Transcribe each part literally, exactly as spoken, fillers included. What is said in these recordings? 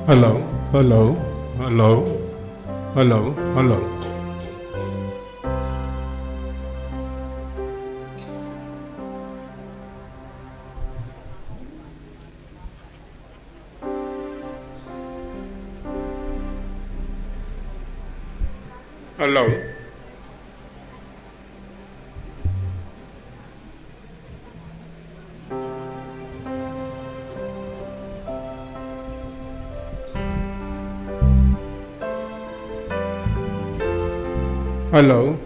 Hello, hello, hello, hello, hello. Hello. Hello.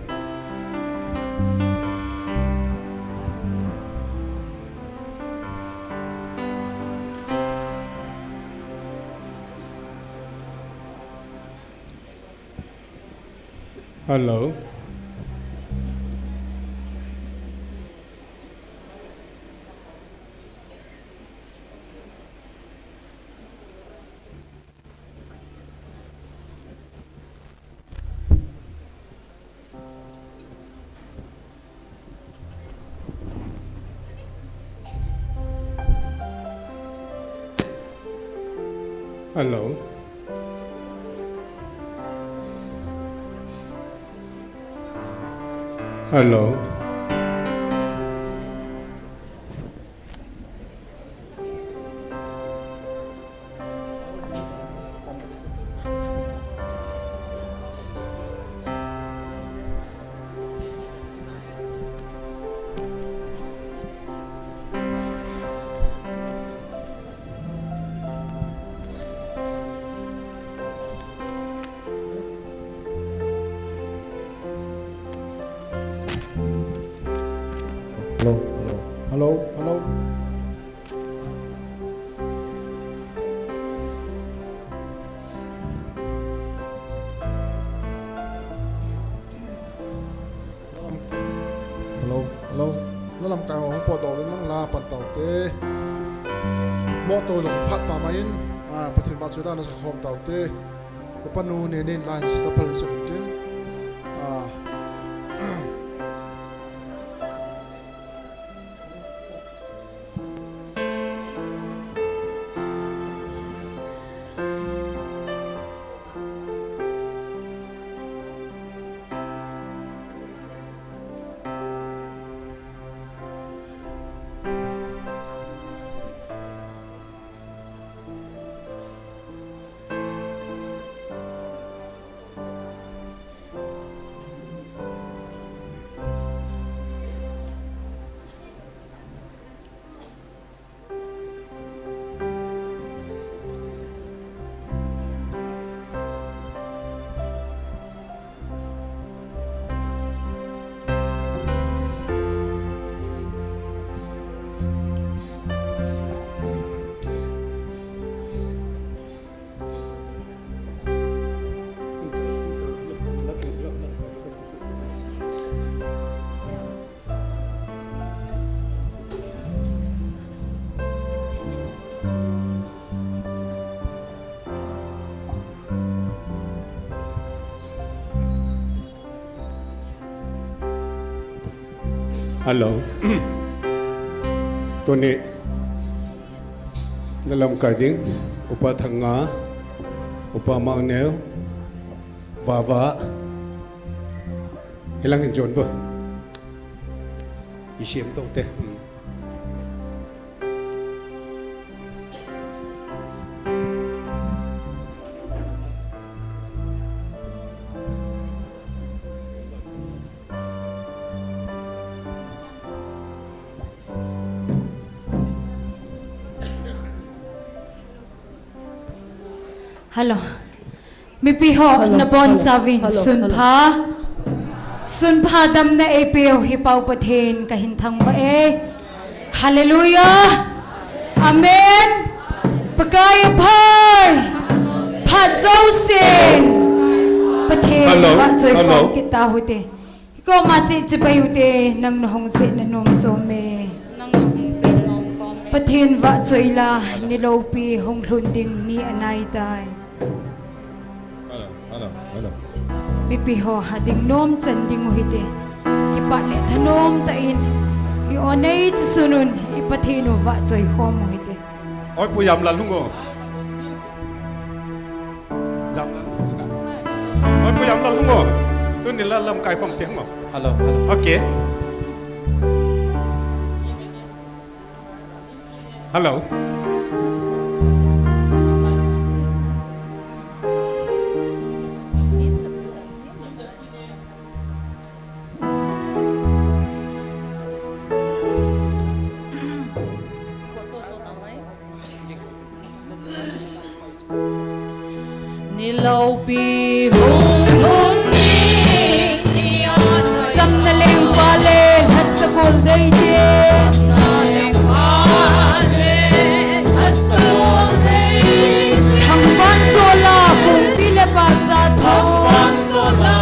Hello. Hello. Hello. Hello, hello. Hello, hello. Hello, hello. Na lamkai ho hung potdoh uvin lang la pan taute. Motor jong phat pa mai in, ah, Pathen vahchoila na sa khom taute. Upa nu ne nen la in sa phal sa tin. Ah. Hello. Tuni na lamkai ding, Upa Thanga, Upa Mangneo, Vava. Hilang in jon vo. I siam tong te. Hmm. Hello. Mipi ho, hello, nabon chauvin, hello, sunpha. Sunpha damna eipeu hi Pa Pathen kahin thangvah e. Hallelujah. Amen. Pakai aphai. Phat jousen Pathen vahchoi khom kit tau hite. Koma che chibai ute, nang nahung jeh nanom chom e. Nang nahung jeh nom chom e. Pathen vahchoi la, ni loupi hung lhun ding ni anai tai. Hello, hello, hello. Mipi ho ha ding nom chan ding u hite. Kipat le thanom tah in, i o nei chisun un, i Pathen u vahchoi khom u hite. Oi, Pu Yamlal hung o. Jamlal hung o. Tuni la lamkai khom te hung o. Hello, hello. Okay. Hello. Ni loupi hung hun ni, ni a nai. Chamna lengpa le lhatsakol dei te. Chamna lengpa le lhatsakol dei te. Thangvahchola kongpi le pasal tho. Thangvahchola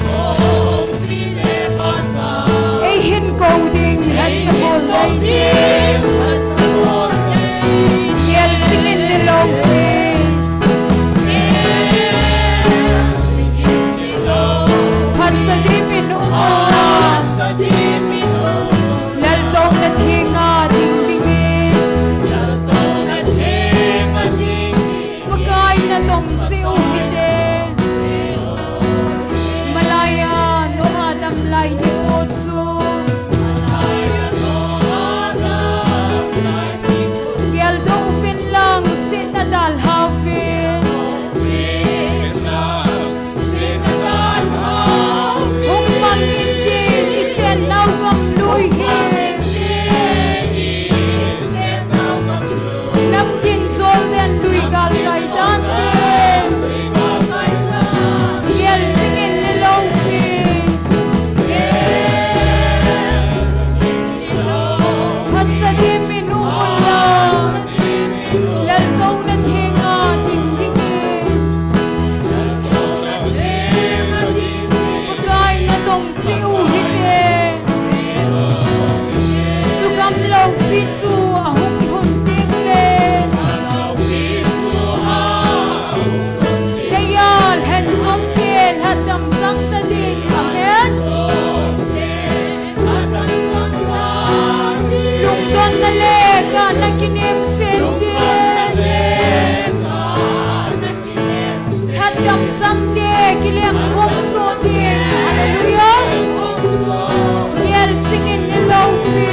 kong Ei hin kou ding lhatsakol dei. Gel jingin ni loupi. Phatsa dimin um unla. Laltouna thenga ding dingin. Pakai natong cheh u hite. Malaiya nungah damlai nikho chu. Geldoh uvin lang sehna dalha uvin. Hung mang in tin i chennau gam lui hi. Lamtin Jordan lui galkai dan te. Gel jingin ni loupi. Phatsa dimin um unla. Laltouna thenga ding dingin. Pakai natong cheh u hite. Chu gam loupi chu ahung lhun teng le. Leiya lhenchom te lhatdam chang ta ding. Amen. Lungdonna le kana kinem sen te. Lhatdam chang te kilem khom soh ding. Hallelujah. Gel jingin ni loupi.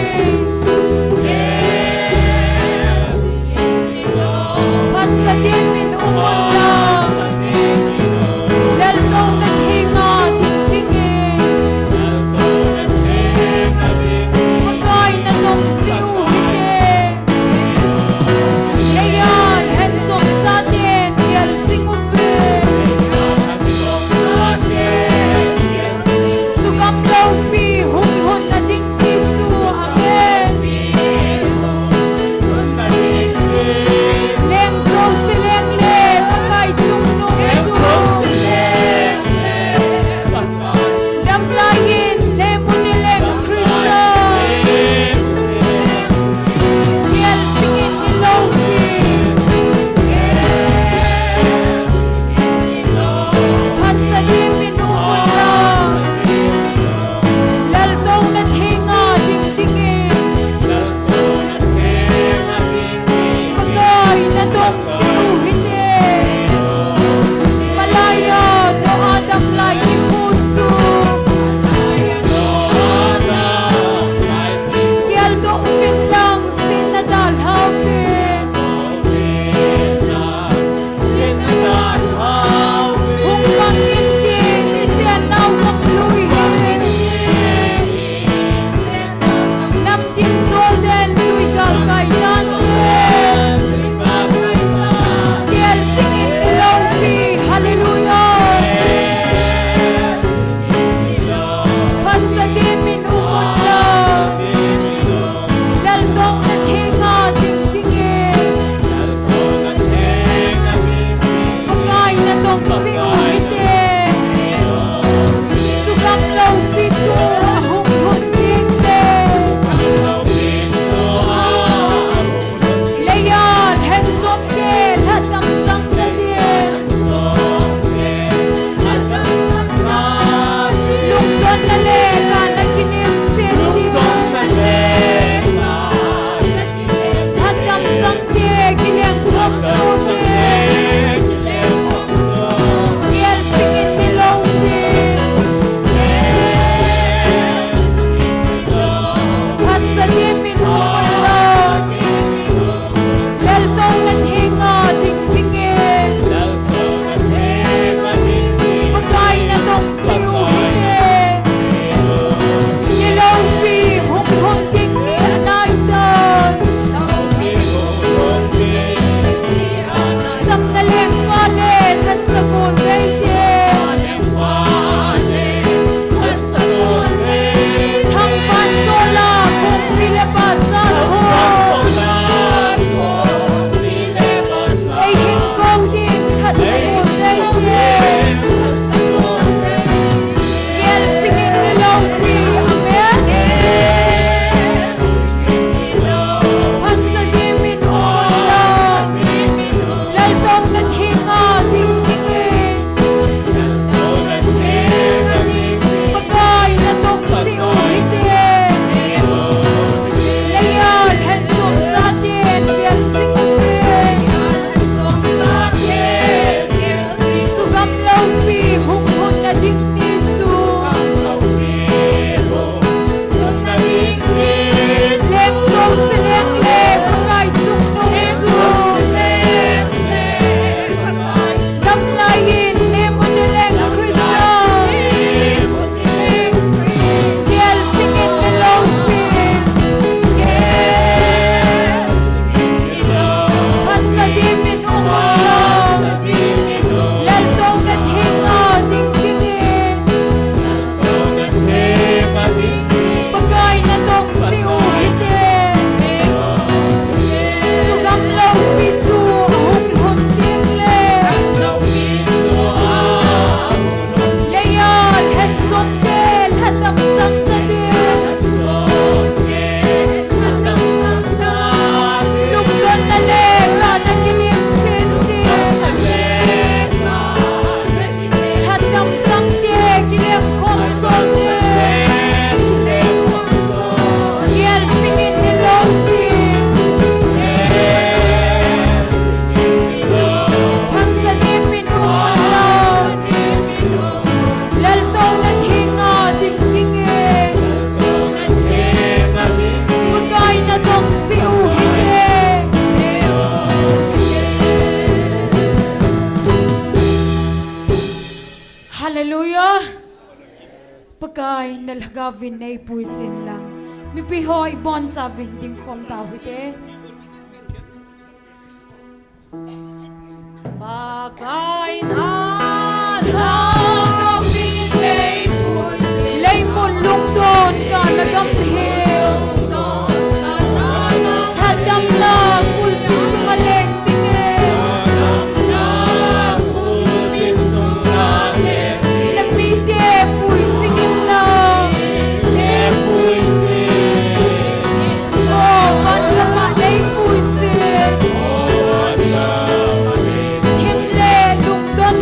Pakai, na lhagaovin nei puisin lang. Mipi ho ibonchauvin dingkhom tau hite. Pakai na lhagaovin nei puisin. Leimun lungdon kana gam hi. Lhadamna kulpi sunga leng dingin. Napite puisin inlang. O van lama nei puisin. Thim le lungdon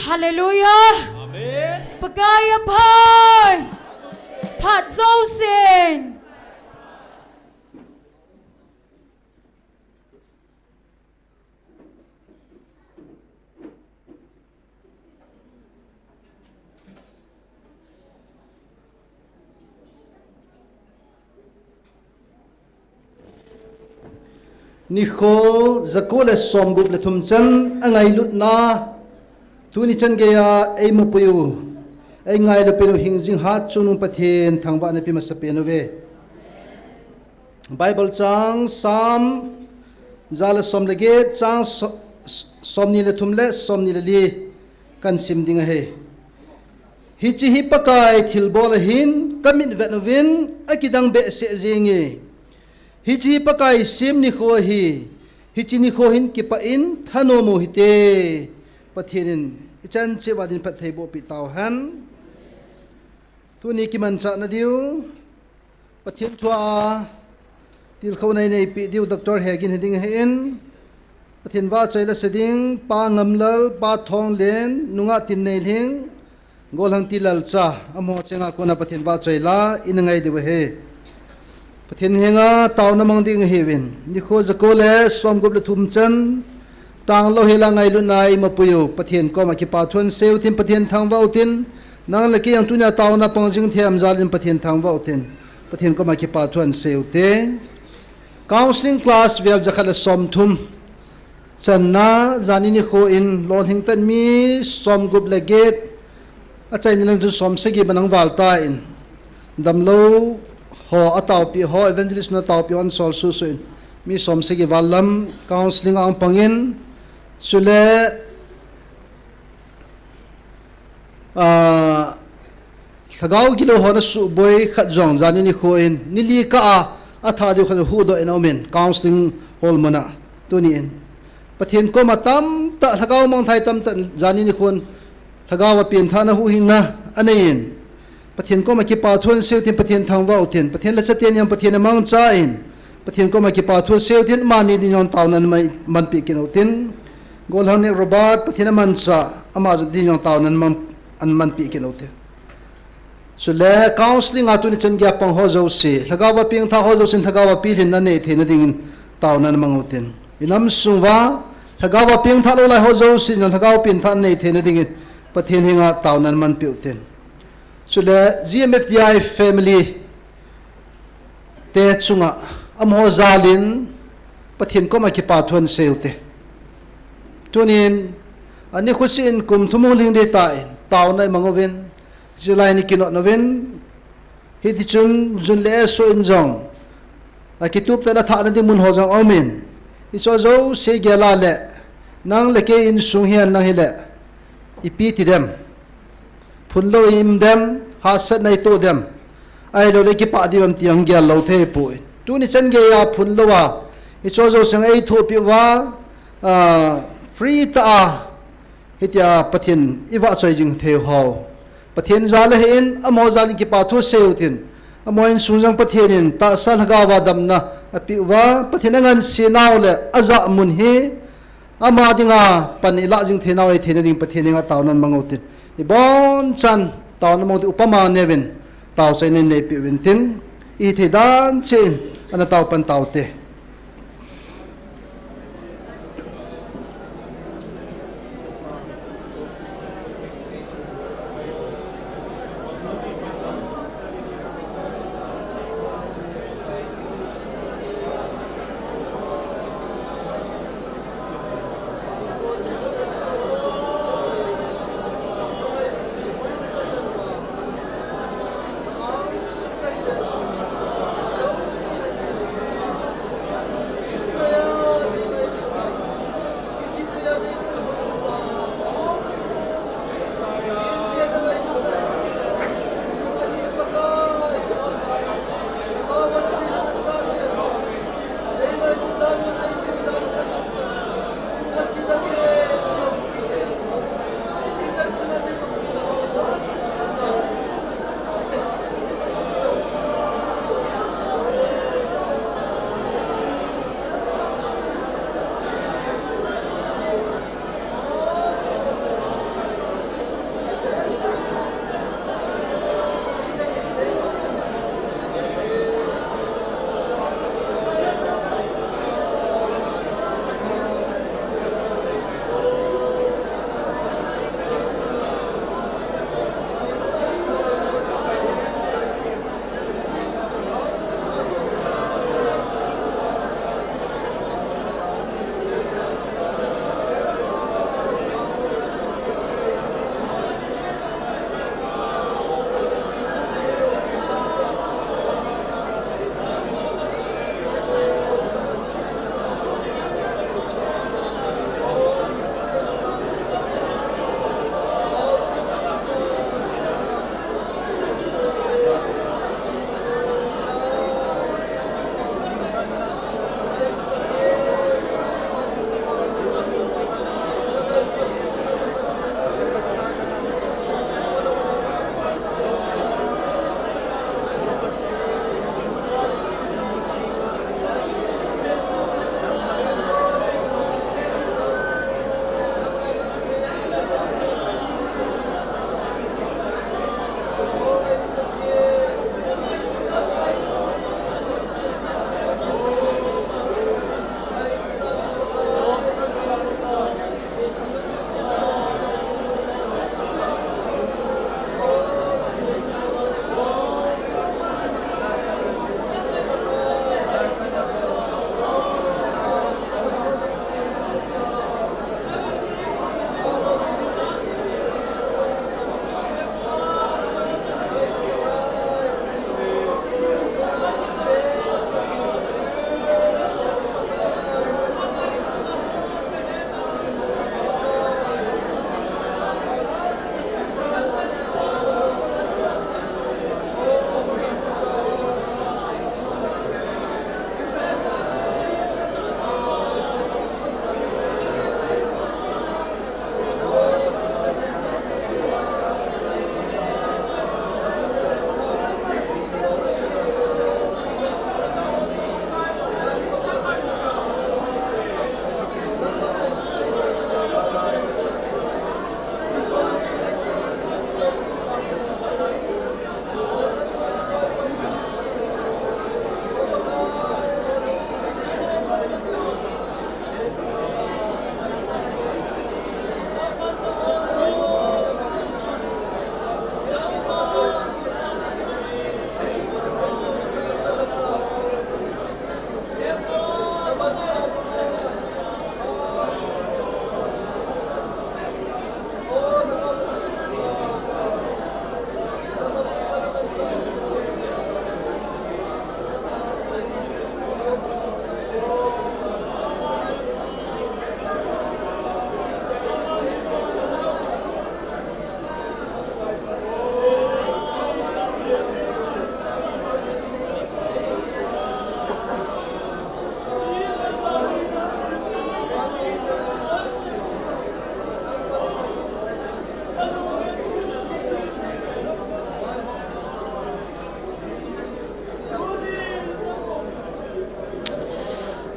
Hallelujah. Amen. Pakai aphai. Phat jousen. Nikho jako le somgup le thum chan angailutna, tuni chan geiya eimapui u, eingailu peh u hingjing hatchungnung Pathen thangvahna pe masapen uve. Bible chang Psalm ja le som le get, chang so-, somni le thum le somni le li kahin sim ding ahi. Hiche hi Pakai thilbol ahin, kamit vet uvin, akidang behseh jenge. Hiche hi Pakai sem nikho ahi, hiche nikho hin kipah in thanom u hite. Pathen in ichan cheh uva din phatthei boh peh tauhen. Tuni kimanchahna diu, Pathen thua tilkhouna ineipi diu Doctor Hegin hiding ahin, Pathen vahchoi la sa ding, Pa Ngamlal, Pa Thonglen, nungah Tinneilhing, Golhang Tilalcha, amaho chenga kona Pathen vahchoi la ina ngai diu ahi. Pathen henga taona mang ding ahiuvin, nikho jako le somgup le thum chan, tanglou hela ngailutna eimapui u Pathen koma kipathu ahin sei utin, Pathen thangvah utin, nang le kei jong tunia taona pang jing thei ham jal in Pathen thangvah utin, Pathen koma kipathu ahin sei ute. Counseling class vel jakhat le somthum channa, jani nikho in lolhing tah in mi somgup le get, achaina lang chun somsagi bang val tan, damlou ho ataopi ho, evangelist hon ataopi ho ahin sol suhsuh in, mi somsagi val lam counseling a ahung pang in, chule, ah, lhagao gilou ho ana suboi khat jong jani nikho in, ni li kah a atha diu khat huhdoh in aumin, counseling hall mun a, tuni in Pathen koma tamtah, lhagao mangthai tamtah jani nikho in lhagao a penthahna huhhingna anei in, Pathen koma kipathu ahin sei utin, Pathen thangvah utin, Pathen lhacha teni jong Pathen amangchan, Pathen koma kipathu ahin sei utin, amani din jong taona ahin man, manpeh kit utin. Golhang Nick Robert, Pathen amanchah, ama jong din jong taona ahin man, ahin manpeh kit utin. Chule counseling a tuni chan geiya pang ho jouse, lhagao a pengthah ho jousen lhagao a pilhinna nei theina dingin taona ahin mang utin. Inam sung uva lhagao a pengthah lou lai ho jousen lhagao penthah nei theina dingin Pathen henga taona ahin manpeh utin. Chule G M F D I family te chunga amaho jal in Pathen koma kipathu ahin sei ute. Tunin, ani khusi in kum thum hung lhing ding tan, taona imang uvin, chulai ni kinot uvin, hitichun Jun le Eso in jong, akituptah in athahna ding mun ho jong aumin, hicheho jouse gel a le, nang le kei insung hihen lang hile, ipi ti dem. Phunlou i-um dem, hahsatna itoh dem. Ahilouleh kipah diu ham ti jong gel lou thei poi. Tuni chan geiya phunlou a, hicheho jouse jong eithopi uva, ah, free tah a, hitia Pathen ivahchoi jing thei u ho, Pathen jal ahin, amaho jal in kipathu sei utin. Amaho insung jong Pathen in tahsa lhagao a damna apeh uva, Pathen angansena u le ajah mun hi, ama dinga pan ilah jing theinau ahi theina ding Pathen henga taona ahin mang utin. Ibonchan taona ahin mang utin, upama neuvin, taochaina neipeh uvin tin, ihithei dan cheh in ana tao pan taute.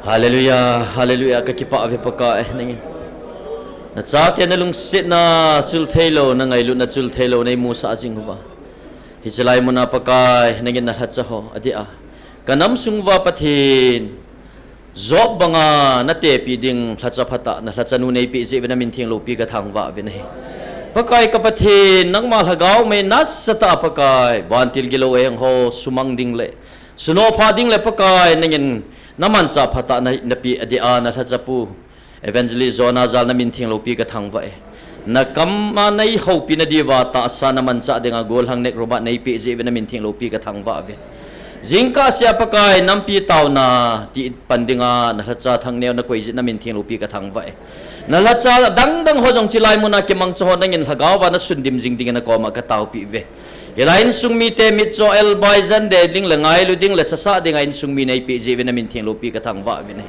Hallelujah, hallelujah, ka kipah ve Pakai, nangin. Na chate na lungsetna chul theilou, na ngailutna chul theilou, nei musah jing uva. Hiche lai muna Pakai, nangin na lhacha ho, adeh a. Ka nam sung uva Pathen, Job banga na tepi ding lhacha phatah, na lhacha nu nei peh jeh uve na min theng loupi ka thangvah uve ahi. Pakai ka Pathen, nangma lhagao mei nasatah a Pakai, vantil gilou aheng ho, sumang ding le, sunoh pha ding le Pakai, nangin na manchah phatah na, na peh adeh a, na lhacha pu. Evangelist Jonah Jal na min theng loupi ka thangvah e. Na kam a nei houpi na diuva tahsa na manchah dinga gollhang nek rubat nei peh jeh uve na min theng loupi ka thangvah uve. Jingkah sea Pakai nampi taona ti pan dinga na lhacha Thangneo na koi jeh na min theng loupi ka thangvah e. Na lhacha dangdang ho jong hiche lai muna kimangcha ho nangin lhagao va na sundim jing dingin na koma ka taopi uve. Hilai insung mite mitcho el bai jan de ding le ngailu ding le sasah dinga insung mi nei peh jeh uve na min theng loupi ka thangvah uve ahi.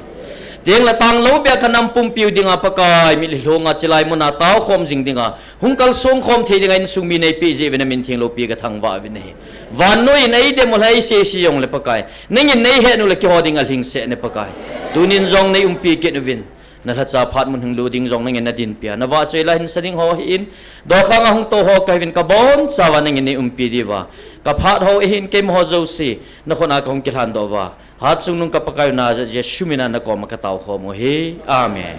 Teng le tang lou beh a ka nam pumpiu dinga Pakai, mitlhi lhunga hiche lai muna taokhom jing dinga, hung kalsong khom thei dinga insung mi nei peh jeh uve na min theng loupi ka thangvah uve ahi. Vannoi in eidem u lha eisei sei jong le Pakai, nangin nei het u le keiho dinga lhingset ahi Pakai. Tunin jong nei umpi kit uvin. Na lhacha phat mun hung lut ding jong nangin na dinpi a. Na vahchoi la hinsa ding ho hi in. Dokhang a hung tou ho ka hiuvin ka bonchauva nangin nei umpi diuva. Ka phat ho ahin keima ho jouse. Na khut a ka hung kilhan doh uva. Hatchungnung ka Pakai u Nazareth Jesu mina na koma ka taokhom u ahi. Amen.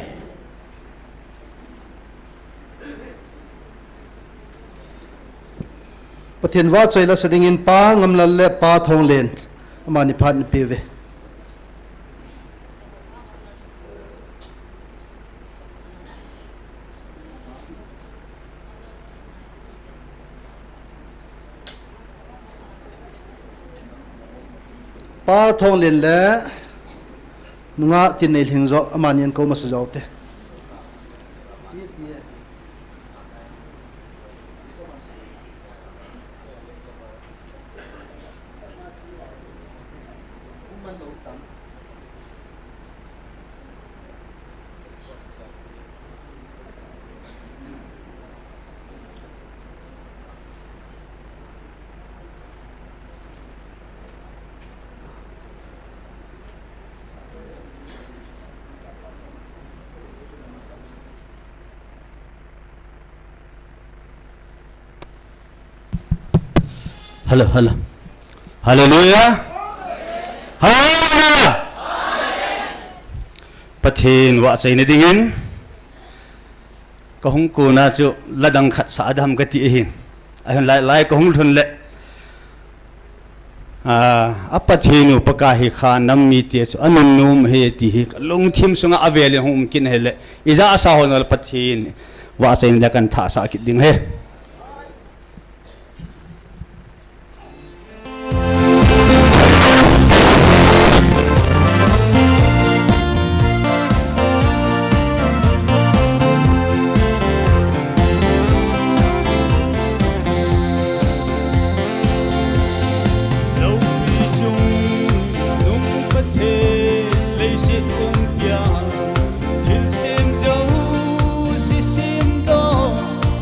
Pathen vahchoi la sa dingin Pa Ngamlal le Pa Thonglen. Amani phat na pe uve. Pa Thonglen le nungah Tinneilhingjo, amani an kou masa jo te. Hello, hello. Hallelujah. Hallelujah. Pathen vahchoina dingin. Ka hung kona chu la dang khat sa dam ka ti ahi. Ahin lai, lai ka hung lhun le. A, a Pathen u Pakai hi kha nam mite chu a nunnom ahi ti hi ka lungthim sunga a velin hung um kit ahi le. Ija sa hon le Pathen vahchoina kan thah sa kit ding ahi. Thilsem jouse semdoh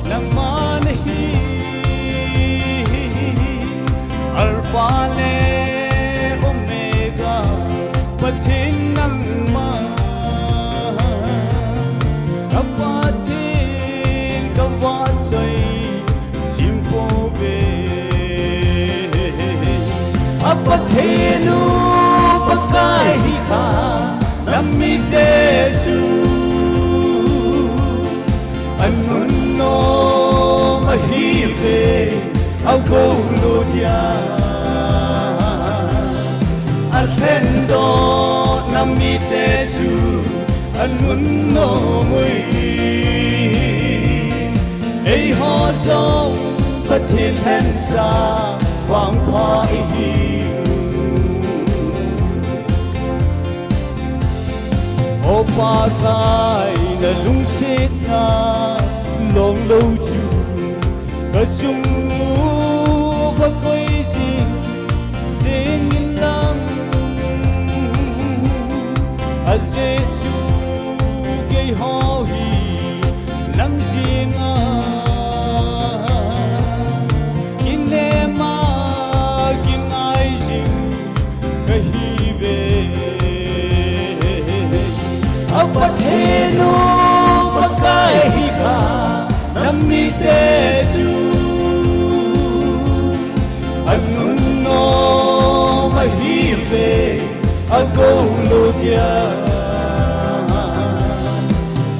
nangma nahi, Alpha le Omega, Pathen nangma, ka Pathen ka vahchoi, Chim pouve. A Pathen u Pakai hi kha, nam mite chu a nunnom ahi ve, a gou lou dia. A lhendoh nam mite chu a nunnom uve. Eiho jong Pathen lhensa vangpha ihiu. O Pakai na lungsetna long lou chu ka chung uva koi jing jing in lang. Ajeh chu keiho hi nang jeng a kinem a kingai jing kahi ve. Nam mite chu anun nom ahi ve, agou lou dia.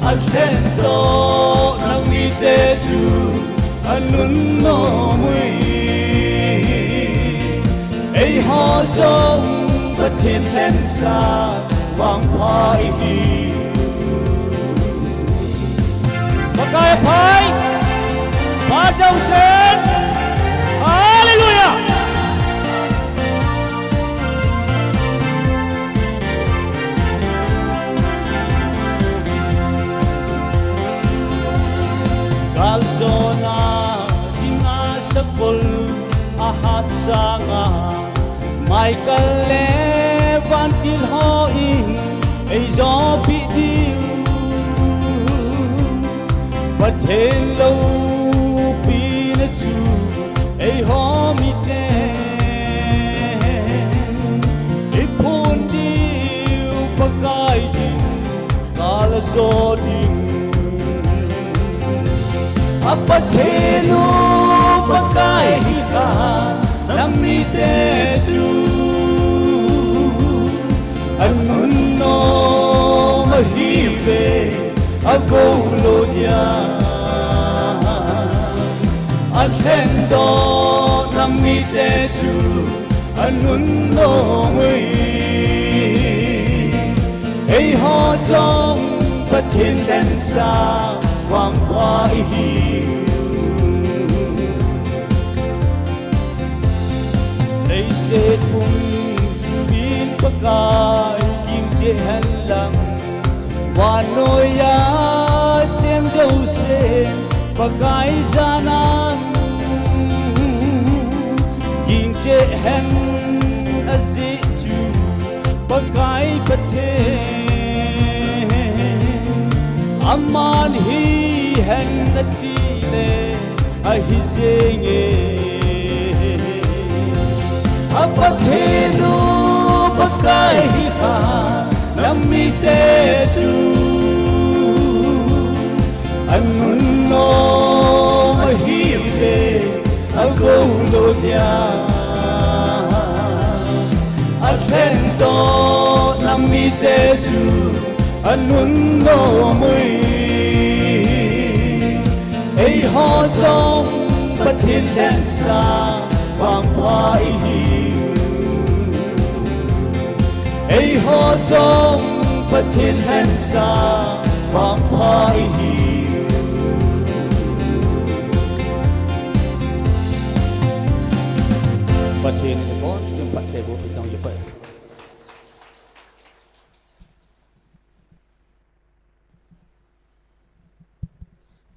Alhen doh nam mite chu anun nom ui. Eiho jong Pathen lhensa vangpha ihi. Pakai aphai, pha jousen. Hallelujah. Galjona dinga sakol ahat sanga, Michael le vantil hon eijopi diu. Pathen loupina chu eiho miten iphon diu Pakai jin. Kaljo ding. A Pathen u Pakai hi kha, nam mite chu anun nom ahi ve, agou lou dia. Alhen doh nam mite chu anun nom ui. Eiho jong Pathen lhensa vangpha ihi. Leiset pumbin Pakai ging cheh hen lang, vannoiya cheng jousen Pakai janan ging cheh hen, ajeh chu Pakai Pathen, aman hihen ati le ahi jenge. A Pathen u Pakai hi kha, nam mite chu anun nom ahi ve, agou lou dia. Alhen doh nam mite chu anun nom ui. Eiho jong Pathen lhensa vangpha ihi. Eiho jong Pathen lhensa vangpha ihi. Pathen in abonchauvin phattheiboh piu hen.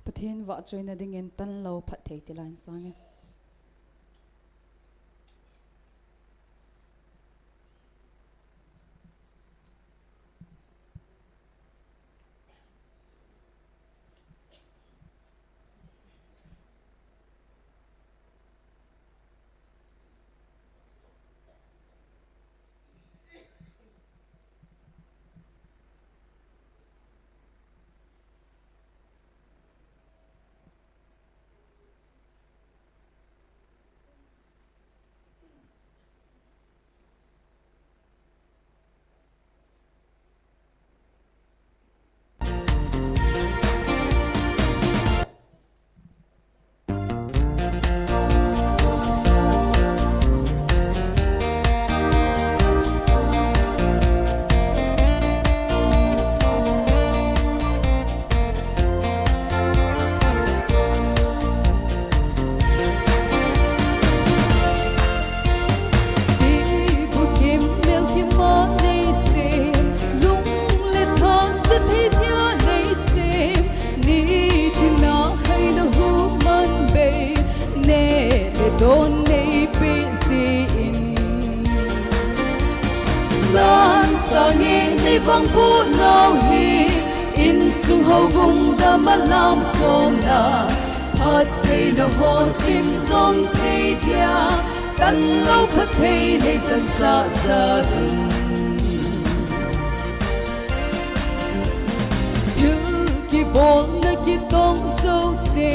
Pathen vahchoina dingin tanlou phatthei tila hin sang e. Ibukim melkima neisem, lung le thang se thei dia neisem, nitina haina human bei, neh le don neipe jin. Lan sangin neivangboh nau hi, insung houbung dam a lamkhomna, phattheina ho sim jom thei dia, tanlou phatthei nei chansah jal un. Thil kibolna Kitong jouse,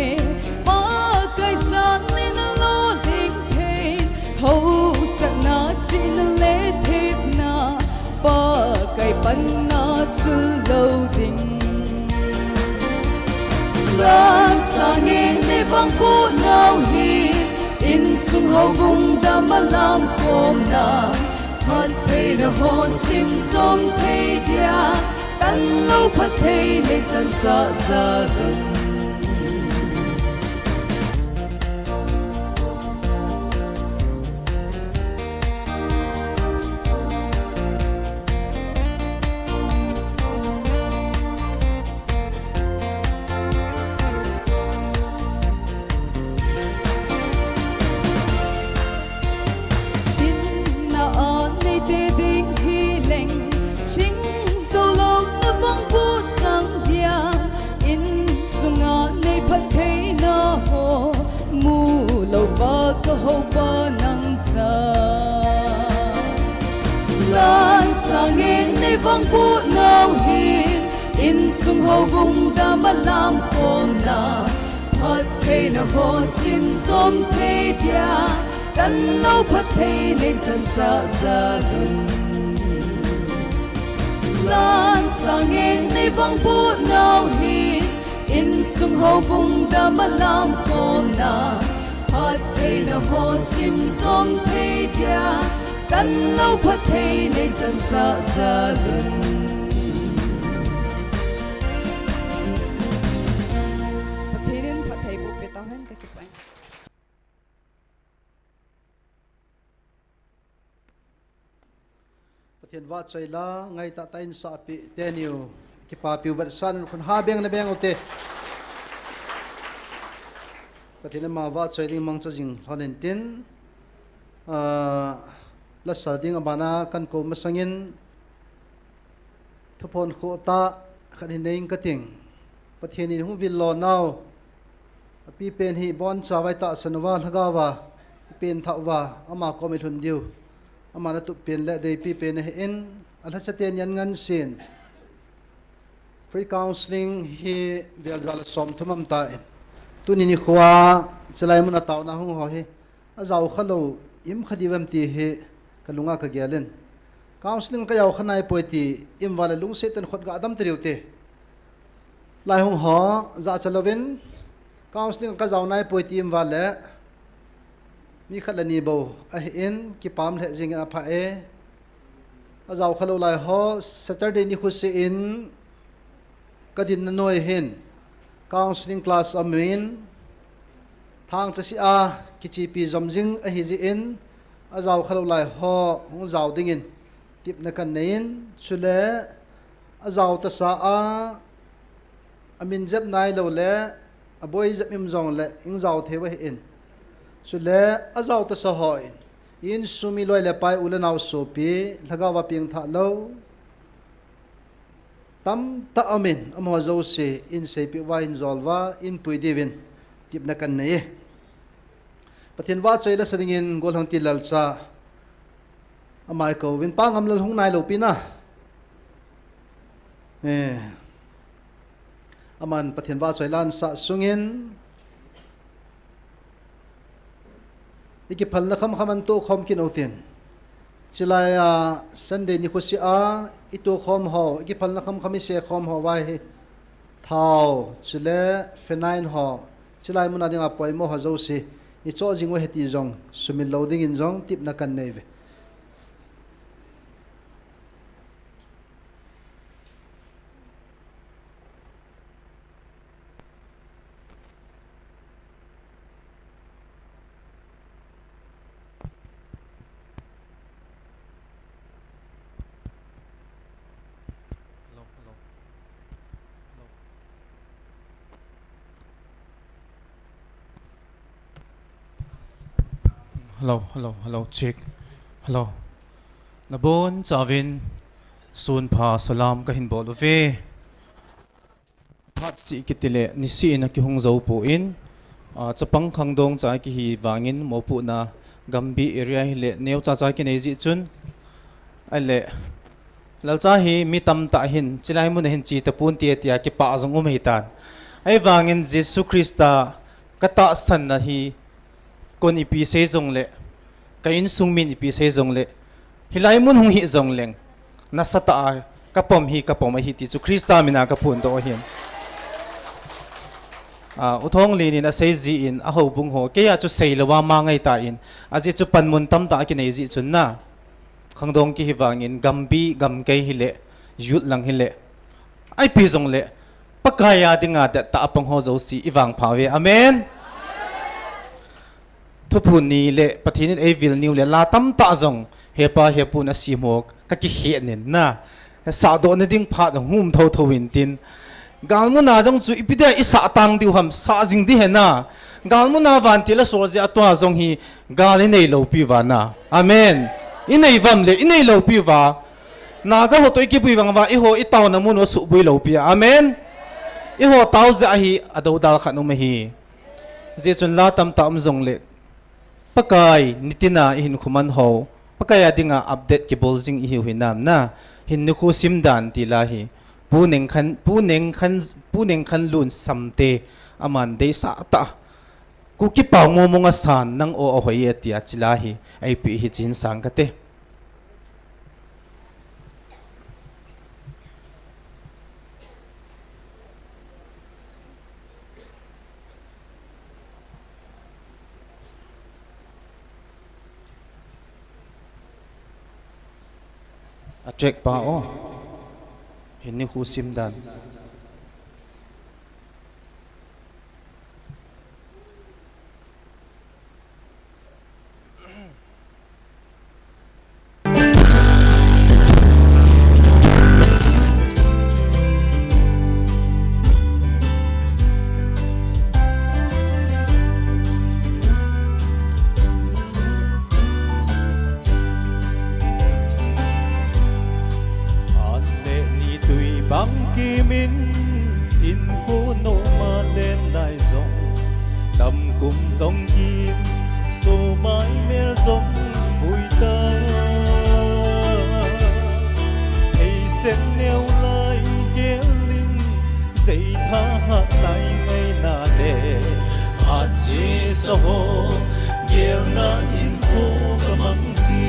Pakai sang le nalo lhing thei, hausatna chihna le thepna, Pakai panna chul lou ding. Lan sangin eivangboh nau hi, insung houbung dam a lamkhomna, phattheina ho sim jom thei dia, tanlou phatthei nei chansah jal un. Hinna a neite ding hileng, hing jou louna vangboh chang dia, insunga nei phattheina ho, mu louva ka houpa nang jal. Lan sangin eivangboh nau hin, insung houbung dam a lamkhomna, phattheina ho sim jom thei dia, tanlou phatthei nei chansah jal un. Lan sangin eivangboh nau hin, insung houbung dam a lamkhomna, phattheina ho sim jom thei dia, tanlou phatthei nei chansah jal un. Pathen in phatthei boh peh tauhen, ka kipah e. Pathen vahchoi la, ngaitah tah in sahpi teniu, kipapiu vetsahnan khun ha beng na beng ute. Pathen ama vahchoi ding mangcha jing lhon intin, ah, lasa ding abana kan kou masangin, thuphon khoh tah khat hi nei ing kating. Pathen in hung vil lo nau, apipen hi boncha vai tahsan uva lhagao va ipen thah uva ama kom ilhun diu, aman atup pen le deipi pen ahin, alhasate nian ngansin free counseling hi vel jal a som thum am ta in, tuni nikho a chilai mun a taona hung ho hi ajao kha lou im kha diu vem ti hi ka lunga ka gel in. Counseling ka jao kha nai poi ti im uva le lungset tah in khut ga dam ta diu te. Lai hung ho jahcha louvin counseling ka jao nai poi ti im uva le mi khat le ni bou ahin, kipah lheh jing in apha e. Ajao kha lou lai ho Saturday nikho seh in ka dinna noi hin counseling class aum in, thangcha seh a kichepi jom jing ahi jeh in, ajao kha lou lai ho hung jao dingin tepna kan nei in, chule ajao tasa a amin jep nai lou le aboi jep im jong le hung jao thei u ahin, chule ajao tasa ho in, insung mi loi le pai, u le nao, sopi, lhagao va pengthah lou tamtah aum in, amaho jouse in seipeh uva, in jol uva, in pui diuvin tepna kan nei e. Pathen vahchoi lasa dingin Golhangti Lalcha ama i kouvin, Pa Ngamlal hung nai lou pi na. Eh. Aman Pathen vahchoi la ansah sungin i kiphalna khamkham an tohkhom kit u tin. Chilai a Sunday nikho seh a i tohkhom ho, i kiphalna khamkham i seikhom ho vai hi thao, chule phenain ho, chilai mun a dinga poimo ho jouse i choh jing u ahi ti jong sumil lou dingin jong tepna kan nei uve. Hello, hello. Hello. Hello, hello, hello, check. Hello. Nabonchauvin sunpha salam kahin bol uve. Phat seh kiti le, niseh in akihung jou poi, ah, chapang khangdong cha kihi vangin mopohna Gambih area hi le neocha cha kinei jeh chun, ahile, Lalcha hi mi tamtah hin, chilai mun a hin che tapon ti, tia kipah jong um ahitan. Ahivangin Jesu Christa katahsan na hi kon ipi sei jongle, ka insung min ipi sei jongle, hilai mun hung hi jongleng, nasatah a kapom hi kapom ahi ti chu Christa mina kaphondoh ahin. Ah, U Thonglen in asei jin ahoubung ho, keiya chu seilouva ma ngai tan, ajeh chu panmun tamtah akinei jeh chun na. Khangdong kihi vangin, gambi, gamkai hile, youth lang hile, ipi jongle, Pakai a dinga dettah a pang ho jouse ivangpha uve. Amen. Thuphon ni le, Pathen in eivil niu le, la tamtah jong, hepa hepu nasim ho, kakikhel nin na. Sahdoh na ding phat hung um thotho in tin. Galmuna jong chu ipi dia isah tang diu ham, sah jing ding ahi na. Galmuna vantil asol jeh a tua jong hi gal inei lou piuva na. Amen. Inei vam le, inei lou piuva. Naga ho toh ikipui vang uva, eiho itaona mun u asuhboi lou piuva. Amen. Eiho tao jeh a hi adoudal khat um ahi. Hijeh chun la tamtah um jongle, Pakai nitina ihinkho man ho, Pakai a dinga update kibol jing ihiu hinam na, hin nikho sim dan ti la hi. Pu Nengkhan, Pu Nengkhan, Pu Nengkhanlun Samte, aman deisah tah. Kuki pao mongmong asan, nang o ahoi e tia chi la hi, eipeh hi chin sang kate. A track pa o. Hin nikho sim dan. An le ni tui bang kimin, in hu no ma len lai jong, tam kum jong kim, so mai mel jong vui ta. Thei sen neo lai gelin, sei tha hat lai ngai na le, hat si sa ho, gel na in ko ka mang si.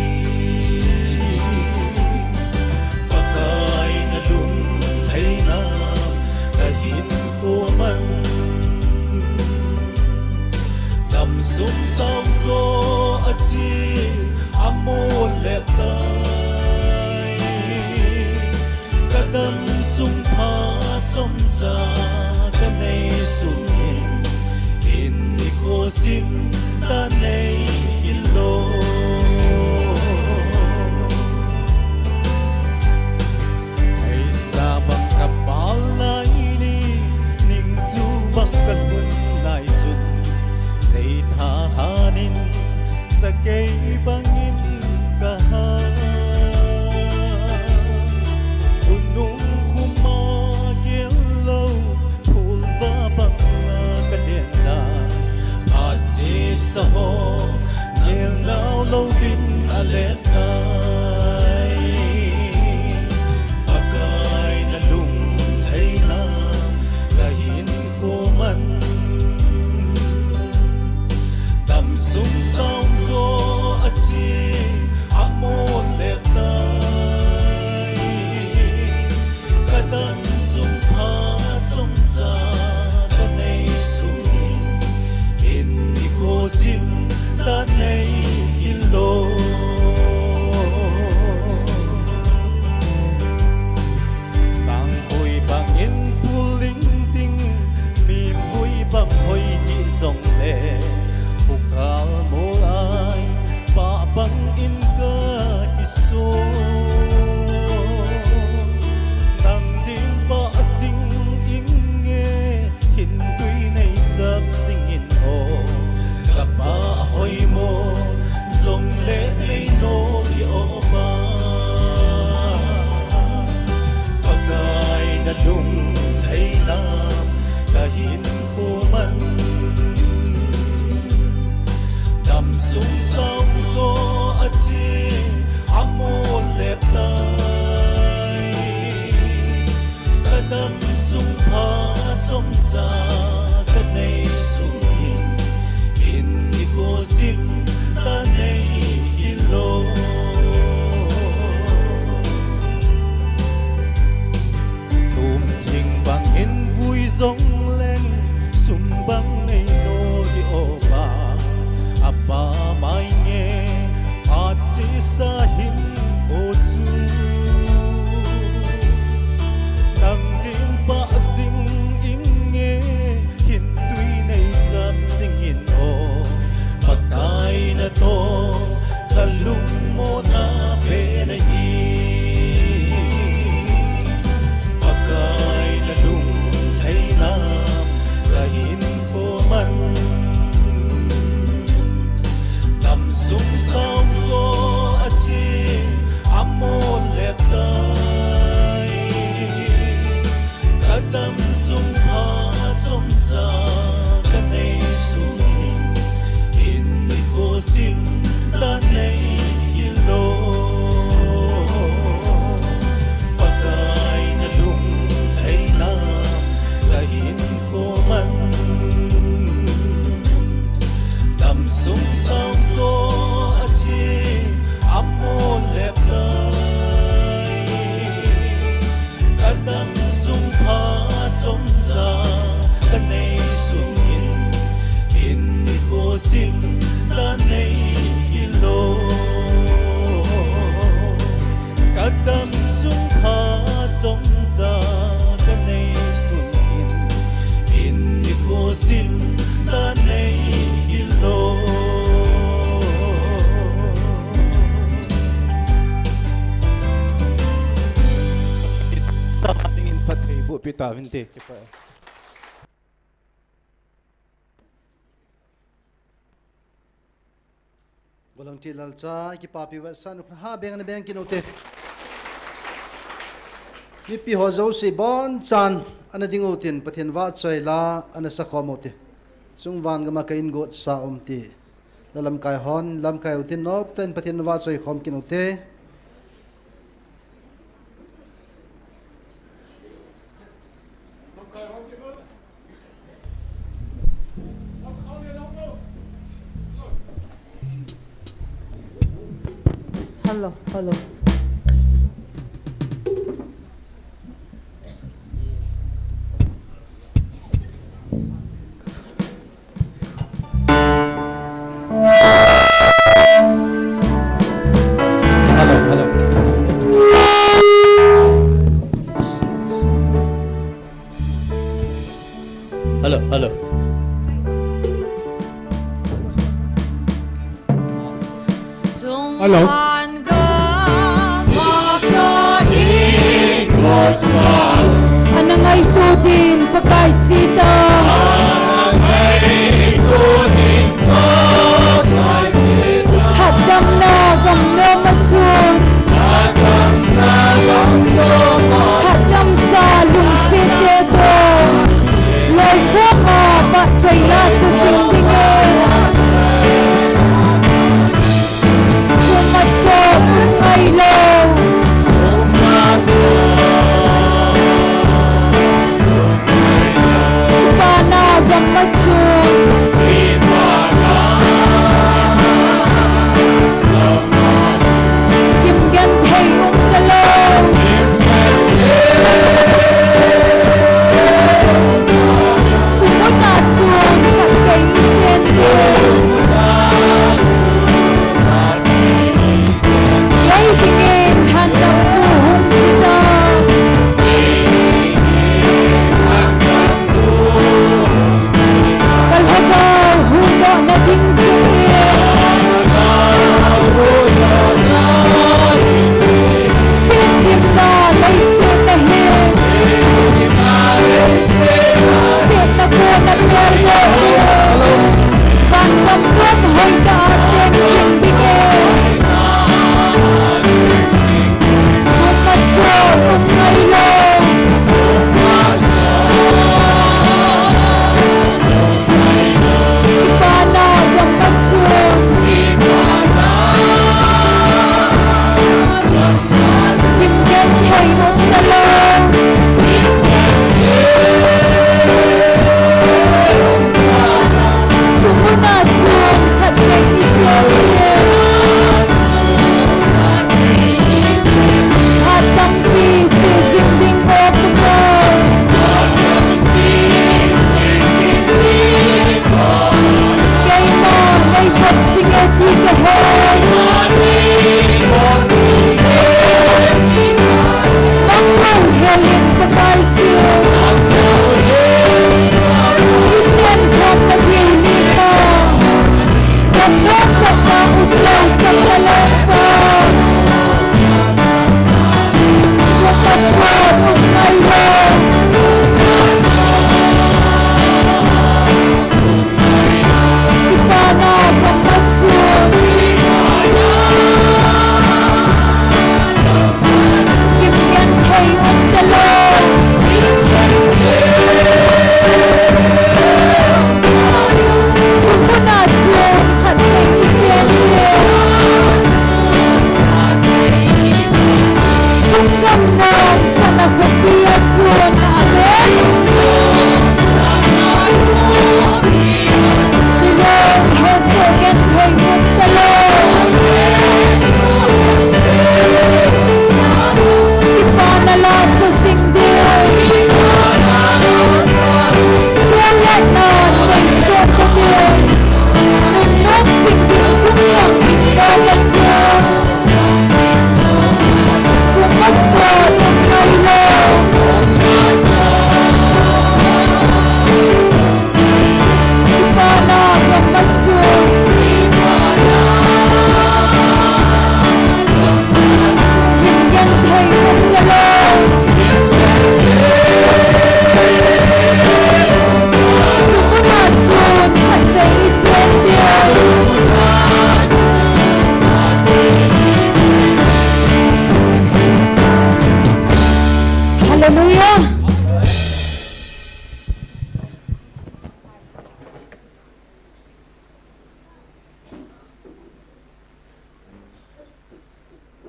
Pakai na lung thei na, ka hin ko man. Dam sung sao zo a chi, a mo le tai. Ka dam sung pha chom cha ka nei sung in, in ni ko sim ta nei hi lo. Ei sa bang ka pal lai ni, ning zu bang ka lhun lai chun, zei tha hanin, sa kei bangin ka ha. Khunung khuma gel lo, phul va banga ka len na. Phat si sa ho, nel nau lo vin a len nai. Pakai na lung thei na, ka hin ko man. Dam sung sao zo a chi, a mo le tai. Ka dam sung pha chom cha ka nei sung in, in ni ko sim ta nei hi lo. Sin dan nei hilou. Kadam sung pha chomcha kanei sun in, in nikho sin dan nei hilou. Sa dingin phatthei boh pi tauvinte, kipa. Volunteer lalcha, kipapi vetsahna, ha beng ana beng kit ute. Mipi ho jouse abonchan ana ding utin, Pathen vahchoi la ana sakhom ute. Chungvang gam a ka ingot sa um ti. La lamkai hon, lamkai utin noptah in Pathen vahchoi khom kit ute. Hello, hello. Hello, hello. Hello, hello. Hello. Ana ngaito din Pakai chita. Hatdamna gam nom a chun. Hatdamsa lungset te toh. Loikhom a vahchoi la sa jing ding e. Puma so, puma ilo.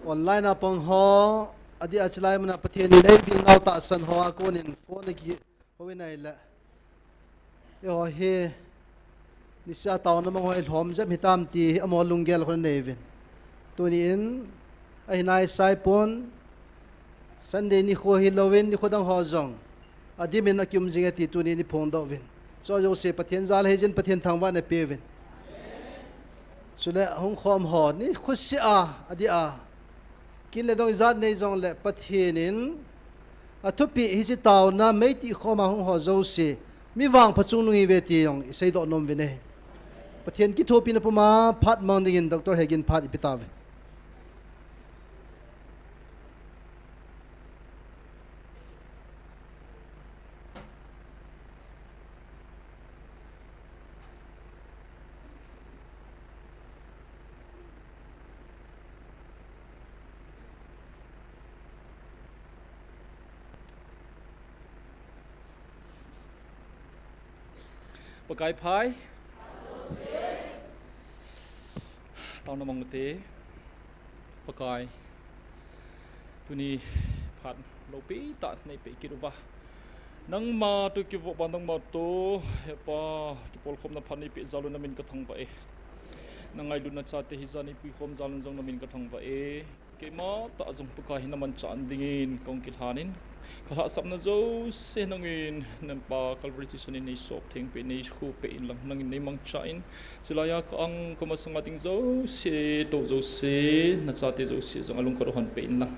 Online a pang ho, adeh a chulai muna Pathen in eivil nau tahsan ho a konin phone a kihou in ahile, eiho hi niseh a taona mang ho ilhom jep hitam ti amaho lunggel khu anei uvin. Tuni in ahi naisai pon, Sunday nikho hilouvin nikho dang ho jong adim in akium jing e ti tuni in iphongdoh uvin. Chu jouse Pathen jal hijin Pathen thangvahna pe uvin. Chule hung khom ho nikho seh a, adeh a, kin le dong ijat nei jongle Pathen in athupeh hiche taona meitih khom a hung ho jouse mi vangpha chungnung ihiuve ti jong iseidoh nom uvin ahi. Pathen kithopina puma phat mang dingin Doctor Hegin phat ipe tauve. Pakai phai. Taona mang ute. Pakai, tuni phat loupi tah neipeh kit uva, nangma toh kivoh ban nangma toh, he Pa, kipolkhomna phat neipeh jal un namin kathangvah e. Nangailutna chate hijat in eipuikhom jal un jong namin kathangvah e. Keima tah jong Pakai namanchah dingin kahung kilhan in, kalhahsamna jouse nangin, napa Calvary Station in neisop thengpeh, neikhuhpeh inlang, nangin neimangcha in, chulai a ka-ang kamasanga ding jouse, tou jouse, nachate jouse jong alungkhat u honpeh inlang,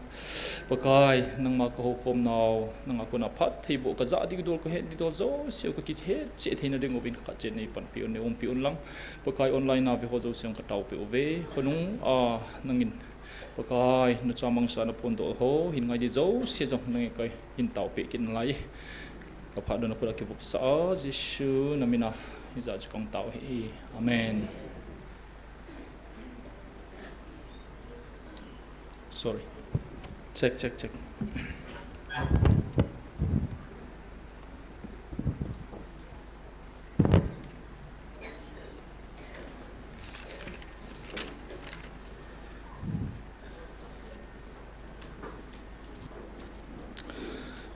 Pakai, nangma kahoukhom nau, nanga kona phattheiboh kajah ding dol, kahet ding dol jouse u kakihet cheh theina ding uvin khatchen neipanpi un, neiumpi unlang, Pakai, online a veho jouse jong kataopeh uve, khonung a nangin Pakai, nacha mangcha naphondoh ho hin ngai ding jouse jong nangin kahin taopeh kit nalai e. Kaphat dohna khut a kivopsah a, Jesu namin a hijat chu kahung tao ahi. Amen. Sorry. Check, check, check.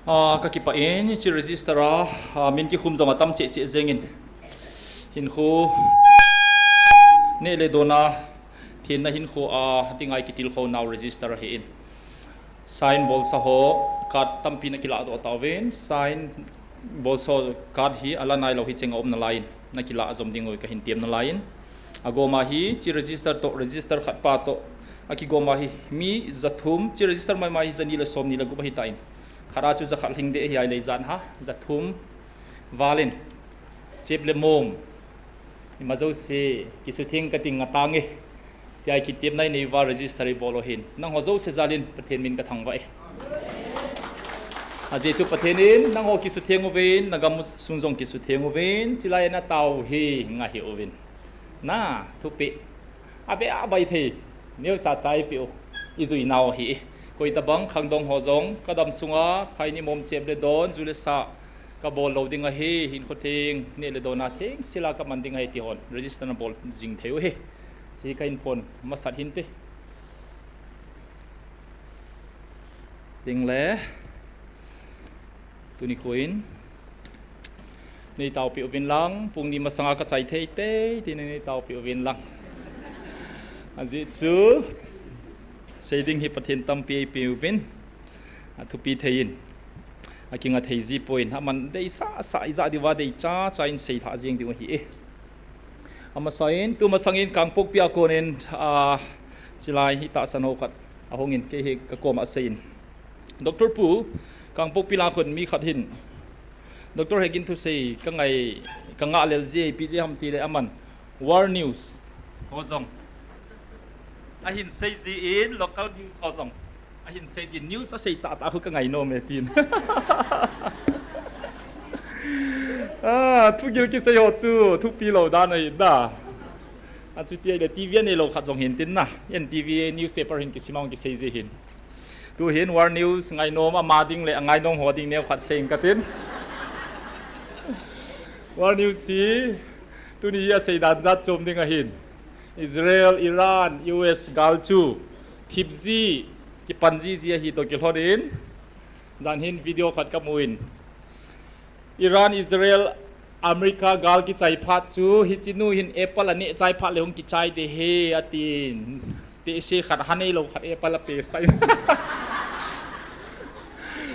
Ah, kakipah in, hiche register a, ah, min kikhum jong atam cheh cheh jengin. Hinkho neh le don a, thenna hinkho a dinga ikitilkhou nau register ahin. Sign bolsa ho, card tampi nakiladoh tauvin, sign bolsa ho card hi ala nailou hicheng a um nalaiyin, nakilah jom diu kahin tem nalaiyin. Agom a hi, hiche register toh, register khat pa toh, akigom a hi, mi jathum, hiche register maimai hi jani le somni le gup ahitan. Khat a chu jakhat lhing ding ahi ahile ijat ham, jathum val in. Chep le mom, ima jouse, kisutheng kating atang e, tia kitepna inei uva register ibol u ahin. Nangho jouse jal in Pathen min kathangvah e. Ajeh chu Pathen in nangho kisutheng uvin, nagam sung jong kisutheng uvin, chulai a natao u hi ngaih uvin. Na, thupeh. Abeh a baithei. Neocha cha eipeh u. Ijui nau ahi. Koi tabang khangdong ho jong, kadam sunga, khaini mom chep le don, ju le sa kabol lou ding ahi, hinkho theng, neh le don a thengsil a kaman ding ahi ti hon register nabol jing thei u ahi. Hiche kahin phon masat hinte. Ding le, tuni nikho in neitaopeh uvin lang, pung ni masanga kachai thei tei, tin neitaopeh uvin lang. Ajeh chu, sei ding hi Pathen tampi eipeh uvin, athupi thei in, akinga thei jipoi, aman deisah sah ijat diuva deicha cha in seilhah jeng diu ahi e. Amasa in, tu masang in Kangpokpi a kon in, ah, chulai hi tahsan ho khat ahung in, kei hi kakoma asei in. Doctor Pu, Kangpokpi lang a kon mi khat hin, Doctor Hegin thusei kangai, kangah lel ji, ipi jeh ham tile aman War News ho jong ahin sei jin, local news ho jong ahin sei jin, news asei tahtah khu kangai nom e tin. Ah, thugil kisei ho chu thupi lou dan ahi da. Achuti ahile T V anei lou khat jong hin tin na, N T V newspaper hin kisim a hung kisei ji hin. Tu hin War News ngainom ama ding le angainom ho ding neo khat sei ing katin. War News hi tuni hi asei dan jat chom ding ahin. Israel, Iran, U S gal chu Thipji, kipanji ji ahi toh kilhonin, jan hin video khat kamun. Iran, Israel, America gal kichai phat chu, hiche nu hin apple aneh chai phat le hung kichai ding ahi, atin. Tehse khat, haneilou khat apple ape sai.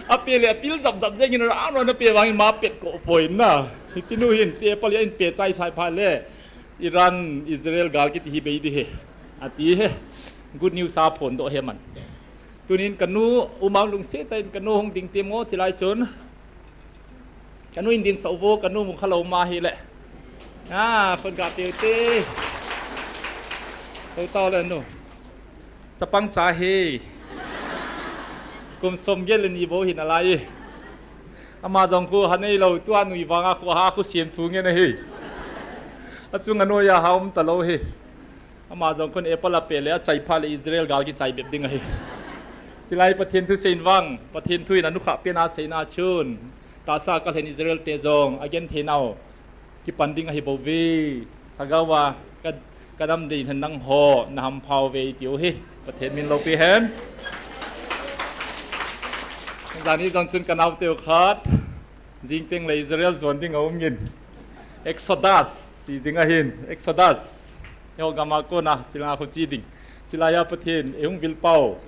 Ape le apil jap jap jengin, ran ran ape vangin ama pet koh poi na. Hiche nu hin, hiche apple ahin pe chai chai phat le, Iran, Israel gal kiti hi bei ding ahi, ati ahi. Good news aphondoh ahi man. Tunin kanu, umang lungset tah in kanu hung ding temo, chulai chun. Kanu in dinsah uvo, kanu mukha lou ma ahile. Ah, phone ga teu te. Tou tao le nu. Chapang cha ahi. Kum som get le ni bou hi nalai e. Ama jong khu haneilou, tua nui vanga khu ha khu siam thu ngen ahi. Achunga noiya ha um talou ahi. Ama jong khun apple ape le achai phat le Israel gal kichai bep ding ahi. Chulai Pathen thu seiyin vang, Pathen thu in anukhah pen a seina chun, tahsa kalhen Israel te jong agenthei nau kipan ding ahi bouve. Lhagao a ka, kadam ding hin nangho nahampha uve iti u ahi. Pathen min loupi hen. Jani jong chun kanaote u khat. Jing teng le Israel jon ding aum in. Exodus, chi jing ahin. Exodus. Eiho gam a kona, chulanga khu che ding. Chulai a Pathen, eihung vil pau.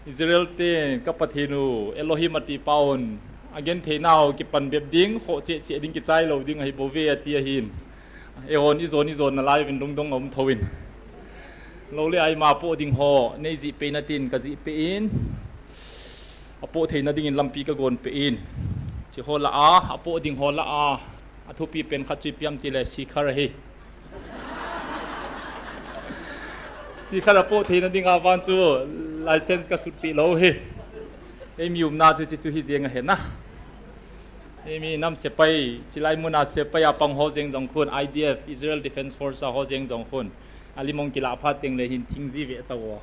Israel ten ka Pathen u, Elohim ati pauvin. Agenthei nau kipan bep ding, khoh cheh cheh ding kichai lou ding ahi bouve ati ahin. Eihon ijon ijon nalai uvin lungdong aum thouvin. Lou le ai ma apoh ding ho, nei jih peh in atin ka jih peh in. Apoh theina dingin lampi ka gon peh in. Hiche ho lah a, apoh ding ho lah a. Athupi pen khat chu ipi ham tile sikhar ahi. Sikhar apoh theina dinga vang chu license ka sutpeh lou ahi. Eimi umna chu hiche chu hi jeng ahi na. Eimi nam sepai, chulai muna sepai a pang ho jeng jong khun I D F, Israel Defense Force a ho jeng jong khun. Alim hung kilah phat teng le hin thing ji ve tauvo.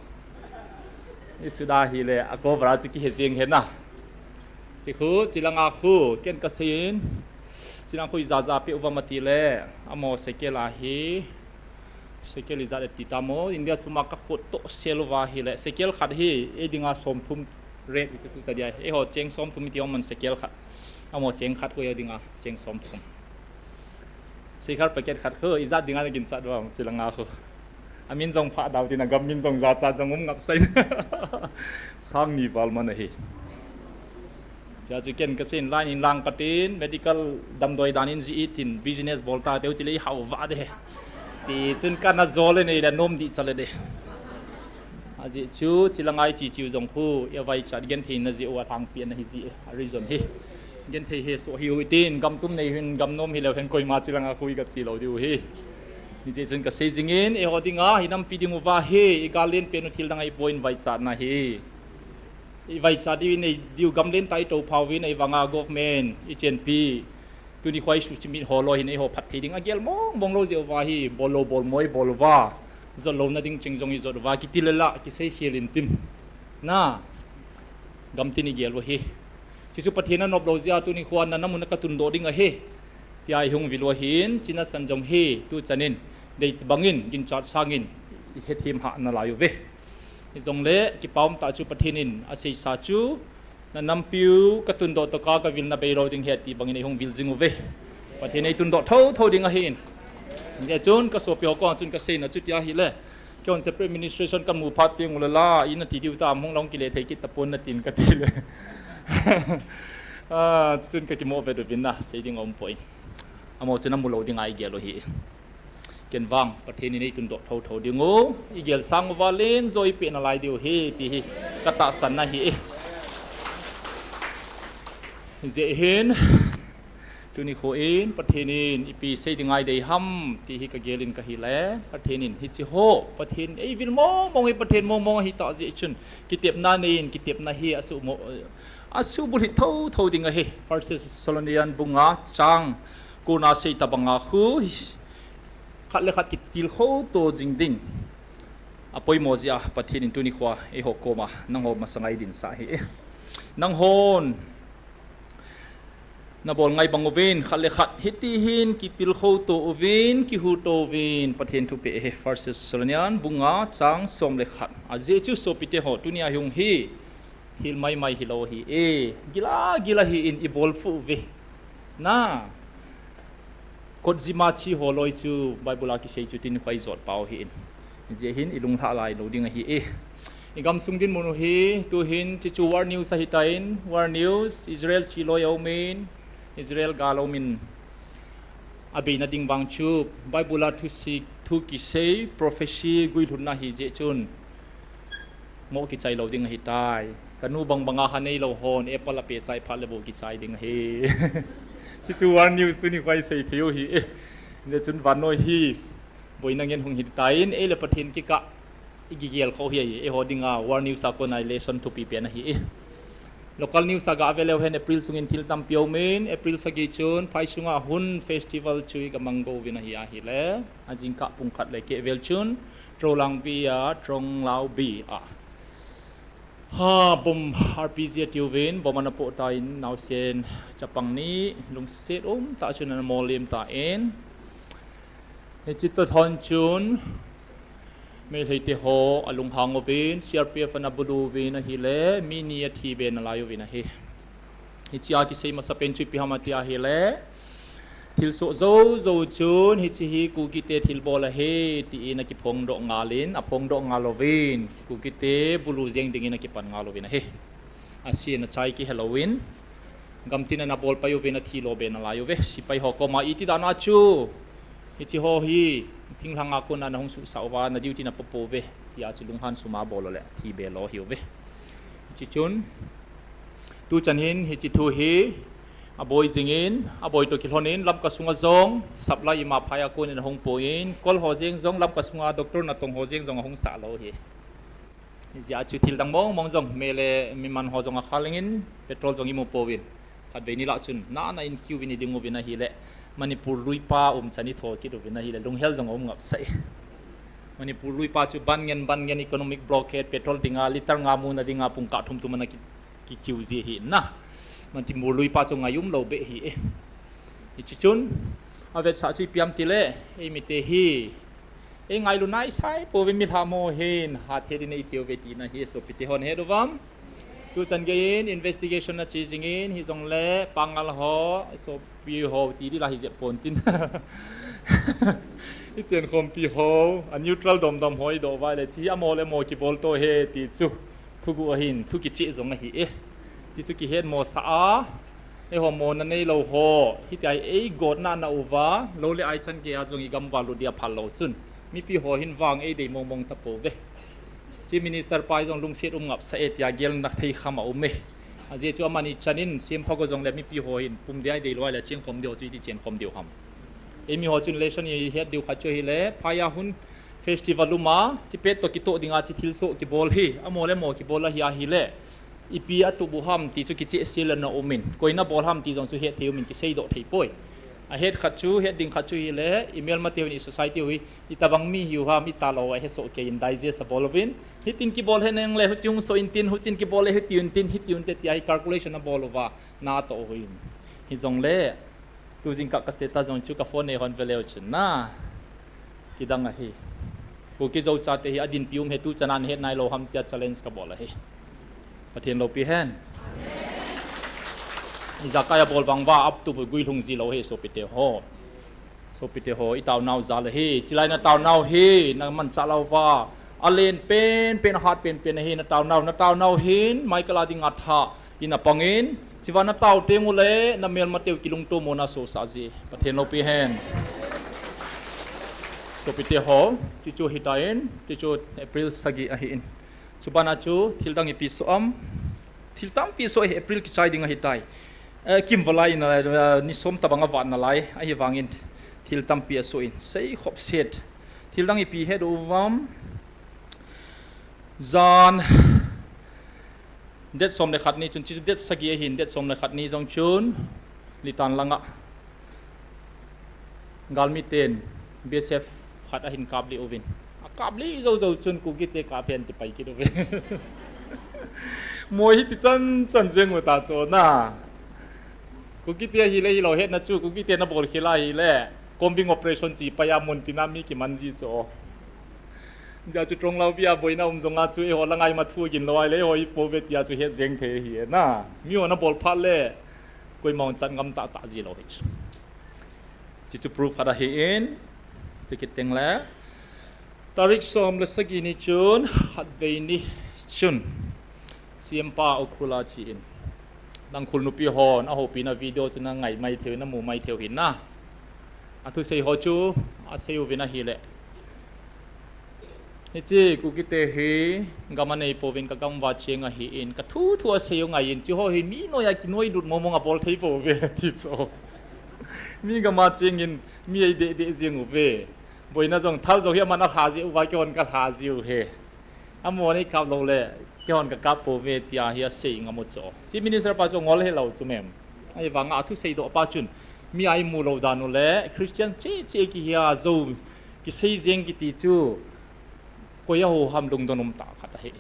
Isuda hile, a cover a chu kihe jeng ahi na. Hiche khu, chulanga khu, ken kaseiyin. Chulanga khu ijat ja peh uvam atile, amaho shekel ahi. Shekel ijat ati tamo, India sum a ka khut toh sel uva ahile, shekel khat hi, ei dinga somthum rate iti tu ta dia. Eiho cheng somthum iti uvam shekel khat. Amaho cheng khat khu ei dinga, cheng somthum. Sikhar packet khat khu, ijat dinga naginchat uvam, chulanga khu. Amin jong Phadao tin, agam min jong jachat jong um ngap sai. Sang ni val man ahi. Hiche chu ken kaseiyin line in lang katin, medical damdoi dan in ji itin, business bol ta teu tile ihao va de. Tichun kana jole nei le nom dih chale de. Ajeh chu, chulanga iche cheu jong khu, ivaichat gentheina jeh uva thangpi ana hi ji, a reason hi. Genthei hesoh hiu hitin, gam tum nei hin, gam nom hileu hen koima chulanga khu iga che lou diu ahi. Hijeh chun kasei jingin, eiho dinga, hi nampi ding uva hi, igal len pen u thil dang ahipoi, vaichatna ahi. Ivaichat diu inei diu gam len tah itou phauvin, ahivanga government, ichenpi. Tuni khoa isuhchimit ho loi hin eiho phatthei ding agel mong mong lou jeh uva hi, bol lou bol mo ibol uva. Jot louna ding cheng jong ijot uva, kiti le la, kisei khel intin. Na, gam tin igel u ahi. Hiche chu Pathen anop lou jeh a tuni khoa na nam u na katundoh ding ahi. Tia ihung vil u ahin, chuna san jong hi, tuchan in, dei bangin, ginchat sangin, ihethem hah nalai uve. Hijongle, kipa umtah chu Pathen in, aseisa chu, na nampiu, katundoh toh ka, kavilna beilou ding ahi ati bangin eihung vil jing uve. Pathen in eitundoh thotho ding ahin. Hijeh chun, kasopi ho koma chun kaseina chu tia ahile. Keihon separate administration kamu phat teng ule la, ina ti diu tam hung long kile thei kit tapon natin katile. Ah, chun kakimo vet uvin na, sei ding aumpoi. Amaho chun amu lou dinga igel u ahi. Ken vang, Pathen in eitundoh thotho ding u, igel sang uva len jo ipeh nalai diu ahi, ti hi, katahsanna ahi. Hijeh hin, tuni khoin, Pathen in ipi sei ding aidei ham, ti hi kagel in kahile, Pathen in hiche ho, Pathen eivil mong mong hi Pathen mong mong ahitah jeh chun, kitepna neiyin, kitepna hi asuhmo, asuhbulhit thotho ding ahi, First Thessalonian bung nga chang kona sei tabanga khu, khat le khat kitilkhou to jing ding. Apoimo jeh a Pathen in tuni khoa eiho koma nangho masanga eidinsah ahi. Nanghon Nabol ngai bang uvin, khat le khat hiti hin kitilkhou to uvin, kihuto uvin, Pathen thupeh hi First Thessalonian bung nga chang som le khat. Ajeh chu sopite ho, tunia hung hi thil maimai hilou ahi e, gila gila hi in ibol phu uve. Na, kot jima chi ho loi chu Bible a kisei chu tin khoi jot pau hi in. Ajeh hin ilunglhah lai lou ding ahi e. Igamsung dinmun u hi, tuhin, hichu war news ahitan, war news, Israel chi loi aumin, Israel gal aumin, abeina ding vang chu, Bible a thusik, thu kisei, prophecy, guilhunna ahi jeh chun, ngoh kichai lou ding ahitai. Kanu bang banga ha neilou hon, apple apeh chai phat le bou kichai ding ahi. Hichu war news tuni khoi sei thei u hi e. Hijeh chun vannoi hi, boina ngen hung hitan, ei le Pathen kikah, igigel khou hi ahi, eiho dinga war news a kona lesson thupi pen ahi e. Local news a gave leu hen April sungin thil tampi aumin, April sagi chun, phai sunga Hun festival chu igamang go uvin ahi ahile, ajingkah pung khat le keh vel chun, Trolangbi a, Tronglaobi a, ha, bomb R P G atiuvin, bomb ana poh tan, naosen chapang ni, lungset umtah chun ana mollem tan. Hiche toh lhon chun, Meiteite ho alunghang uvin, C R P F ana bulu uvin ahile, mi ni athi be nalai uvin ahi. Hichea kisei masapen chu ipi ham ati ahile, thilsoh jou jou chun, hiche hi Kukite thilbol ahi, tin akiphongdoh ngal in, aphongdoh ngal uvin, Kukite bulu jeng dingin akipan ngal uvin ahi. Asen achai kihelouvin, gamtin ana bolpai uvin athi lo be nalai uve. Sepai ho koma iti dan a chu, hiche ho hi, thinglhang a kona nahung suhsah uva, na duty napo pouve, tia chu lunghan suma bol uleh, thi be lo ahiuve. Hiche chun, tuchan hin, hiche thu hi, aboi jingin, aboi toh kilhonin, Lamka sunga jong, supply ima phai a konin ahung poin, kol ho jeng jong, Lamka sunga doctor natong ho jeng jong ahung sah lou ahi. Hijeh a chu thil dang mong mong jong, mei le mi man ho jong akhal lengin, petrol jong imu pouvin. Khatvei nilah chun, nana in queue uvin iding uvin ahile, Manipur luipa umchan itho kit uvin ahile, lunghel jong aum ngapsah e. Manipur luipa chu ban ngen, ban ngen economic blockade, petrol dinga, litre nga muna dinga, pungkah thum thum ana ki, ki queue ji ahi na. Manipur luipa chu ngai umlou beh ahi e. Hiche chun, avetsah chu ipi ham tile, eimite hi, ei ngailu naisai pouve, milham ho hin, hatthei ding nei tiuve tina hi, sopite hon het uvam. Tuchan geiyin, investigation ache jingin, hijongle, Pangal ho, sopi ho, ti dila hijep pontin. Ichenkhompi ho, a neutral domdom ho idoh uva le, hiche hi amo le amo kibol to ahi, ti chu. Thuguh ahin, thu kicheh jong ahi e. Hiche chu kihetmosah a, eiho mona neilou ho, hitia hi eigotna ana uva, lou le aichan geiya jong igam val u dia phal lou chun, mipi ho hin vang eidei mong mong tapouve. Chief Minister pa hi jong lungset um ngapsah e tia gelna thei kham aume. Ajeh chu amani chanin, sempha go jongle mipi ho hin, pum dia idei lou ahile, chenkhom diu chu iti chenkhom diu ham. Eimi ho chun lesson ihet diu khat chu ahile, phai a Hun festival uma, hiche pet toh kitoh dinga hiche thilsoh kibol hi, amo le amo kibol ahi ahile, ipi atup u ham ti chu kichehsel ana umin, koi nabol ham ti jong chu hetthei umin, kiseidoh thei poi. Ahet khat chu, het ding khat chu ahile, imelmateu hin i society u hi, itobang mi hiu ham, ichalou a hesoh keiyin digest abol uvin, hitin kibol henlang le, huchi hung soh intin, huchin kibol le, hitiu intin, hitiu inte tia hi calculation abol uva, natoh u hin. Hijongle, tu jingkah ka status jong chu ka phone neihon veleu chun na. Kidang ahi. Kuki Zo chate hi adinpi um hi tuchan a nahet nailou ham tia challenge kabol ahi. Pathen loupi hen. Ijakai abol vang uva aptup u guilhung jilou ahi sopite ho. Sopite ho, itaonau jal ahi. Chulai nataonau hi, namanchah lou uva, alen penpen, ahat penpen ahi nataonau. Nataonau hin, Michael a dinga tha in apangin, chuva natao tengule, namelmateu kilungtomona sohsah ji. Pathen loupi hen. Sopite ho, chuchu ahitan, chuchu April sagi ahin. Chubana chu thildang ipi soh am? Thil tampi soh ahi, April kichai ding ahitai. Eh, kimvalai in, eh, ni som tobang avat nalai, ahivangin thil tampi asoh in, seikhop set. Thildang ipi het uvam? Jan, date som le khat ni chun, chuchu date sagi ahin, date som le khat ni jong chun, Litan langa galmiten B S F khat ahin kaplih uvin. Akaplih jou jou chun Kukite kap hen ti pai kit uvin. Moi hi tichan chan jeng uta chu na. Kukite ahile hilou hetna chu, Kukite nabol khel ahile, combing operation chi paiya mun tina mi kiman ji chu. Hijeh chun Tronglao bia boina um jonga chu eiho langa ima thu gin lou ahile, eiho ipouve tia chu het jeng thei ahi na. Miho nabol phat le, koima hung chat ngam tahtah ji lou hi chu. Hichu proof khat ahin, tikit teng le. Tarik som le sagi ni chun, khatvei ni chun, C M pa Ukhrul a che in, Tangkhul nupi hon ahoupina video chu nangai mai theiu, namu mai theiu hin na. Athusei ho chu asei uvin ahile, hiche Kukite hi gam anei pouvin, kagam uva cheng ahin, kathu thu asei u ngaiyin, chuho hi mi noiya kinoi lut mong mong abol thei pouve ti chu. Mi gam a chengin mi eideh deh jeng uve. Boina jong, thal jong hi aman alha jiuva, keihon kalha jiu hi. Amahon eikap lou le, keihon kakap pouve tia hi asei ngam u chu. Chief Minister pa chu ngol helou chu mem. Ahivanga athusei doh pa chun, mi a imu lou dan u le, Christian cheh cheh kihia jou kisei jeng kiti chu, koi a ho ham lungdon um tah khat ahi.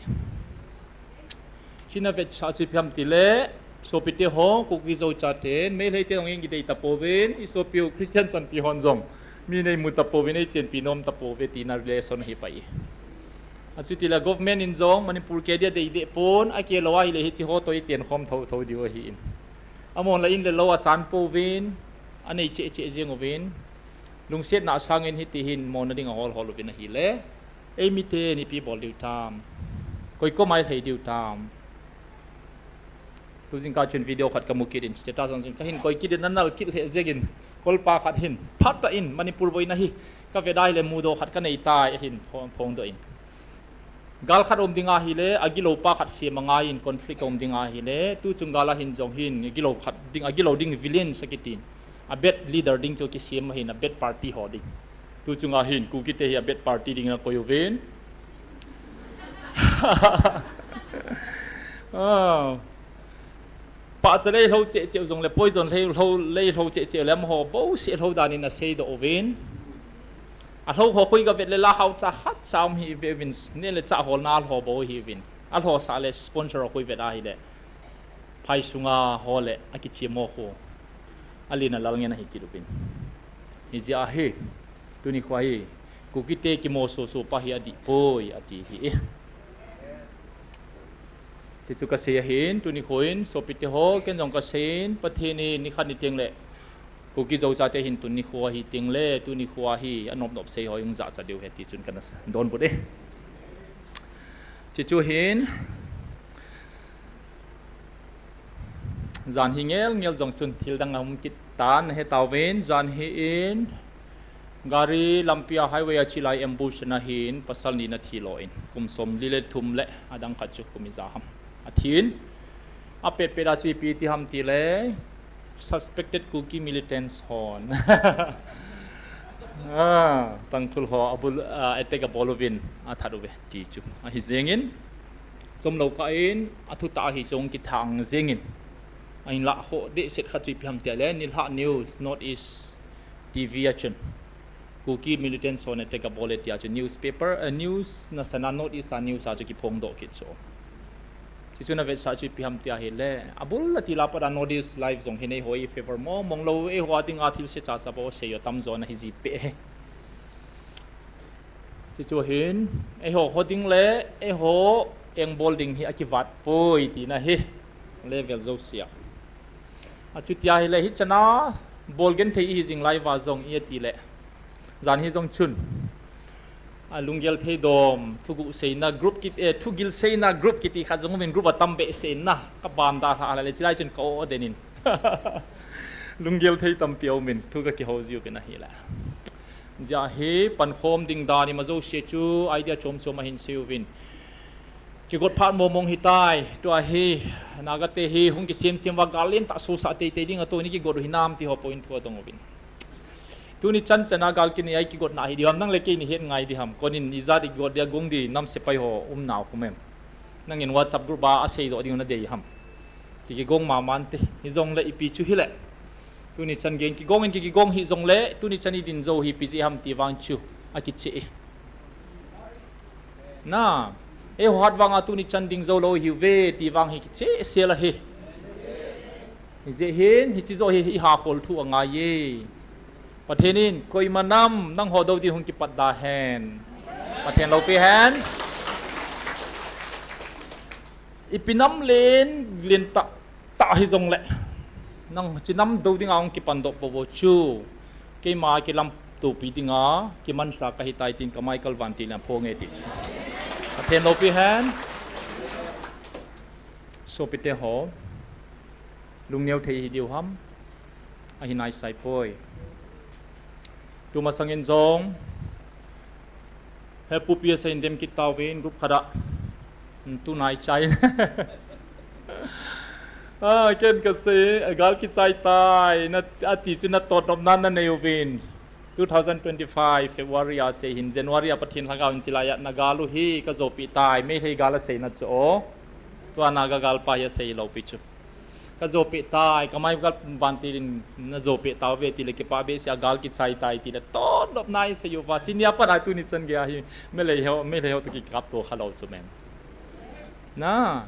Hichea vetsah chu ipi ham tile, sopite ho, Kuki Zo chaten, Meitei te jong in kidei tapouvin, isopiu Christian chanpi hon jong, mi neimu tapouvin, eichenpi nom tapouve tina relation ahi pai. Achutile government in jong, Manipur kedia deideh pon, akeh lou ahile hiche ho toh ichen khom thotho diu ahin. Amahon la in le lou achan pouvin, anei cheh cheh jeng uvin, lungsetna asangin hiti hin mona ding ahol hol uvin ahile, eimite in ipi bol diu tam, koi koma ilhei diu tam. Tu jingkah chun video khat kamu kit in, status jong chun kahin koi kit in, anal kit lheh jengin, kolpa khat hin, phatah in, Manipur boina hi, kavet ahile mudoh khat kanei tai, ahin phongdoh in. Gal khat um ding ahile, agilou pa khat sem angaiyin, conflict um ding ahile, tuchung gal a hin jong hin, agilou khat ding, agilou ding villains akitin, a bad leader ding chu kisem ahin, a bad party ho ding. Tuchunga hin, Kukite hi a bad party dingin akoi uvin. Pahcha lei lhou cheh cheh u jongle, poison lei lhou, lei lhou cheh cheh u le, amaho bouseh lhou danin aseidoh uvin. Alhou ho koi kavet le la haucha khatcha um hih veuvin, neh le chah holna alho bou ahiuvin. Alhosah le sponsor ho koi vet ahile, phai sunga ho le akichem ho khu, alen alal ngen ahi kit uvin. Hijeh a hi, tuni kho hi, Kukite kimososo pa hi adihpoi, ati hi. Hichu kasei ahin, tuni kho in, sopite ho, ken jong kasei in, Pathen in nikhat ni tengle, Kuki Zo chate hin tuni kho ahi tengle, tuni kho hi, anop nop sei ho hung jahcha diu ahi ti chun kana donbut e. Hichu hin, jan hi ngel ngel jong chun thildang aum kit tan, hetauvin, jan hi in, gari lampia highway a chelai ambush ana hin, pasal ni ana thilo in, kum somli le thum le adang khat chu kum ija ham athin, apetpet a chu ipi ti ham tile, suspected Kuki militants hon, Tangkhul ho abul, attack abol uvin athat uve ti chu ahi jengin, chomlou kah in athutah hi chu kithang jengin, ahinlah khoh dehset khat chu ipi ham tile, Nilhah News, North East T V a chun, Kuki militants hon attack abol e tia chu newspaper, news nasana North East a news a chu kiphongdoh kit chu. Hichu ana vetsah chu ipi ham tia ahile, abul a tila pat a North East Live jong hin eiho i favor mong mong lou, eiho a dinga thilse chacha bou asei u atamjo ana hi jipeh e. Hichu hin, eiho ho ding le, eiho engbol ding hi akivat poi tina ahi, level jousea. Achutia ahile, hichana bol genthei ihi jing lai uva jong ia tile, jan hi jong chun, alunggel thei dom, thuguh seina group kit, thugil seina group kiti khat jong umin, group atam behseh in na, kabam dalhah le, chulai chun ka-o den in, lunggel thei tampi aumin, thu kakihou jiuvin ahile. Hijeh hi pankhom ding dan ima jouse chu idea chom chom ahin seiuvin, kigot phat mong mong hitai. Tua hi Naga te hi hung kisem sem uva gal lentah sosah teitei dinga tua hi kigot u hinam ti ho poi in thu adong uvin. Tuni chan chana gal kinei a ikigotna hi diham, nang le kei ihet ngai diham, konin ijat igot dia gong di nam sepai ho umnau khu mem. Nangin WhatsApp group a aseidoh ding nadei ham, ti kigong mamante. Hijongle ipi chu hile, tuni chan gei kigong in ki, kigong hih jongle, tuni chan idin jou hi ipi jeh ham ti vang chu akicheh e. Na, eiho hat vanga tuni chan ding joulou ihiuve ti vang hi kicheh sel ahi. Hijeh hin, hiche joh hi, i hakhol thu angai e. Pathen in, koima nam, nangho dou din hung kipat da hen. Pathen loupi hen. Ipi nam len, len tah, tah hijongle. Nang, hiche nam dou dinga hung kipan doh pou bou chu. Keima kilam topi dinga, kimansa kahi tai tin kamai kalvan tin aphong e ti chu. Pathen loupi hen. Sopite ho. Lungneo thei hi diu ham. Ahi naisai poi. Tumasangin jong. He pupi a sei in dem kit tauvin group khat a. Hmm, tu nai chai. Ah, ken kasei, gal kichai tai, na, ati chu natotnopna nanei uvin. Two thousand twenty-five February a sei hin, January a Pathen lhagao in chilai a nagal u hi, kajopi tai, Meitei gal aseina chu o. Tua Naga galpa hi asei lou pi chu. Kajopi tai, kamai gal vantil in najopi tauve tile kipah behseh a gal kichai tai tile totnopna in sei uva. Chunia pat a tuni chan gei a hi, Meitei ho, Meitei ho toh kikap to khalou chu mem. Na.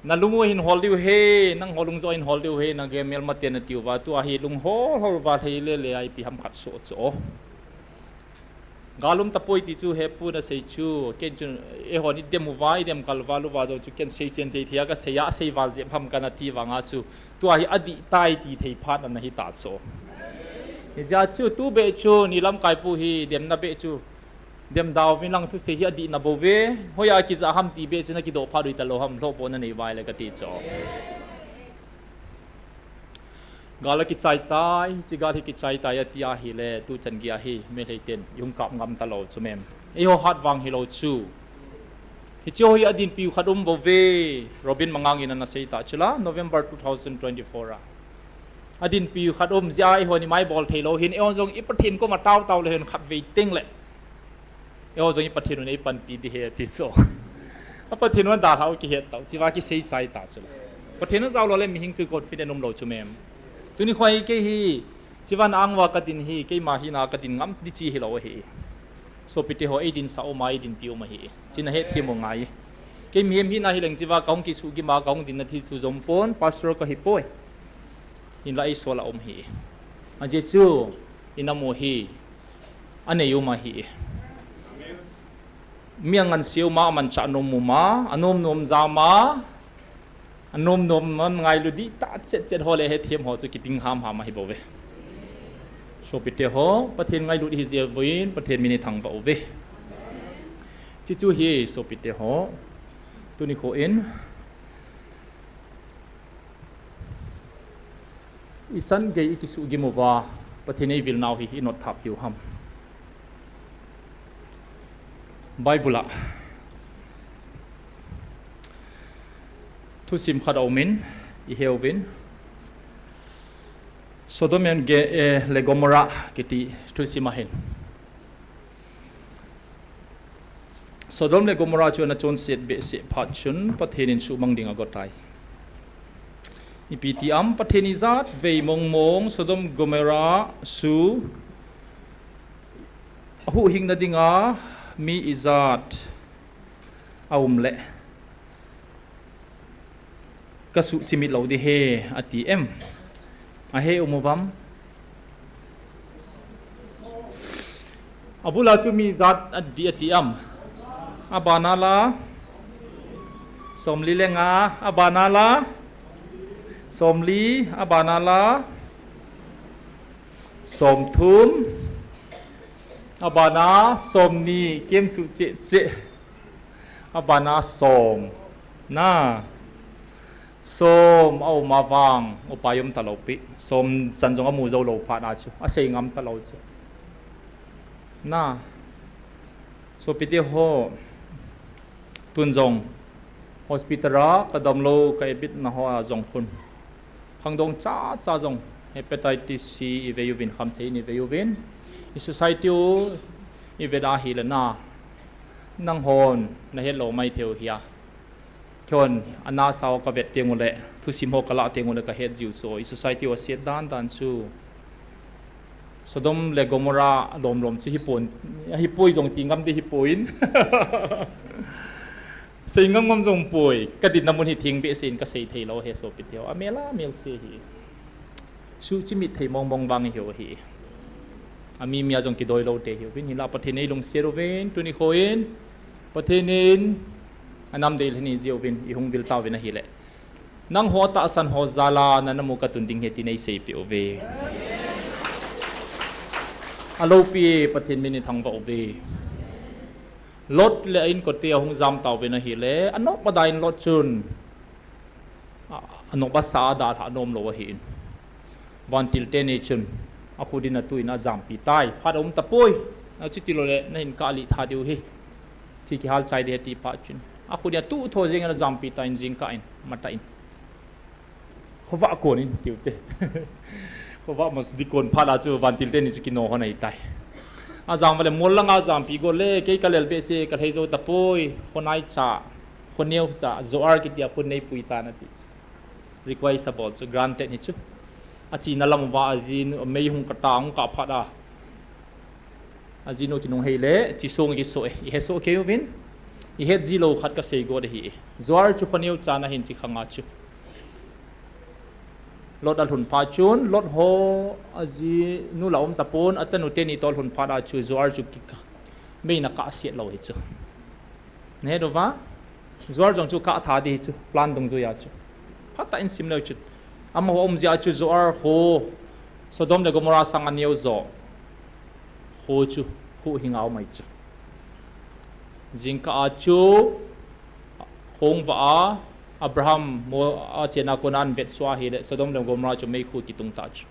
Nalung u hin hol diu he, nangho lung joh hin hol diu he, nagel melmaten nati uva. Tua hi lung hol hol uva thei lele a ipi ham khat soh chu o. Gal um tapoi ti chu hepu nasei chu, ken chun, eihon idem uva, idem kal val uva jong chu ken seichen thei thei a kasei a, asei val jep ham kana ti vanga chu, tua hi adih tai ti thei phat ana hita chu. Hijeh a chu, tu beh chu, ni lamkai pu hi, demna beh chu, dem dauvin lang thusei hi adihna bouve, hoiya kija ham ti beh chu nakidoh phat ui talou ham, lhohbohna nei uva ahile kati chu. Gal akichai tai, hiche gal hi kichai tai ati ahile, tu chan gei a hi, Meitei ten, ihung kap ngam talou chu mem. Eiho hat vang hilou chu. Hiche ho hi adinpi u khat um bouve, Robin Mangang in ana sei ta chu la, November two thousand twenty-four a. Adinpi u khat um jeh a eihon imai bol theilou hin, eihon jong i Pathen koma taotao le hin khatvei tengle. Eiho jong i Pathen un eipanpi ding ahi ati chu. A Pathen un adalhah u kihet tau, hichea kisei chai ta chu la. Pathen ajao lou le mihing chu confident umlou chu mem. Tuni khoa hi kei hi, hichea na ang uva kadin hi, keima hina kadin ngam ding chi hilou ahi. Sopite ho eidinsah um a, eidinpi um ahi. Hiche nahetthem u ngai. Kei mihem hina hileng hichea kahung kisuhgim a, kahung dinna thil chu jom pon, pastor kahipoi. Hinla eisol a um ahi. Ajeh chu, inam u hi, anei um ahi. Mi angansea um a, amanchah nom um a, anom nom jam a, anom nom a ngailu dihtah chet chet ho le hetthem ho chu kiting ham ham ahi bouve. Sopite ho, Pathen ngailut hi jeh uvin, Pathen min ithangvah uve. Hiche chu hi, sopite ho, tuni kho in, ichan gei ikisuhgim uva, Pathen eivilnau hi inot thap diu ham. Bible a thusim khat aumin, iheuvin. Sodom and Ge-, eh, le Gomorrah kiti thusim ahin. Sodom le Gomorrah chu ana chonset behseh phat chun Pathen in suhmang ding agotai. Ipi ti am, Pathen ijat vei mongmong Sodom Gomorrah suh ahuhhingna dinga mi ijat aum le kasuh chimit lou ding ahi, ati em? Ahe um uvam? Abul a chu mi ijat adih ati am? Abana la? Somli le nga, abana la? Somli, abana la? Somthum, abana somni, kemsuh cheh cheh. Abana som. Na. Som aum a vang, upai um talou pi. Som chan jong amu jou lou phat a chu. Asei ngam talou chu. Na. Sopite ho. Tun jong. Hospital a kadamlou, ka admit na ho a jong khun. Khangdong chacha jong hepatitis C ivei uvin, khamthei in ivei uvin. I society u ivet a hile na. Nanghon nahet lou maithei u hia. Keihon ana sao kavet teng ule, thusim ho kalah teng ule kahet jiu chu. I society u aset dan dan chu. Sodom le Gomorrah lom lom chu hipon, hipoi jong ti ngam ding hipoi in. Sei ngam ngam jong poi, ka dinna mun hi thing behseh in ka sei thei lou ahi sopite ho. A mel a mel se hi. Suhchimit thei mong mong vang hi ho hi. A mi mi a jong kidoi lou te hi uvin, hinlah Pathen in eilungset uvin, tuni kho in Pathen in a nam dei lheni ji uvin, i hung vil tauvin ahile. Nangho tahsan ho jal a na na mu ka tun ding ahi ti nei seipeh uve. A loupi e, Pathen min i thangvah uve. Lot le a inkote a hung jam tauvin ahile, a nop a da in Lot chun, a, a nop a sa a dalha nom lou ahin. Vantil teni chun, a khut in a tu in a jampi tai, phat a um tapoi, a chuti lou le, na hin kah lih tha diu ahi. Thi kihal chai ding ahi ti phat chun. A khut in a tu tho jeng in a jampi tai in jingkah in, matah in. Khovah kon in tiu te. Khovah mas di kon phat a chu vantil teni chu kino hon ahi tai. A jam vale mol langa jampi go le, kei ka lel behseh, ka lhei jou tapoi, khonai cha, khoneo cha, Zoar kiti a khun nei pui tan ati. Request a bol chu, granted hi chu. A china lam uva a jinu, mei hung kah ta, hung kah phat a. A jinu kinung hei le, chi song kiso e, i he so kei uvin. I het ji lou khat ka sei go de hi. Zoar chu khoneo cha na hin chi khanga chu. Lot a lhun phat chun, Lot ho a jinu la um tapon, a chanu teni toh lhun phat a chu, Zoar chu ki, mei na kah siat lou hi chu. Na het uva? Zoar jong chu kah tha di hi chu, plan dungjuia chu. Phatah in sim leu chu. Amaho um jeh a chu Zoar ho, Sodom le Gomorrah sang a neo jo. Ho chu, huhhing a um ahi chu. Jingkah a chu, hung vah a, Abraham mo a chena kona an vetsua hile, Sodom le Gomorrah chu meikhu kitung ta chu.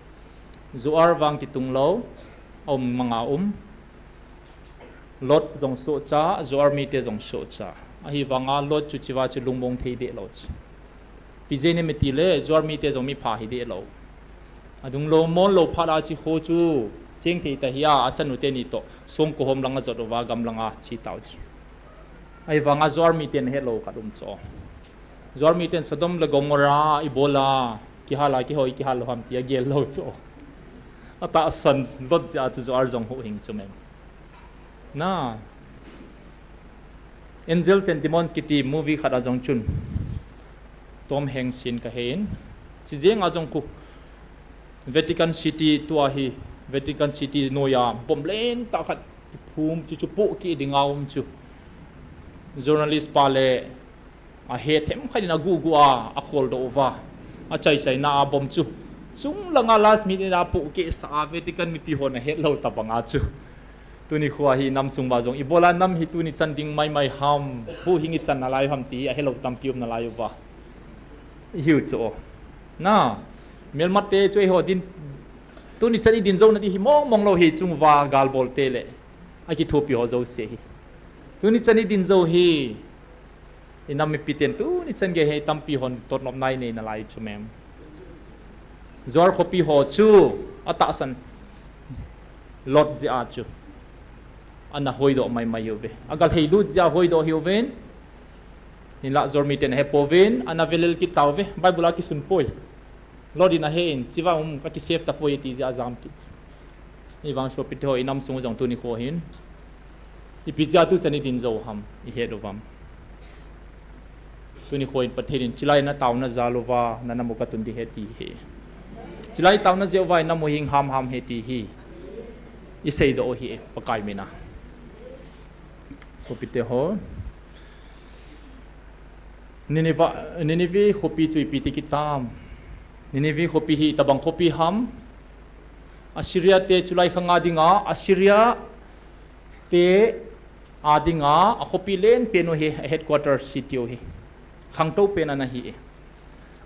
Zoar vang kitung lou, a um manga um. Lot jong sohcha, Zoar mite jong sohcha. Ahivanga Lot chu chiva chu lungmong thei deh lou chu. Ipi jeh inem itile, Zoar mite jong mipha hi deh lou. Adung lou, mol lou phat a chi kho chu, cheng thei ta hi a, a chanu teni toh, songko hom langa jot uva, gam langa chi tau chu. Ahivanga Zoar miten ahet lou khat um chu. Zoar miten Sodom le Gomorrah, ibola, kihal a, kihoi, kihal lou ham ti a gel lou chu. A tahsan Lot jeh a chu Zoar jong huhhing chu mem. Na. Angels and Demons kiti movie khat a jong chun. Tom Hanks in ka hein. Chi jeng a jong khu. Vatican City tua hi. Vatican City noiya bomb lentah khat phum chu chu pohkeh ding a um chu. Journalist pa le A he themkhat in a gugu a, a kholdoh uva. A chaichaina a bomb chu. Chung langa last minute a pohkeh sa a Vatican mipi hon a het lou tabang a chu. Tuni khoa hi nam sung uva jong. Ibola nam hi tuni chan ding maimai ham. Huhhing i chan nalai ham ti a helou tampi um nalai uva. I hiu chu o. Na. Melmate chu eiho din. Tuni chan i din jou na di hi mong mong lou hi chung uva galbol te le. A kithopi ho jouse hi. Tuni chan i din jou hi. I nam mipi ten tuni chan gei hi tampi hon totnopna i nei nalai chu mem. Zoar khopi ho chu a tahsan Lot jeh a chu. Ana hoidoh maimai hiuve. A galhei lut jeh a hoidoh hiuvin. Hinlah Zoar miten a hepouvin, ana velel kit tauve. Bible a kisun poi. Lot in a he in, chiva um ka kisave tapoi ti jeh a jam kit. Hivang sopite ho i nam sung jong tuni kho hin. Ipi jeh a tu chan i din jou ham, i het uvam. Tuni kho in Pathen in chilai na taona jal uva, na na mu ka tun ding ahi ti hi. Chilai taona jeh uva i na mu hing ham ham ahi ti hi. I seidoh u ahi Pakai mina. Sopite ho. Nineveh, Nineveh khopi chu ipi ti kitam. Nineveh khopi hi tabang khopi ham. Assyria te chulai khang a dinga, Assyria te a dinga, a khopi len pen u hi, a headquarter city u hi. Khangtou pen ana hi.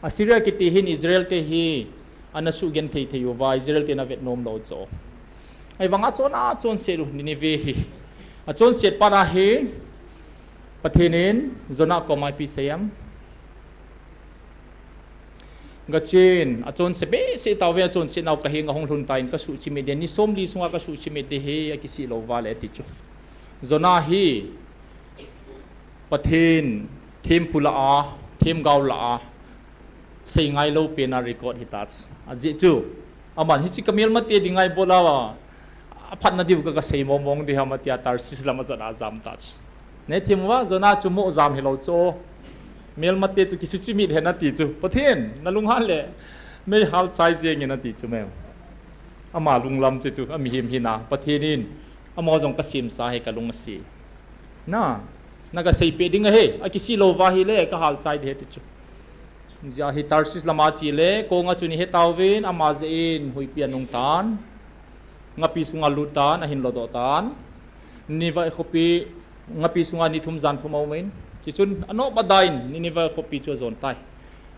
Assyria kiti hin Israel te hi ana sugenthei thei uva, Israel te na vet nom lou chu. Ahivanga chon a chonset u Nineveh hi. A chonset pat a hi Pathen in Jonah koma ipi asei em. Gachen, a chonse behseh tauve, a chonse nau ka henga hung lhun tan ka suhchimit ding, ni somli sunga ka suhchimit ding ahi, akisih lou uva le ati chu. Jonah hi Pathen thempu lah a, themgao lah a, seingai lou pen a record hita chu. Ajeh chu, aman hiche ka melmate dinga ibola, aphatna diu ka, ka sei mong mong ding ham atia Tarshish lam a jat a ajam ta chu. Nethim uva, Jonah chu mo jam hilou chu. Melmate chu kisuchimit hen ati chu. Pathen, nalunghan le, meihal chai jeng in ati chu mem. Ama lunglam chu chu, amihem hina. Pathen in, amaho jong kasemsa ahi, kalung ase. Na, nagaseipeh ding ahi, akisi lou uva ahile, kahal chai ding ahi ti chu. Hijeh hin Tarshish lama chele, konga chu nihet tauvin, ama jeh in, huipi anung tan. Ngapi sunga lut tan, ahin lodoh tan. Nineveh khopi, ngapi sunga ni thum jan thum aumin. Chuchun, anop adain, Nineveh khopi chu ajon tai.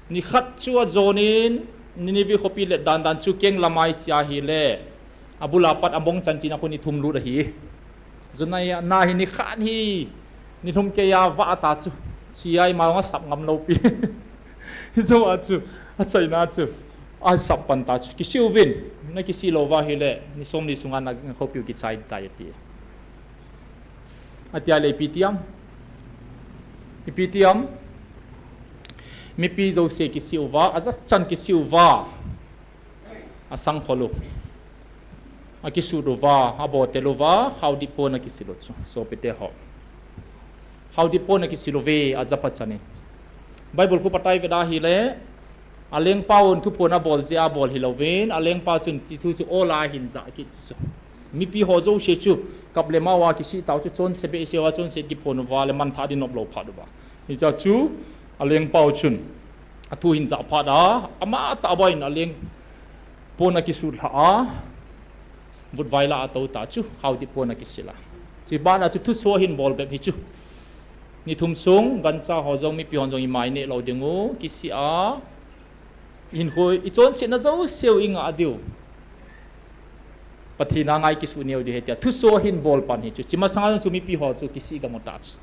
Nikhat chu ajonin, Nineveh khopi le dandan chu keng lamai chia ahile. Abula pat among chan tina khu ni thum lut ahi. Jonah hi, na hi nikhat hi, ni thum keiya vah ata chu. Chia ima nga sap ngam lou pi. Hijou a chu, achaina chu. Asap pan ta chu. Kisi uvin, nakisi lou uva ahile, ni som ni sunga nakhopiu kichai tai ati. Atia le ipi tiam. Ipi tiam. Mipi jouse kisi uva, ajachan kisi uva. Asang kholu. Akisut uva, abotel uva, khaodip pon akisilu chu. Sopite ho. Khaodip pon akisilu ve, ajapachan in. Bible khu patai veda ahile, alengpa un thuphon abol jeh a bol hilouvin, alengpa chun ti thu chu ola ahin ja kit chu. Mipi ho jouse chu, kap le mao a kisi tau chu chonse behseh uva, chonse kiphon uva, le manthah ding nop lou phat uva. Hicha chu, alengpa u chun, athu hin ja phat a, ama tah bou in aleng pon akisut lha a, vutvai la atou ta chu, khaodip pon akisil a. Chuban a chu thuso ahin bol bep hi chu. Ni thum sung, gancha ho jong, mipi hon jong ima ineh lou ding u, kisi a, Hinkho, ichonsetna jouseu ingah diu. Pathen a ngai kisu neo diu ahi tia. Thuso ahin bol pan hi chu. Chi masanga jong chu mipi ho chu kisih gam u ta chu.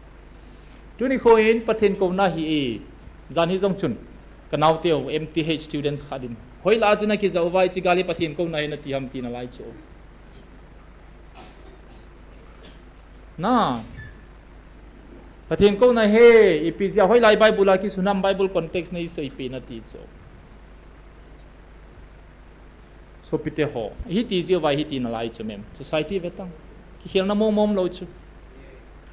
Tuni kho in Pathen kouna hi e. Jan hi jong chun. Kanaoteu M T H students khat in. Hoilah a chu nakijah uva hiche gal hi Pathen kouna ahi nati ham ti nalai chu. Na. Pathen kouna ahi, ipi jeh a hoilai Bible a kisun ham Bible context neiseipeh nati chu. Sopite ho, hiti jeh uva hiti nalai chu mem. Society ve tang. Kikhelna mong mong lou chu.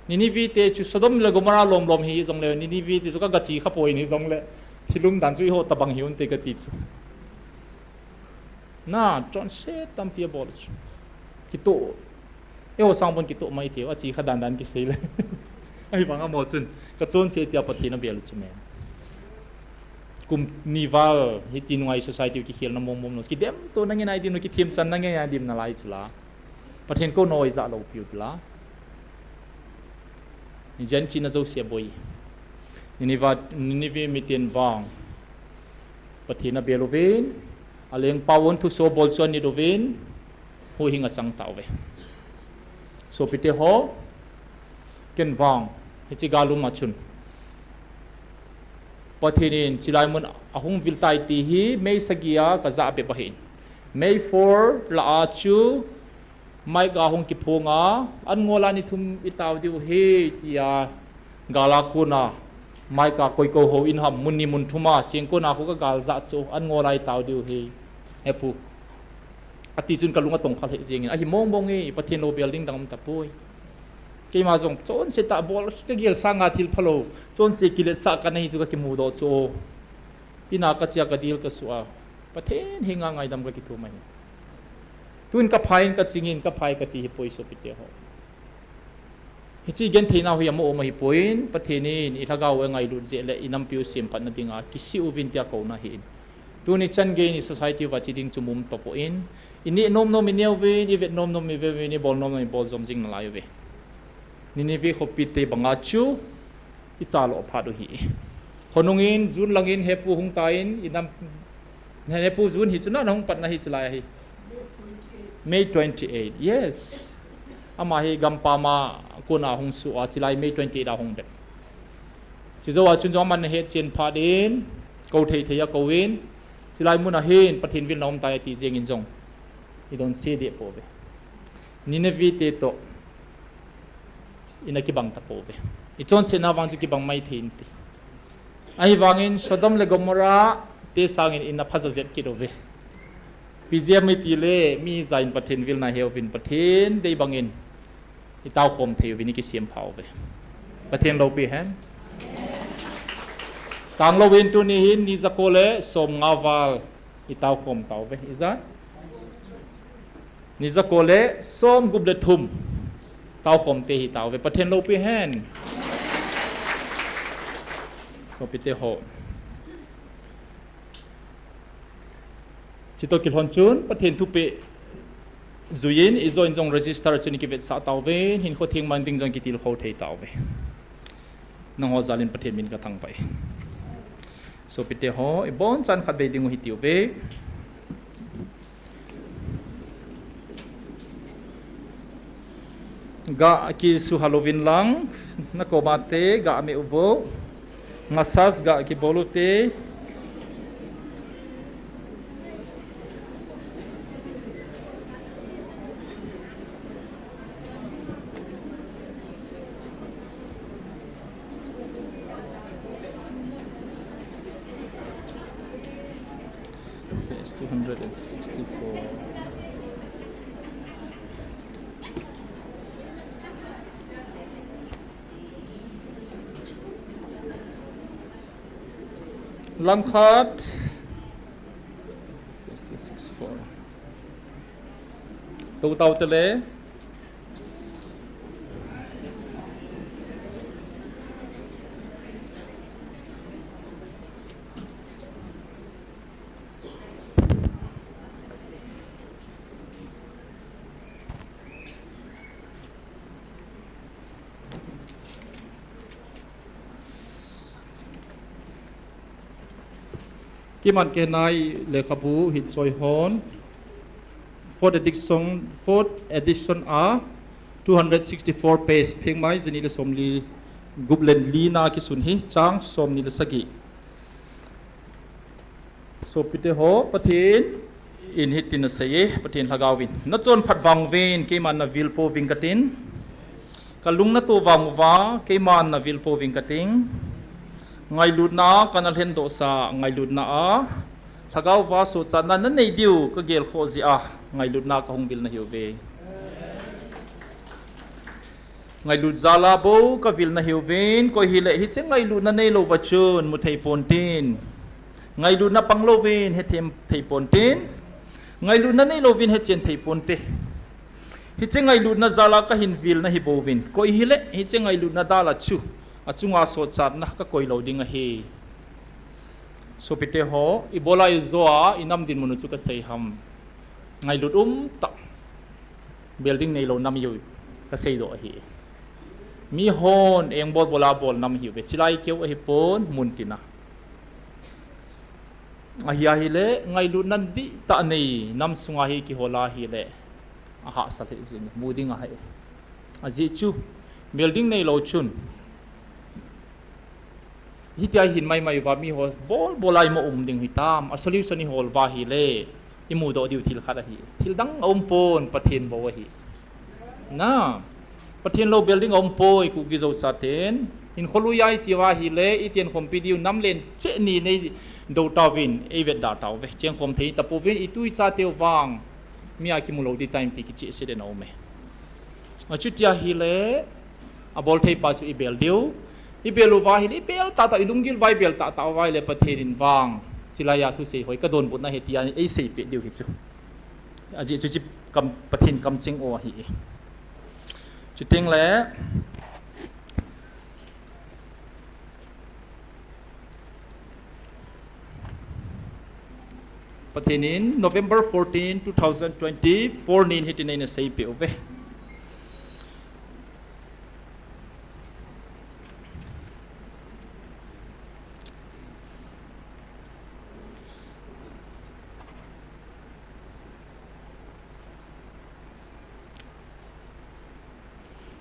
Nineveh te chu Sodom le Gomorrah lom lom hi jongle, Nineveh te chu ka gachi kha poi ni jongle. Thil umdan chu eiho tabang hi unte kati chu. Na, chonset tampi abol chu. Kitoh. Eiho sang bon kitoh mai thei u, achi kha dan dan kisei le. Ahivang amaho chun, kachonse tia Pathen abel u chu mem. Kum ni val, hiti nunga society u kikhelna mong mong lou. Kidemtona ngen a idin u, kithemchanna ngen a idin nalai chu la. Pathen kouna ijah lou piu chu la. Jen china jouse aboi. Nineveh, Nineveh miten vang. Pathen abel uvin, alengpa un thuso bol chu anit uvin, huhhing achang tauve. Sopite ho, ken vang, hiche gal um a chun. Pathen in chilai mun ahung vil tai ti hi, May sagi a kajah bep ahin. May four lah a chu, Mike a hung kiphong a, an ngol a ni thum itao diu ahi, tia gal a kona, Mike a koi kou hou in ham, mun ni mun thum a, cheng kona khu kagal jah chu, an ngol a itao diu ahi, hepu. Ati chun kalung atong kha lheh jeng in, ahi mong mong e, Pathen lou bel ding dang um tapoi. Keima jong, chonse tah bol, kagel sanga thil phalou, chonse kiletsah kana hi chu kakimudoh chu. Ina kache a kadil kasuh a, Pathen henga ngaidam kakithum ahi. Tun kaphai in kaching in, kaphai kati hi poi sopite ho. Hiche genthei nau hi amaho ma ahipoi, Pathen in ilhagao u angailut jeh le inampiu semphatna dinga kisih uvin tia kouna ahin. Tuni chan gei ni society uva chi ding chu mum tapon, ineh nom nom ineh uvin, ivet nom nom ivet uvin, ibol nom nom ibol jom jing nalai uve. Nineveh khopite banga chu, ichalo phat u ahi. Khonung in, June lang in, hepu hung tan, inam, hepu June hi chu na, nahung patna hi chulai ahi. May twenty-eight, yes. Ama hi gampam a kona hung suh a, chulai May twenty-eight a hung bep. Chujou a chun jong aman ahet chen phat in, kou thei thei a kou in, chulai mun a hin, Pathen vilna um tai ati jeng in jong. Idonse deh pouve. Nineveh te toh. Ina kibang tapouve. Ichonsetna vang chu kibang maithei inte. Ahivangin Sodom le Gomorrah te sangin ina phajo jet kit uve. Ipi jeh ham itile, mi ijat in Pathen vilna heuvin Pathen dei bangin itao khom thei uvin ikisem pha uve. Pathen loupi hen. Kang louvin tuni hin ni jako le som nga val i tao khom tauve. Ijat? Ni jako le som gup le thum tao khom te hi tauve. Pathen loupi hen. Sopite ho. Chito kilhon chun, Pathen thupeh juiyin, i join jong register chun i kivetsah tauvin, hinkho theng man ding jong kitilkhou thei tauve. Nangho jalin Pathen min ka thangvah e. Sopite ho, i bonchan khatvei ding u hitiuve. Ga kisuha louvin lang, na koma te, ga me uvo. Massage ga kibol ute. Page two hundred and sixty-four. Langkhat. Page two six four. Tou tau tele. Keiman kei nai lekhabu hin choi hon. Fourth edition, fourth edition a two hundred sixty-four page, pheng mai jani le somli gup le li na kisun hi, chang somni le sagi. Sopite ho, Pathen in hitin asei e, Pathen lhagao in. Na chonphat vang uvin, keiman na vil pouving katin. Ka lung na to vang uva, keiman na vil pouving kating. Ngailutna, kana lhendoh sa, ngailutna a. Lhagao uva sochatna na nei diu, ka gel khoh jeh a, ngailutna ka hung vil na hiuve. Ngailut jal a bou ka vil na hiuvin, koi hile hiche ngailutna neilou va chun mu thei pontin. Ngailutna pang louvin hethem thei pontin. Ngailutna neilou vin hechen thei ponte. Hiche ngailutna jal a ka hin vil na hi bouvin. Koi hile hiche ngailutna dal a chu, achunga sochatna ka koi lou ding ahi. Sopite ho, ibola ijo a, inam dinmun u chu ka sei ham. Ngailut um tah. Building neilou nam u ka seidoh ahi. Mihon eng bol bol a bol nam hiuve, chilai keu ahipon, mun tina. Ahi ahile, ngailutna dihtah nei nam sunga hi kihol ahile, ahahsa lheh jin, mu ding ahi. Ajeh chu, building neilou chun. Hitia hin maimai uva miho bol bol a ima um ding hitam, a solution ihol uva ahile, imudoh diu thil khat ahi. Thil dang aumpon, Pathen bou ahi. Na, Pathen lou building aumpoi, Kuki Zo chaten. Hinkho lui a iche uva ahile, ichen khompi diu nam len cheh ni nei dou tauvin, eivetda tauve. Cheng khom thei tapouvin, itu ichateu vang. Mi a kimu lou ding time ti kichehse den aume. Achuti ahile, abol thei pa chu ibel diu. Ibel uva ahile, ibel tahtah, ilunggil uva ibel tahtah uva ahile, Pathen in vang. Chilai a thusei hoi, ka donbutna ahi tia eiseipeh diu hi chu. Ajeh chu chi kam, Pathen kamcheng u ahi. Chuteng le, Pathen in November fourteen, two thousand twenty-four nin hitin eina seipeh uve.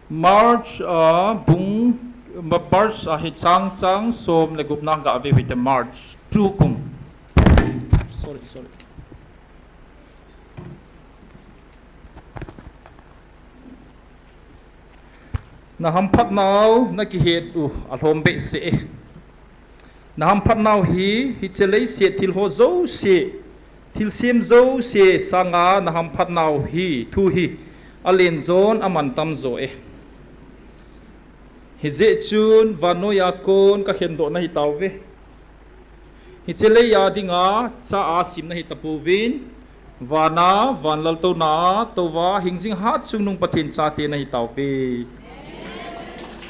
March, ah, bung, Ma-, March, ah, hi chang, chang som le gupna gave u hite, March two kum. Sorry, sorry. Na hamphatnau, na kihet u alhom behseh e. Na hamphatnau hi, hiche leiset thil ho jouse, thilsem jouse sanga na hamphatnau hi, thu hi, alen jon aman tamjo e. Hijeh chun vannoi a kon kakhendoh nahi tauve. Hiche lei a dinga cha a simna hitapouvin, vana, vanlal touna a touva hingjing hatchungnung Pathen chate nahi tauve.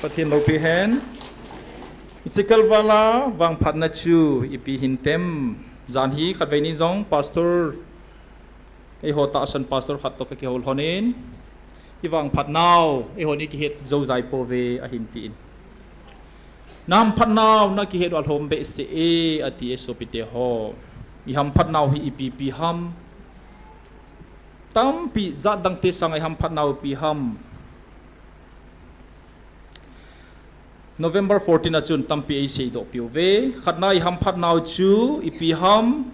Pathen loupi hen. Hiche kalvala vangphatna chu ipi hintem. Jan hi khatvei ni jong pastor, eiho tahsan pastor khat toh kakihou lhonin, ivangphat nau eihon ikihet joujai pouve ahin tin. Nahamphat nau nakihet uva lhom behseh e, ati e sopite ho. Ihamphat nau hi ipi ipi ham? Tampi jat dangte sanga ihamphat nau ipi ham? November fourteen a chun tampi eiseidoh piuve. Khatna ihamphat nau chu ipi ham?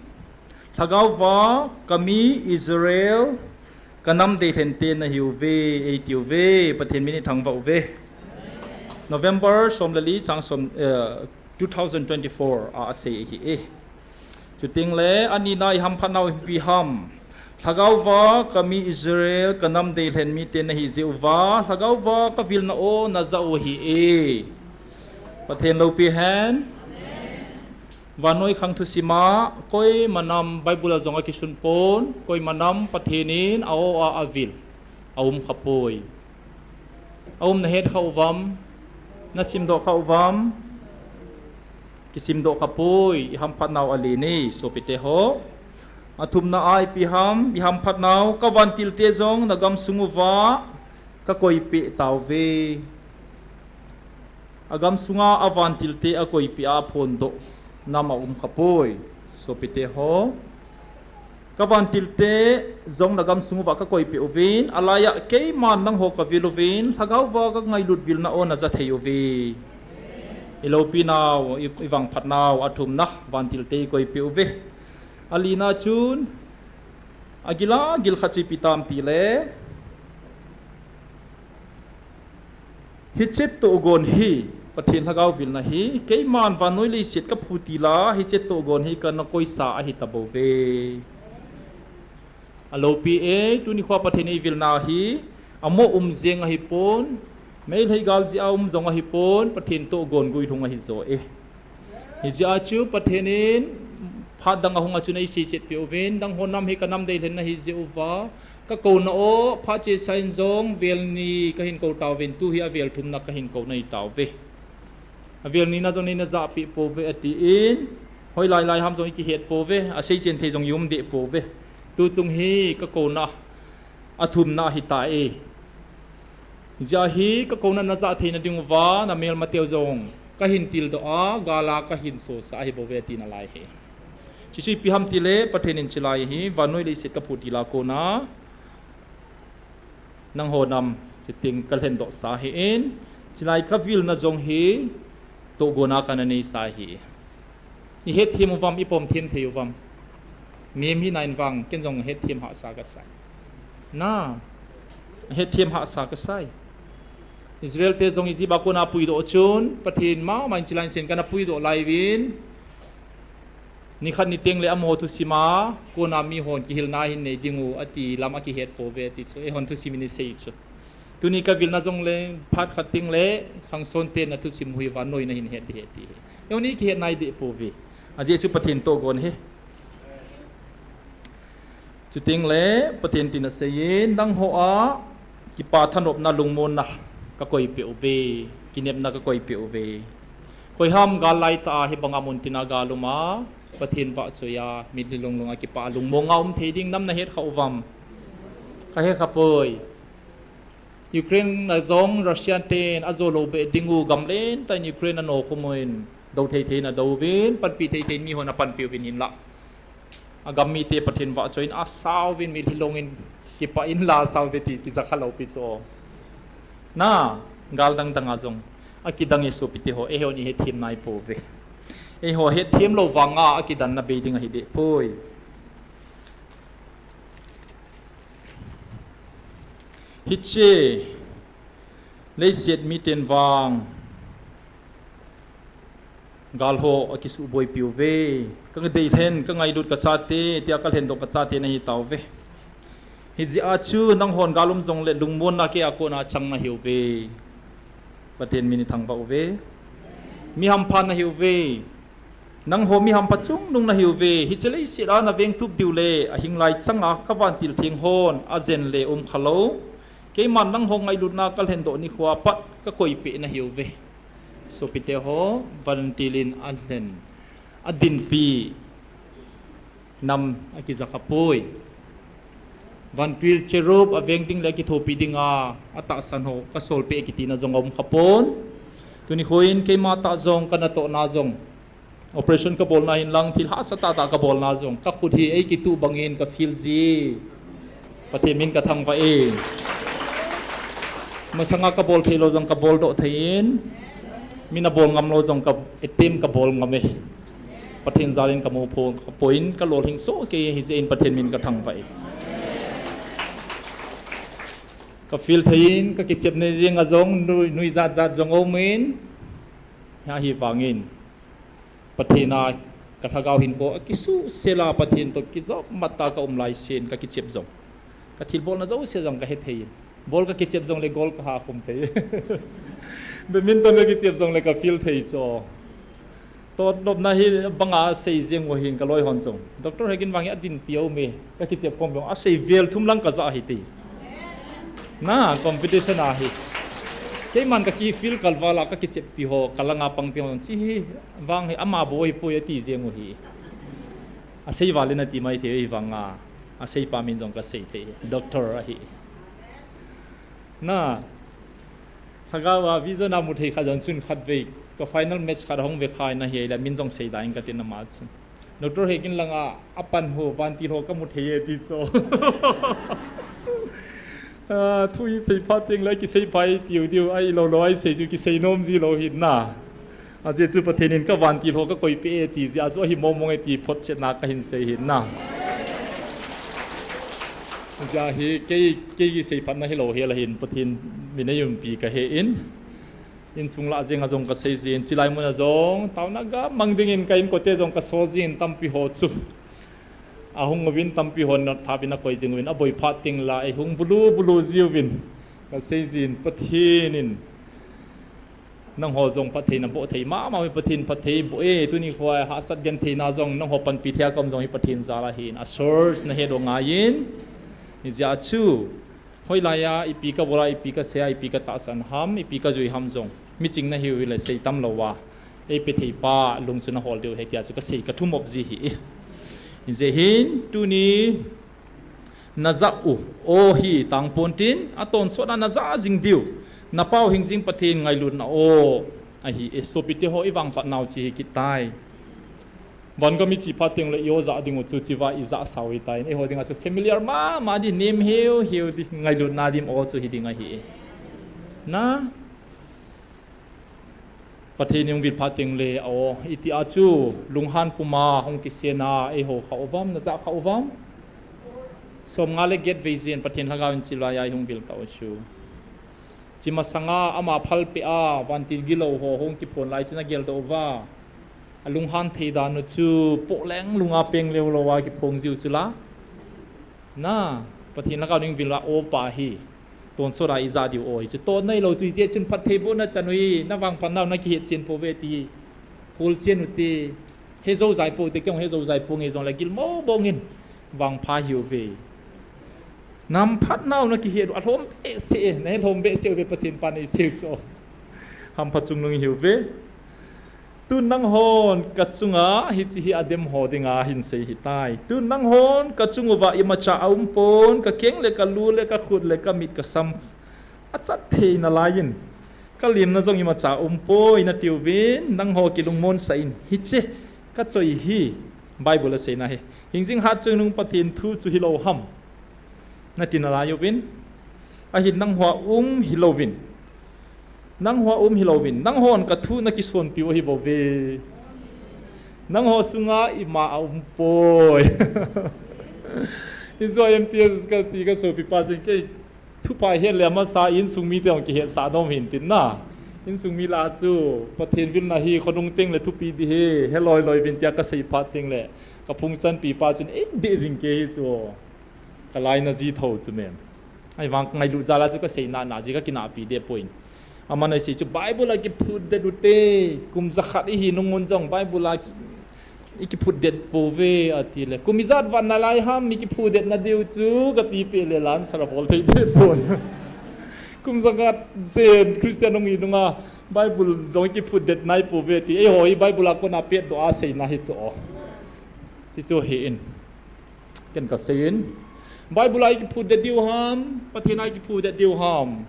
Lhagao va kami Israel kanam deilhen te nahiuve, eitiuve. Pathen min ithangvah uve. November somleli chang som, two thousand twenty-four a asei ahi e. Chutengle anina ihamphat nau ipi ham? Lhagao va kami Israel kanam deilhen mite nahi jeh uva Lhagao va kavilna o najah u ahi e. Pathen loupi hen. Vannoi khang thusima koima nam Bible a jong akisun pon, koima nam Pathen in a-o a avil aum khapoi. Aum nahet kha uvam? Nasimdoh kha uvam? Kisimdoh khapoi. Ihamphat nau alen e sopite ho. Athumna a ipi ham? Ihamphat nau kavantilte jong nagamsung uva kakoipeh tauve. Agamsunga avantilte akoipeh a aphondoh nam aum khapoi. Sopite ho, kavantilte jong nagamsung uva kakoipeh uvin, alaiya keiman nangho kavil uvin, Lhagao va kangailut vilna o najah thei uve. Iloupinau, i, ivangphat nau athumna, vantilte ikoipeh uve. Alina chun, agila gil khat chu ipi tam tile, hiche tohgon hi, Pathen Lhagao vilna hi, keiman vannoi leiset kaphu tila, hiche tohgon hi kana koisa ahitabouve. Aloupi e, tuni khoa Pathen eivilna hi, amo um jeng ahipon, Meitei gal jeh a um jong ahipon, Pathen tohgon guilhung ahijo e. Hijeh a chu Pathen in phat dang ahung a chun eiseiset peh uvin, nangho nam hi kanam deilhen nahi jeh uva, kakouna o, phat chesa in jong vel ni kahin kou tauvin, tu hi avel thumna kahin kou nahi tauve. Avel nina jong neina japeh pouve atin, hoilai lai ham jong ikihet pouve, aseichen thei jong ium deh pouve. Tuchung hi kakouna athumna ahitai. Hijeh a hi kakouna najah theina dinguva, namelmateu jong kahin tildoh a, gal a kahin sosah ahibouve ati nalai hi. Chuche chu ipi ham tile, Pathen in chulai hi, vannoi leiset kaphu tila kona, nangho nam, chuteng kalhendohsa ahin, chulai kavilna jong hi, tohgona kana neisa ahi. Ihetthem uvam, ipomthem thei uvam? Mihem hina in vang, ken jong hetthem hahsa kasai. Na, hetthem hahsa kasai. Israel te jong Egypt a kona puidoh chun, Pathen mama in chulai in sen kana puidoh lai uvin, nikhat niteng le amaho thusima, kona mihon kihilna hin nei dingu, ati lam akihet pouve ati chu, eihon thusim in isei chu. Tuni kavilna jongle, phat khat tengle, khangson ten nathusim u hi vannoiya hin het ding ahi ti hi. Eihon ikihet nai deh pouve. Ajeh chu Pathen tohgon ahi. Chutengle, Pathen tin aseiyin, nangho a, kipa thanopna lungmonna kakoipeh uve, kinepna kakoipeh uve. Koiham gal laitah a hibanga muntina gal uma, Pathen vahchoiya, mitlhi lunglunga kipa lungmonga um thei ding nam nahet kha uvam? Kahet khapoi. Ukraine a jong Russia ten ajo loubeh dingu, gam lentah in Ukraine anokhum uvin, dou thei thei in adouvin, panpi thei thei in mihon apanpi uvin hinlah, agam mite Pathen vahchoiyin asauvin, mitlhi lungin kipah in la asauve ti, kijakha loupi chu. Na, gal dang danga jong akidang e sopite ho, eihon ihetthem nai pouve. Eiho hetthem lou vanga akidanna bei ding ahi deh poi. Hiche, leiset miten vang, gal ho akisuhboipiuve. Kadeilhen, kangailut kachate, tia kalhendoh kachate nahi tauve. Hijeh a chu nanghon gal um jongle lungmonna keia kona chang nahiuve. Pathen min i thangvah uve. Mi hampha nahiuve. Nangho mi hampha chungnung nahiuve. Hiche leiset a naveng tup diu le, ahinglai changa ka vantil theng hon, ajen le um khalou. Keiman nangho ngailutna kalhendoh nikhoa pat kakoipeh nahiuve. Sopite ho, vantil in alhen. Adinpi nam akija khapoi. Vantil cherub aveng ding le akithopi dinga atahsan ho kasolpeh kitina jong aum khapon. Tuni khoin keima tah jong kanatohna jong, operation kabolna hinlang thil hahsa tahtah kabolna jong, kakhut hi eikituh bangin ka feel ji. Pathen min kathangvah e. Masanga kabol theilou jong kaboldoh thei in, min abol ngamlou jong ka attempt kabol ngam e. Pathen jalin kamu pho, kapoin kalolhing soh kei hijeh in Pathen min kathangvah e. Ka feel thei in, kakichep nei jeng a jong nui, nuijat jat jong aumin, ahivangin Pathen a kalhagao hinkho akisuhsel a, Pathen toh kijopmat a kaum laisen kakichep jong, kathilbolna jouse jong kahethei in, bol kakichep jongle goal kahakhum thei. Badminton kakichep jongle ka feel thei chu. Totnopna hi banga sei jeng u hin kaloi hon jong, Doctor Hegin vang hi adinpi aume, kakichep khom jong asei vel thum lang kajah hite. Na, competition ahi. Keiman kaki feel kalval a kakicheppi ho, kalanga pangpi ho, chi hi vang hi ama bou ahipoi ati jeng u hi. Asei val in ati mai thei hivanga, aseipa min jong kasei thei, Doctor ahi. Na, lhagao a vision a muthei khat jong chun khatvei ka final match khat ahung vekha in ahile min jong seidan in katin ama chun, Doctor Hegin langa apan ho, vantil ho kamu thei e ti chu. Ah, thu isei phat tengle kisei phai tiu diu, ahilouleh ahisei chu kisei nom jilou hin na. Ajeh chu Pathen in ka vantil ho kakoipeh e ti jeh a chu ahi mongmong e ti photchetna kahin sei hin na. Ajeh hi kei, kei kiseiphatna hilou hel ahin, Pathen min eiumpi kahe in. Insung lah jenga jong kasei jin, chilai muna jong taona gamang dingin ka inkote jong kasol jin, tampi ho chu ahung uvin, tampi hon notthap in akoi jing uvin, aboi phat tengle eihung bulu bulu jiuvin, kasei jin, Pathen in nangho jong phatthei naboh thei mama uve, Pathen phatthei boh e, tuni khoa hahsat gentheina jong nangho panpi thei a kaum jong hi Pathen jal ahin, a source nahet u ngaiyin, hijeh a chu hoilai a ipi kabol a, ipi kasei a, ipi katahsan ham, ipi kajui ham jong, miching nahiu hile sei tam lou a, eipe theipa lung chu nahol diu ahi tia chu kasei kathumop ji hi. Hijeh hin tuni najah u aw hi tangpon tin, atonsot a najah jing diu, napao hingjing Pathen ngailutna aw ahi e. Sopite ho, ivangphat nau chu hi kit tai. Vangam iche phat tengle i aw jah dingu chu chiva ijah sao hitai. Eiho dinga chu familiar mama di, nem heu heu di, ngailutna dim aw chu hiding ahi e. Na, Pathen ihung vil phat tengle aw, itia chu lunghan puma hung kisena eiho kha uvam, najah kha uvam? Somnga le get vei jin Pathen lhagao in chilai a ihung vil tau chu. Chi masanga ama phalpeh a vantil gilou ho hung kiphon lai chu nageldoh uva, alunghan thei dan u chu pohleng lunga peng leulou a kiphong jiu chu la. Na, Pathen lhagao in vil a aw pa hi tonsot a ijah diu aw hi chu, tonna hilou chu hijeh chun phattheibohna chan u hi, navangphat nau nakihet chen pouve ti, kholchen ute, hejou jai poute, kei jong hejou jai ponge jongle gilmo bongin vangpha hiuve. Namphat nau nakihet u alhom behseh e, nahe lhom behseh uve, Pathen pan eisei chu. Hampha chungnung ihiuve. Tun nanghon kachunga hiche hi adem ho dinga hinsei hitai. Tun nanghon kachung uva imacha aumpon, kakeng le kalu le kakhut le kamit kasam achat thei nalaiyin, kalemna jong imacha aumpoi natiuvin, nangho kilungmonsah in, hiche kachoi hi Bible aseina hi hingjing hatchungnung Pathen thu chu hilou ham nati nalai uvin, ahin nangho a um hilouvin, nangho a um hilouvin, nanghon kathu nakisonpiu ahibouve. Nangho sunga ima aumpoi. Hijo M T S kati kasopipa chun kei thupha het le amasa insung mite jong kihetsah nom hintin na. Insung mi lah chu Pathen vilna hi khonung tengle thupi di hi, heloi loiuvin tia kasei phat tengle kaphung chanpipa chun eideh jing kei hi chu. Kalaina ji thou chu mem. Ahivang ngailut jal a chu kasei nana ji kakinahpi deh poi. Aman asei chu Bible a kiphutdet ute, kum jakhat ihi nung un jong Bible a ki-, ikiphutdet pouve ati le. Kum ijat vat nalai ham ikiphutdet nadiu chu kati peh le la answer abol thei deh pon. Kum jakhat jen Christian hung hi nunga Bible jong ikiphutdet nai pouve ti. Eiho hi Bible a kona petdoh a seina hi chu o. Chuchu hi in. Ken kasei in. Bible a ikiphutdet diu ham, Pathen a ikiphutdet diu ham.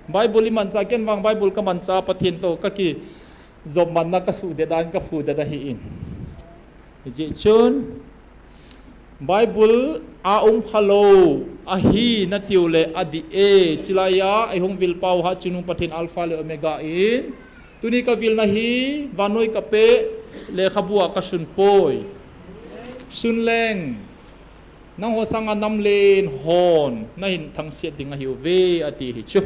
Bible imancha, ken vang Bible kamancha, Pathen toh kakijopmatna kasuhdet a in kaphutdet ahi in. Hijeh chun, Bible a umkhalou ahi natiu le adih e, chulai a eihung vilpau hatchungnung Pathen Alpha le Omega in, tuni kavilna hi vannoi kapeh lekhabu a kasun poi. Sun leng, nangho sanga namlen hon nahin thangsiat ding ahiuve ati hi chu.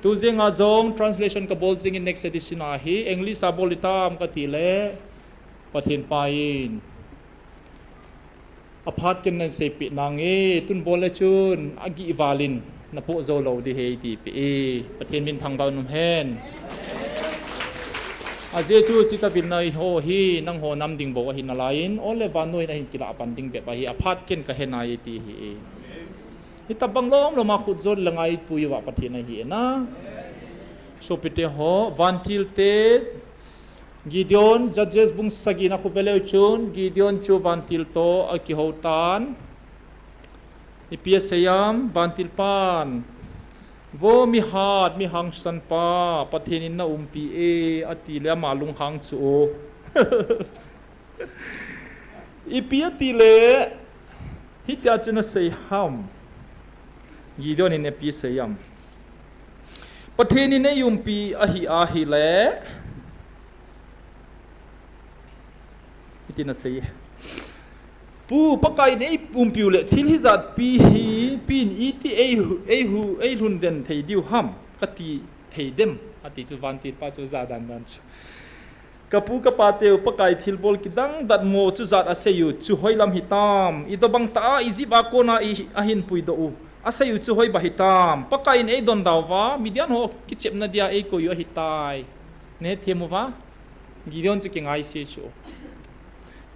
Tu jenga jong translation kabol jing in next edition a hi English a bol hitam kati le Pathen pa in aphat ken naseipeh nange, tun bol le chun agih val in napoh jou lou ding ahi tipeh e. Pathen min thangvah in umhen. Ajeh chu hiche kavilna ho hi nangho nam ding bou ahi nalai in, ol le vannoi in ahin kilah pan ding bep ahi, aphat ken kahe nai ti hi e. Hitobang lom lom a khut jot le ngaipui uva Pathen ahi e na. Sopite ho, vantil te, Gideon, Judges bung sagi na khu veleu chun, Gideon chu vantil toh akihou tan. Ipi asei am, vantil pan, vo mihat, mihangsan pa, Pathen in naumpi e, ati le ama lunghang chu o. Ipi ati le, hitia chu nasei ham. Gideon in ipi asei am. Pathen in eiumpi ahi ahile. Hiti nasei. Pu, Pakai in eiumpiu le, thil hijat pi hi, pin iti eihu, eihu, eilhun den thei diu ham, kati thei dem, ati chu vantil pa chu ja dan dan chu. Kapu kapateu, Pakai thilbol kidang datmo chu jat aseiu chu hoilam hitam, itobang tah a Egypt a kona i, ahin puidoh u aseiu chu hoiba hitam, Pakai in eidonda uva, Midian ho kichepna dia eikoi u ahitai. Nahethem uva, Gideon chu kingaise chu.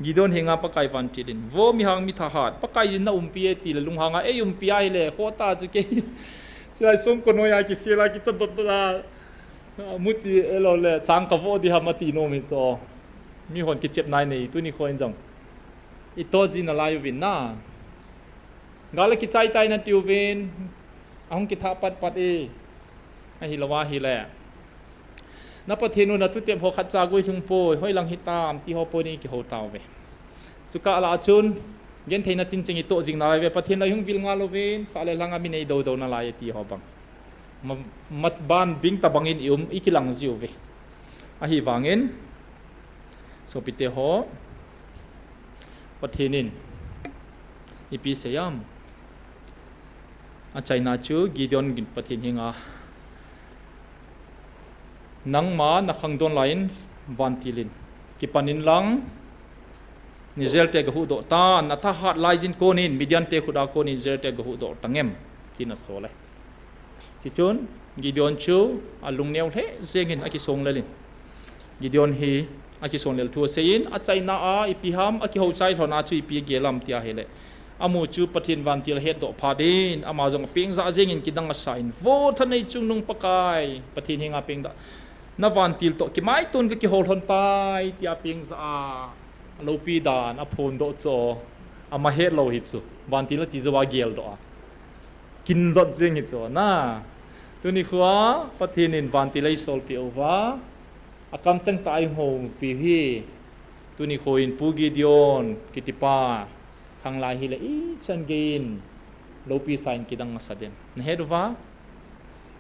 Gideon henga Pakai vantil in, vo mihang mithahat, Pakai in naumpi e ti le lunghanga eiumpi ahile, khoh ta chu kei. Chulai songko noiya kisel a kicha dot dot a, muchi elou le, chang kavoh ding ham ati nom hi chu. Mihon kichepna inei, tuni kho in jong itoh ji nalai uvin na. Gal a kichai tai natiuvin, ahung kithah pat pat e. Ahilou ahile, na Pathen u na thutep ho khatcha guilhung poi, hoilang hitam ti ho poi ni kihou tauve. Chukah lah a chun, gentheina tincheng itoh jing nalai uve, Pathen lah ihung vil ngal uvin, sah le lhanga mi nei doudou nalai e ti ho bang. Ma, ma ban bing tabang in i um, ikilang jiuve. Ahivangin, sopite ho, Pathen in ipi asei am. Achaina chu Gideon in Pathen henga, nangma nakhangdon lai in vantil in, kipan in lang, Israel te gahuhdoh tan, athahat laijin konin, Midian te khut a konin Israel te gahuhdoh tangem, tin asol e. Chuchun, Gideon chu alungneo lheh jengin akisonglel in. Gideon hi akisonglel thu asei in, achaina a ipi ham, akihou chai lhon a chu ipi agel am ti ahile, amu chu Pathen vantil ahetdoh phat in, ama jong apeng jah jengin kidang asa in, vo thanei chungnung Pakai, Pathen henga peng dah, na vantil toh kimaiton kakihou lhon tai, tia peng jah a, aloupi dan aphondoh chu, ama hetlou hi chu, vantil ache jou a geldoh a. Kinjot jeng hi chu na. Tuni khoa, Pathen in vantil eisolpeh uva, akamcheng tah a eihoupi hi. Tuni kho in Pu Gideon kitipa, khanglai hile ichan gei in, loupi sa in kidang asa dem. Nahet uva,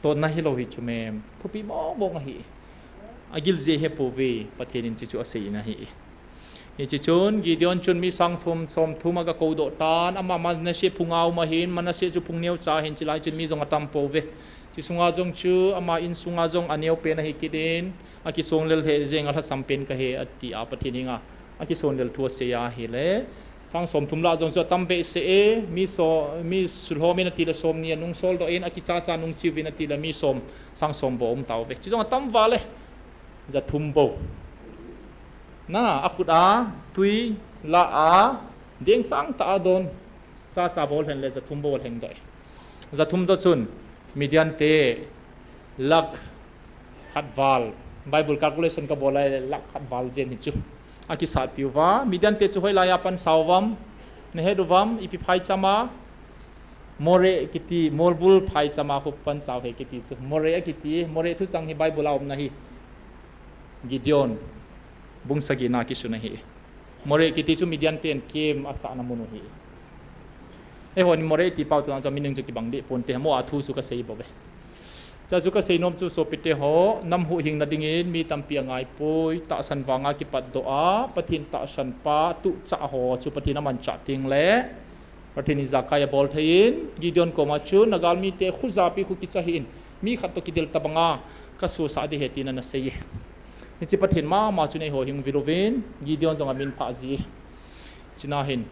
totna hilou hi chu mem, thupi mong mong ahi. Agil jeh hepouve, Pathen in chuchu asei in ahi. Hiche chun, Gideon chun mi sang thum, som thum agakoudoh tan, ama Manasseh phunga um ahin, Manasseh chu phung neocha ahin, chulai chun mi jong atampouve. Chuche sunga jong chu, ama insunga jong aneopen ahi kit in, akisonglel lheh jeng alhasam pen kahi, ati a Pathen henga, akisonlel thu asei ahile, Sang som thum lah jong chu atam behseh e, mi so, mi sulhom in ati le som ni anung soldoh in, akicha cha nung chiu vin ati le mi som, sang som bou um tauve. Chu jong atam val e. Jathum bou. Na, akut a, tui, la a, ding sang ta a don. Cha cha bou lhen le jathum bou lheng doh e. Jathum jo chun, Midian te, lakh khat val. Bible calculation kabol lai le lakh khat val jen hi chu. Akisat piu va, Midian te chu hoilai a pansau vam, nahet u vam, ipi phaicham a, More kiti, Morbul phaicham a khu pansau he kiti chu. More akiti, More thuchang hi Bible a umna hi. Gideon, bung sagi na kisun ahi. More kiti chu Midian ten kem asahna mun u hi. Eihon More ti pau tu a chu meaning chu kibang deh ponte, mo a thu chu kasei bou ve. Cha chu kasei nom chu sopite ho, nam huhhingna dingin mi tampi angaipoi, tahsan vanga kipatdoh a, Pathen tahsan pa, tuchah ho chu Pathen amanchah teng le, Pathen in ijakai abol thei in, Gideon koma chun, nagalmite khu japi khu kicha hih in, mi khat toh kidel tabanga, kasosah ding ahi tin ana sei e. Hiche Pathen mama chun eiho hing vil uvin, Gideon jong amin phah ji e. Chuna hin,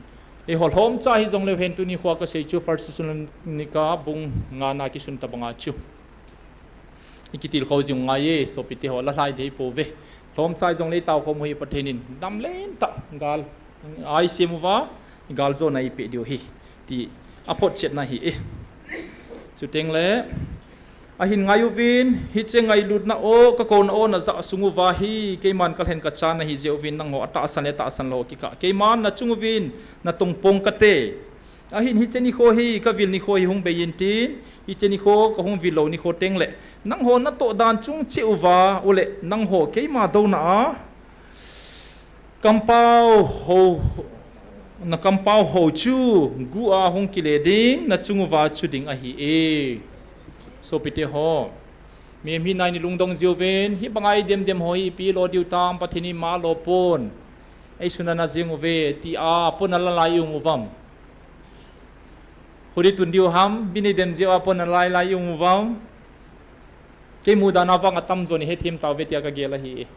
eiho lhomcha hijongleu hen tuni khoa kasei chu First Thessalonica bung nga na kisun tabanga chu. Ikitilkhou jing u ngai e, sopite ho, la lhai dei pouve. Lhomcha hijongle itao khom u hi Pathen in damlen tah gal aisem uva, galjona eipeh diu ahi, ti aphotchetna ahi e. Chuteng le, ahin ngai uvin, hiche ngailutna o, kakouna o najah sung uva hi, keiman kalhen kachan ahi jeh uvin nangho atahsan le tahsan lou kikah. Keiman nachung uvin natongpong kate. Ahin hiche nikho hi, kavil nikho hi hung bei intin, hiche nikho kahung vil lou nikho teng le, nangho natoh dan chung cheh uva, ule, nangho keima douna a, kampao ho, nakampao ho chu, gu a hung kile ding, nachung uva chu ding ahi e. Sopite ho, mihem hina in ilungdong jiuvin, hibanga idemdem ho hi ipi lo diu tam, Pathen in ima lo pon. Eisunna na jing uve, ti a, pon ala lai i um uvam. Hudi tun diu ham, bin idem jiu a pon ala lai i um uvam. Kei mudan a vang atamjo in hethem tauve tia kagel ahi.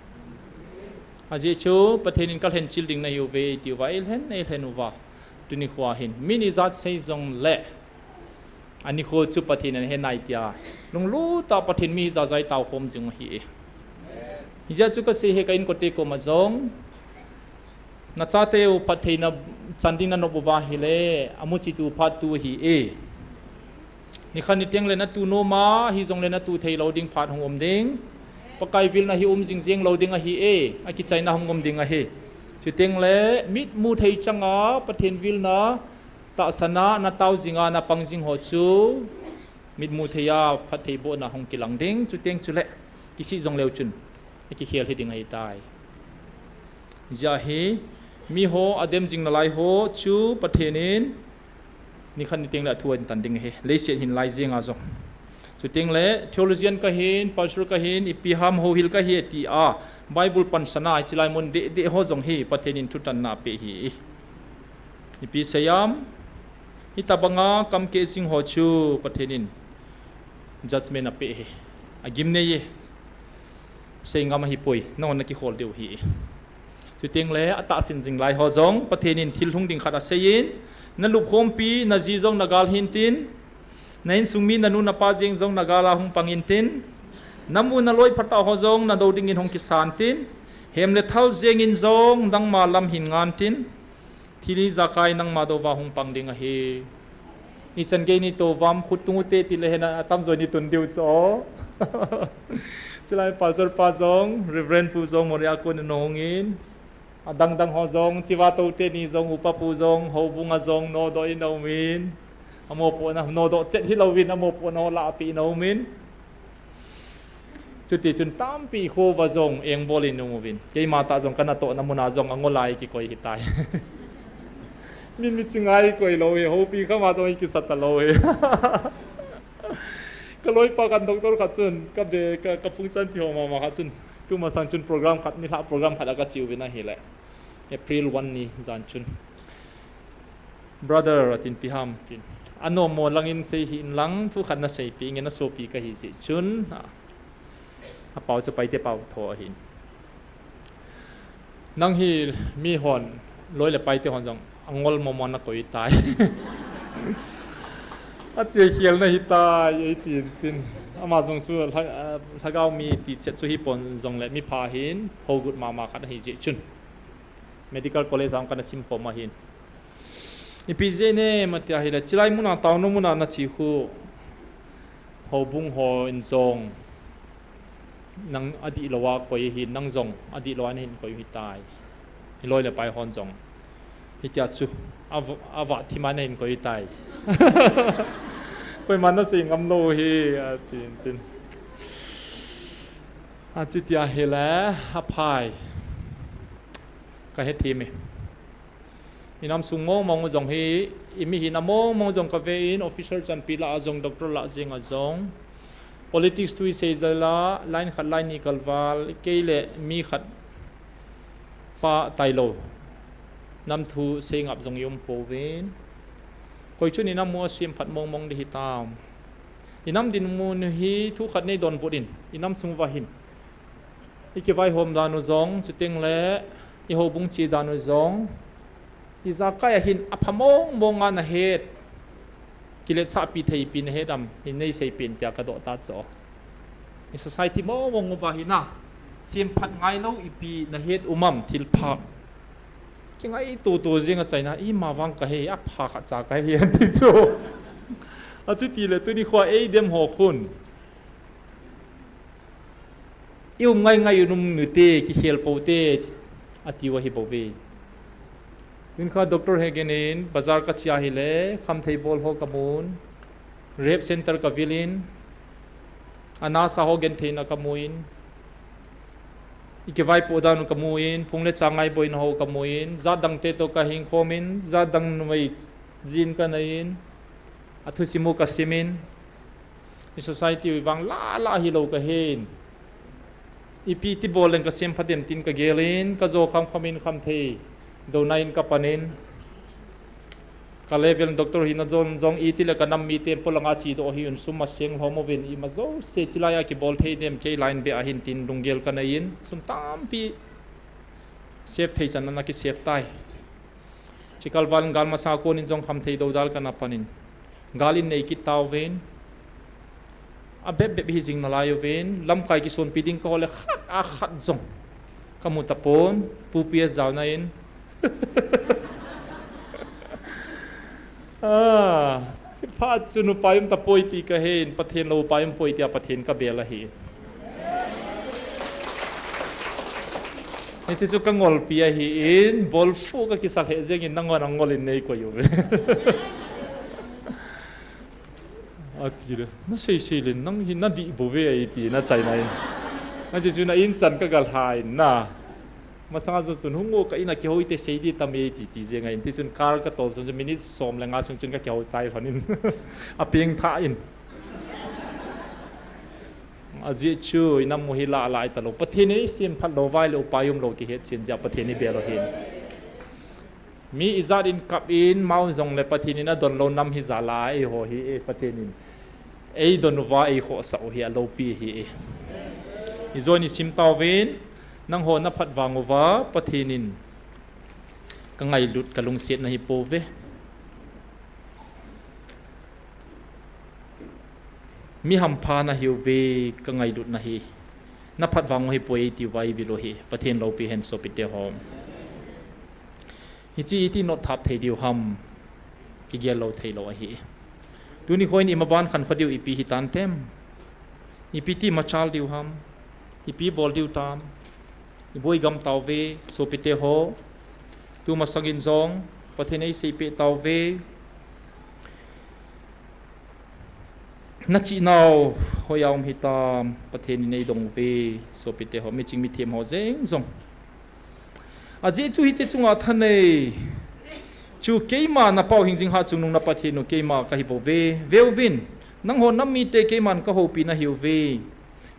Ajeh chu, Pathen in kalhen chil ding nahiuve, iti uva, eilhen, eilhen uva. Tuni khoa hin, min ijat sei jongle, anikho chu Pathen in ahe nai tia, lunglut a Pathen mi hijat a itao khom jing u ahi e. Hijeh a chu kasei e ka inkote koma jong, nachateu phattheina chan ding nanop uva ahile, amuchitu phat tu ahi e. Nikhat niteng le natu nom a, hijongle natu thei lou ding phat hung um ding. Pakai vilna hi um jing jeng lou ding ahi e, akichaina hung um ding ahi. Chuteng le, mitmu thei changa, Pathen vilna, tahsan a natao jing a, napang jing ho chu, mitmu thei a phattheibohna hung kilang ding, chuteng chule, kisih jongleu chun, akikhel hiding ahitai. Hijeh a hi, miho adem jing nalai ho chu Pathen in, nikhat niteng le athu ahin tan ding ahi, leiset hin lai jeng a jong. Chuteng le, theologian kahin, pastor kahin, ipi ham houhil kahi tia, Bible pansan a, hiche lai mun deh deh ho jong hi, Pathen in thutanna apeh ahi. Ipi seiyam, hitobanga kamkeh jing ho chu Pathen in judgment apeh ahi. Agimnei e. Seingam ahipoi, nahon nakikhol diu ahi. Chuteng le atahsan jing lai ho jong Pathen in thil hung ding khat aseiyin, nalupkhompi, naji jong nagal hintin, na insung mi nanu napa jeng jong nagal a hung pang intin, namu naloi phatah ho jong nadou dingin hung kisan tin, hem le thal jengin jong nangma lam hin ngan tin, thil ijakai nangma dou va hung pang ding ahi. Ichan gei neitou vam, khut tung ute tile hena atamjo neitun diu chu. Chulai pastor pa jong, Reverend pu jong, Moreh a kon in ahung in. Adang dang ho jong, chiva tou teni jong, upa pu jong, houbung a jong, nodoh in aumin. Amopohna, nodoh chet hilouvin, amopohna ho lahpeh in aumin. Chutichun tampi kho uva jong engbol in um uvin. Keima tah jong kanatohna muna jong angol a ikikoi hitai. Min miching a ikoi lou hi, houpi khama jong ikisa talou hi. Kaloipa kan doctor khat chun, kabe, ka, kaphung chanpi ho mama khat chun, tumasang chun program khat, nilhah program khat a kache uvin ahile, April one ni jan chun. Brother, atin, ipi ham, tin. Anommo langin sei hih in lang, thu khat naseipeh inge, nasopi kahi jeh chun, a, apao chu Paite pao tho ahin. Nang hi mihon, loi le paite hon jong, Angol momo na koi tai. Ache khial na hitai, eitin tin. Ama jong chu lha-, ah, lhagao mi ti chet chu hipon jongle mipha hin, hogut mama khat ahi jeh chun. Medical college a kana sim khom ahin. Ipi jeh inem ati ahile, chilai muna, taonu muna nache khu. Houbung hon jong. Nang adihlou a koi hin, nang jong adihlou a nahin koi hitai. Hiloi le pai hon jong. Hitia chu. Ava, ava thima nahin koi tai. Koiman nasei ngam lou hi, atin tin. Achuti ahile, aphai. Kahethem e. Inam sung mong mong jong hi, imi hina mong mong jong kave in, officer chanpi lah a jong, doctor lah jeng a jong. Politics thu isei dela, line khat line ni kalval, kei le mi khat pa tailou. Nam thu sei ngap jong i um pouvin. Koi chun inam u asem phat mong mong di hitam. Inam dinmun hi thu khat nei donbut in, inam sung uva hin. I kivaihom dan u jong, chuteng le i houbung che dan u jong, ijakai a hin apha mong mong a nahet, kiletsahpi theipi nahet am, hin nei seipeh in tia kadoh ta chu. I society mong mong uva hin a, sem phat ngailou ipi nahet um am thilpha. Kingaito to jeng a chaina, ima vang kahi, apha khat cha kahi, anti chu. Achuti le tuni khoa eidem ho khun. I um ngai ngai u um nute, kikhel poute, atiu ahi bouve. Tun kha doctor he genin, bazar kache ahile, khamthei bol ho kamun, rehab center kavil in, anasa ho gentheina kamun, i kivaipoh dan u kamun, phung le chang ngaiboina ho kamun, jat dangte to kahing khomin, jat dang numei jin kanei in, athusim u kasimin, I society u vang lah lah hilou kahin. Ipi ti bol leng kasem phatem tin kagelin, kajo kham khamin khamthei douna in kapanin. Ka level doctor hina jong jong iti le kanam mite polanga chedoh hi un sum aseng lhom uvin ima jouse chilai a kibol thei dem kei line be ahin tin lunggel kanei in sum tampi save thei chan ana kisave tai. Chikal val gal masa konin jong khamthei dodal kana panin. Gal in nei kit tauvin. Abep bep hi jing nalai uvin. Lamkai kisonpi ding kahol le khat a khat jong kamu tapon. Pu P S jaona in. Ah, chiphat chu nupa um tapoi ti kahin, Pathen lou pa um poi tia Pathen kabel ahi. Hiche chu kangolpi ahin, bolphu kakisa lheh jengin nanghon angol in neikoi uve. Atile, nasei sei le, nang hi nadih bouve eiti, nachaina in. Hiche chu na in chan kagalha in na. Masanga jong chun hung o ka in a kihou ite sei di tam e ti, ti jeng ahin. Tichun car katol jong chun minute som le nga sung chun kakihou chai lhon in. Apeng thah in. Ajeh chu inam u hi lah lah italou. Pathen in eisem phat lou vai le upai umlou kihet chen jeh a Pathen in ibel u ahin. Mi ijat in kap in, ma um jongle Pathen in adon lou nam hi jal a eiho hi e Pathen in. Eidon uva eikhohsah u hi aloupi ahi e. Ijoh in isim tauvin, nangho naphat vang uva Pathen in kangailut kalungsetna hi pouve. Mi hampha nahiuve kangailutna hi. Naphat vang u hipoi tiu vai vil u hi. Pathen loupi hen sopite ho. Hiche iti notthap thei diu ham, kigel lou theilou ahi. Tuni khoin imaban khankho diu ipi hitantem. Ipi ti machal diu ham. Ipi bol diu tam. Iboi gam tauve, sopite ho. Tumasangin jong, Pathen eiseipeh tauve. Nachihnau hoiya um hitam, Pathen in eidong uve, sopite ho, miching mithem ho jeng jong. Ajeh chu hiche chunga thanei chu keima napau hingjing hatchungnung na Pathen u keima kahi bouve, veuvin, nangho nam mite keiman kahoupi nahiuve.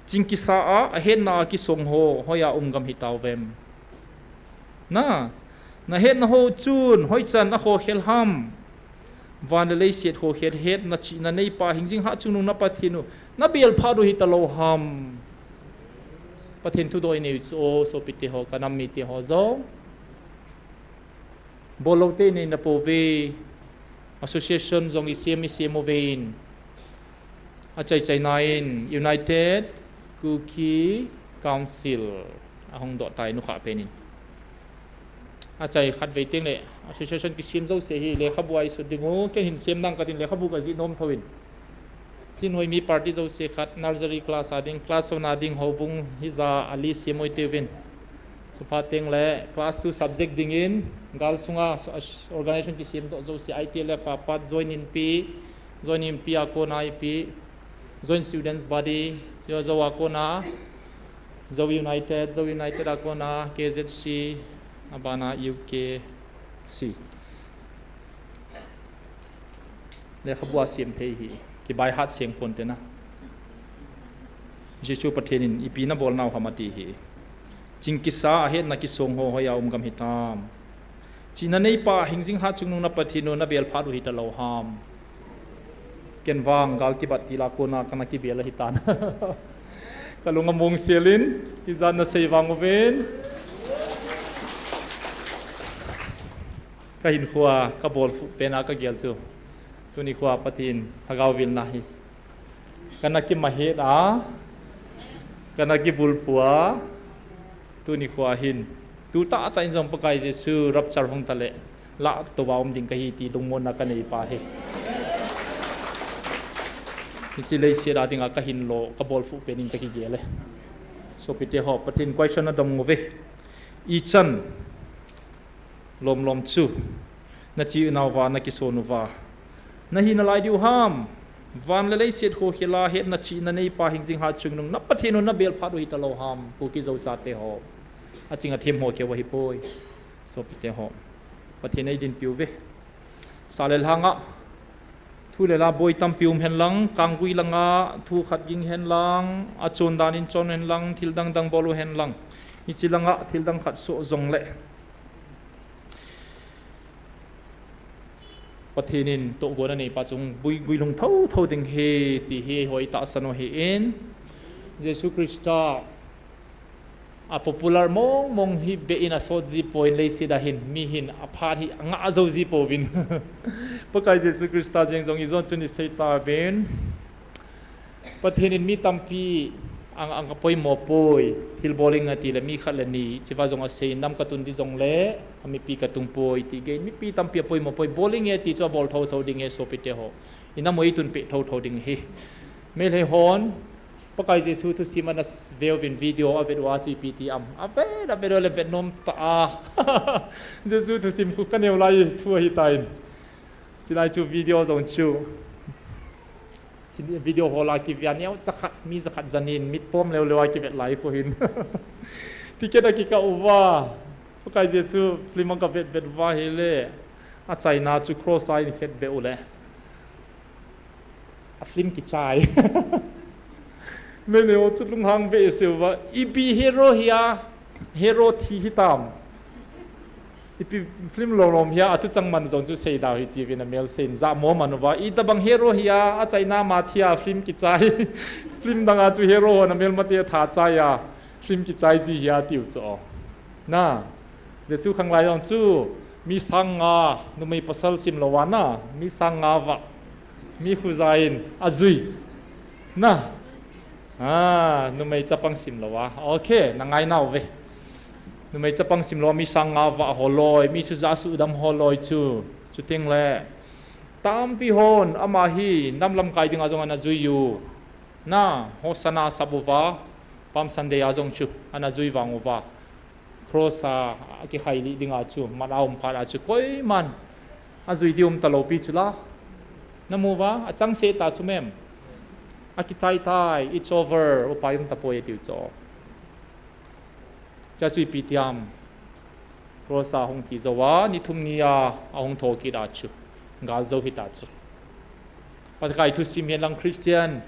Ching kisa a, ahetna a kisong ho, hoiya um gam hitauvem. Na, nahetna ho chun, hoichan akhokhel ham. Van le leiset khokhel hetna chihna neipa hingjing hatchungnung na Pathen u, nabel phat u hitalou ham. Pathen thudoh inei u chu o, sopite ho, kanam mite ho jong. Bol lou te nei na pouve, association jong i sem, i sem uve in. Achai chaina in United Kuki Council ahung doh tai, nukha pen in. Achai khatvei teng le association kisem jouse hi lekhabu a i sut ding u, ken hin sem nang katin lekhabu ka jih nom thou in. Thinhoi mi party jouse khat, nursery class a ding, class one a ding, houbung hija a list sem u hite uvin. Chuphat teng le class two subject dingin, gal sunga so-, as-, organization kisem doh jouse, I T L F a pat, Joint Inpi, Joint Inpi a kona ipi, Joint Students Body, Zo, Zo a kona, Zo United, Zo United a kona, K Z C, abana U K C. Lekhabu a sem thei hi, kibaihat seng pon te na. Jesu Pathen in ipi na bol nau ham ati hi. Ching kisa a hetna kisong ho hoiya um gam hitam. Chihna neipa hingjing hat chungnung na Pathen u na bel phat u hita lou ham. Ken vang gal kibat til a kona kana kibel ahitan. Ka lung among sel in, ijat na sei vang uvin. Ka hinkhoa, ka bolfuh pen a ka gel chu. Tuni khoa Pathen lhagao vilna hi. Kana kimahet a, kana kibulphu a, tuni khoa hin. Tu tahtah in jong Pakai Jesu rapture hung ta le, lah tou a um ding kahi ti lungmonna ka nei pa hi. Hiche leiset a dinga ka hinlo, ka bolfuh pen in ka kigel e. Sopite ho, Pathen question na dong uve. Ichan. Lomlom chu, na chih nau va, na kison uva, na hina lai diu ham. Van le leiset khokhel a hetna chihna neipa hingjing hat chungnung na Pathen u na bel phat u hita lou ham, Kuki Zo chate ho. Aching athem ho keu ahi poi. Sopite ho. Pathen in eidinpi uve. Sa le lhang a, thu le la boi tampi um hen lang, kanggui langa thu khat ging hen lang, achon dan in chon hen lang, thil dang dang bol u hen lang. Hiche langa thil dang khat soh jong le. Pathen in tohgon anei pa chu hung bui, guilhung thotho ding ahi, ti hi eiho i tahsan u ahin. Jesu Christa a popular mong mong hi beh in asot ji poi, leiset a hin, mi hin aphat hi angah jou ji pouvin. Pakai Jesu Christa jeng jong ijon chun isei tauvin. Pathen in mi tampi ang, ang apoimo poi, thil bol inge ati le mi khat le ni, hicheva jong asei, nam katun ding jong le, amipi katung poi, ti gei, mipi tampi apoimo poi, bol inge ti chu abol thotho ding ahi sopite ho. Inam u itun peh thotho ding ahi. Meitei hon, Pakai Jesu thusim ana s-, veuvin video avet uva chu ipi ti am. Avet, avet u le vet nom tah a. Jesu thusim khu kaneo lai thu ahitan. Chulai chu video jong chu. Video hol a kive a neocha khat, mi jakhat janin, mit pom leu leu a kivet lai khu hin. Ticket akikah uva. Pakai Jesu film a kavet vet uva ahile. Achaina chu cross a eihin khet beh u le. A film kichai. Meitei ho chu lunghang beh isei uva. Ipi hero hi a, hero thi hitam. Ipi film lom lom hi a, athu chang man jong chu sei dau hite uvin amel sei in jamo man uva. Itobang hero hi a, achaina ma thi a film kichai. Film dang a chu hero hon amel mate tha chai a, film kichai ji hi a tiu chu. Na, Jesu khanglai jong chu, mi sang nga, numei pasal sim lou a na, mi sang nga vah, mi khu ja in, ajui. Na, a, numei chapang sim lou a. Okay, na ngai nau ve. Numei chapang sim lou a, mi sang nga vah holoi, mi chu ja sudam holoi chu. Chuteng le, tampi hon, ama hi, nam lamkai dinga jong ana jui u. Na, Hosanna sap uva, Palm Sunday a jong chu, ana jui vang uva. Cross a, akikhai lih dinga chu, mat a um phat a chu, koiman, ajui ding um talou pi chu la. Na mu uva, achangseh tah chu mem. Akichai tai, it's over, upai um tapoi atiu chu. Chua chu ipi tiam. Cross a hung thi jou a, ni thum ni a, ahung thokit a chu. Gal jou hita chu. Pakai thusim hihen lang Christian.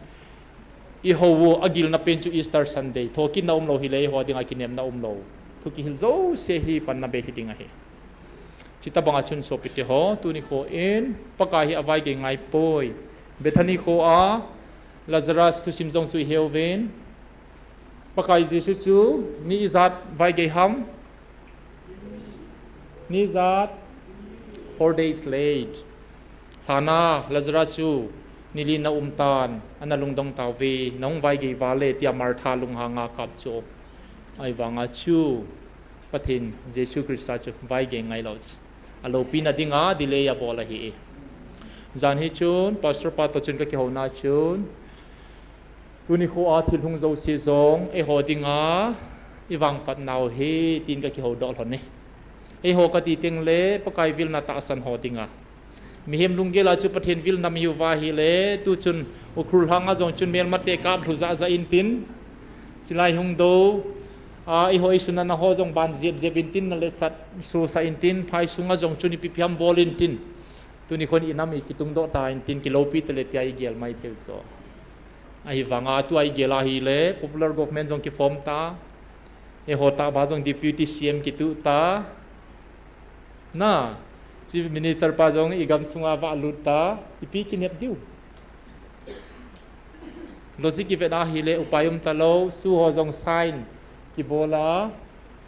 Eiho u, agilna pen chu Easter Sunday. Thokitna umlou hile, eiho dinga kinemna umlou. Thu kihil jouse hi panna bei hiding ahi. Chutobang a chun sopite ho, tuni kho in, Pakai hi avaigei ngai poi. Bethany kho a, Lazarus thusim jong chu ihe uvin. Pakai Jesu chu, ni ijat vaigei ham. Ni ijat. Four days late. Lhana Lazarus chu nili na um tan, ana lungdong tauve, nahung vaigei vale, tia Martha lunghanga kap chu. Ahivanga chu Pathen Jesu Christa chu vaigei ngailou chu. Aloupina dinga delay abol ahi. Jan hi chun, Pastor pa toh chun kakihouna chun, tuni khoa thil hung jouse jong, eiho dinga, ivangpatnau hi, tin kakihoudoh lhon e. Eiho kati tengle, Pakai vilna tahsan ho dinga. Mihem lunggel a chu Pathen vilna mihiuva ahile, tuchun Ukhrul lhanga jong chun melmate kap lhu jahjah intin. Chulai hung dou, a, eiho eisuna na ho jong ban jep jep intin, naletsah sosah intin, phai sunga jong chun ipi pi ham bol intin. Tuni khon inam ikitungdoh ta intin, kiloupi tale tia igel mai thei chu. Ahivanga tua igel ahile, popular government jong kiform ta. Eiho tahbeh jong Deputy C M kitu ta. Na, Chief Minister pa jong igamsunga valut ta, ipi kinep diu. Logic ivet ahile upai umtalou, SoO ho jong sign kibol a,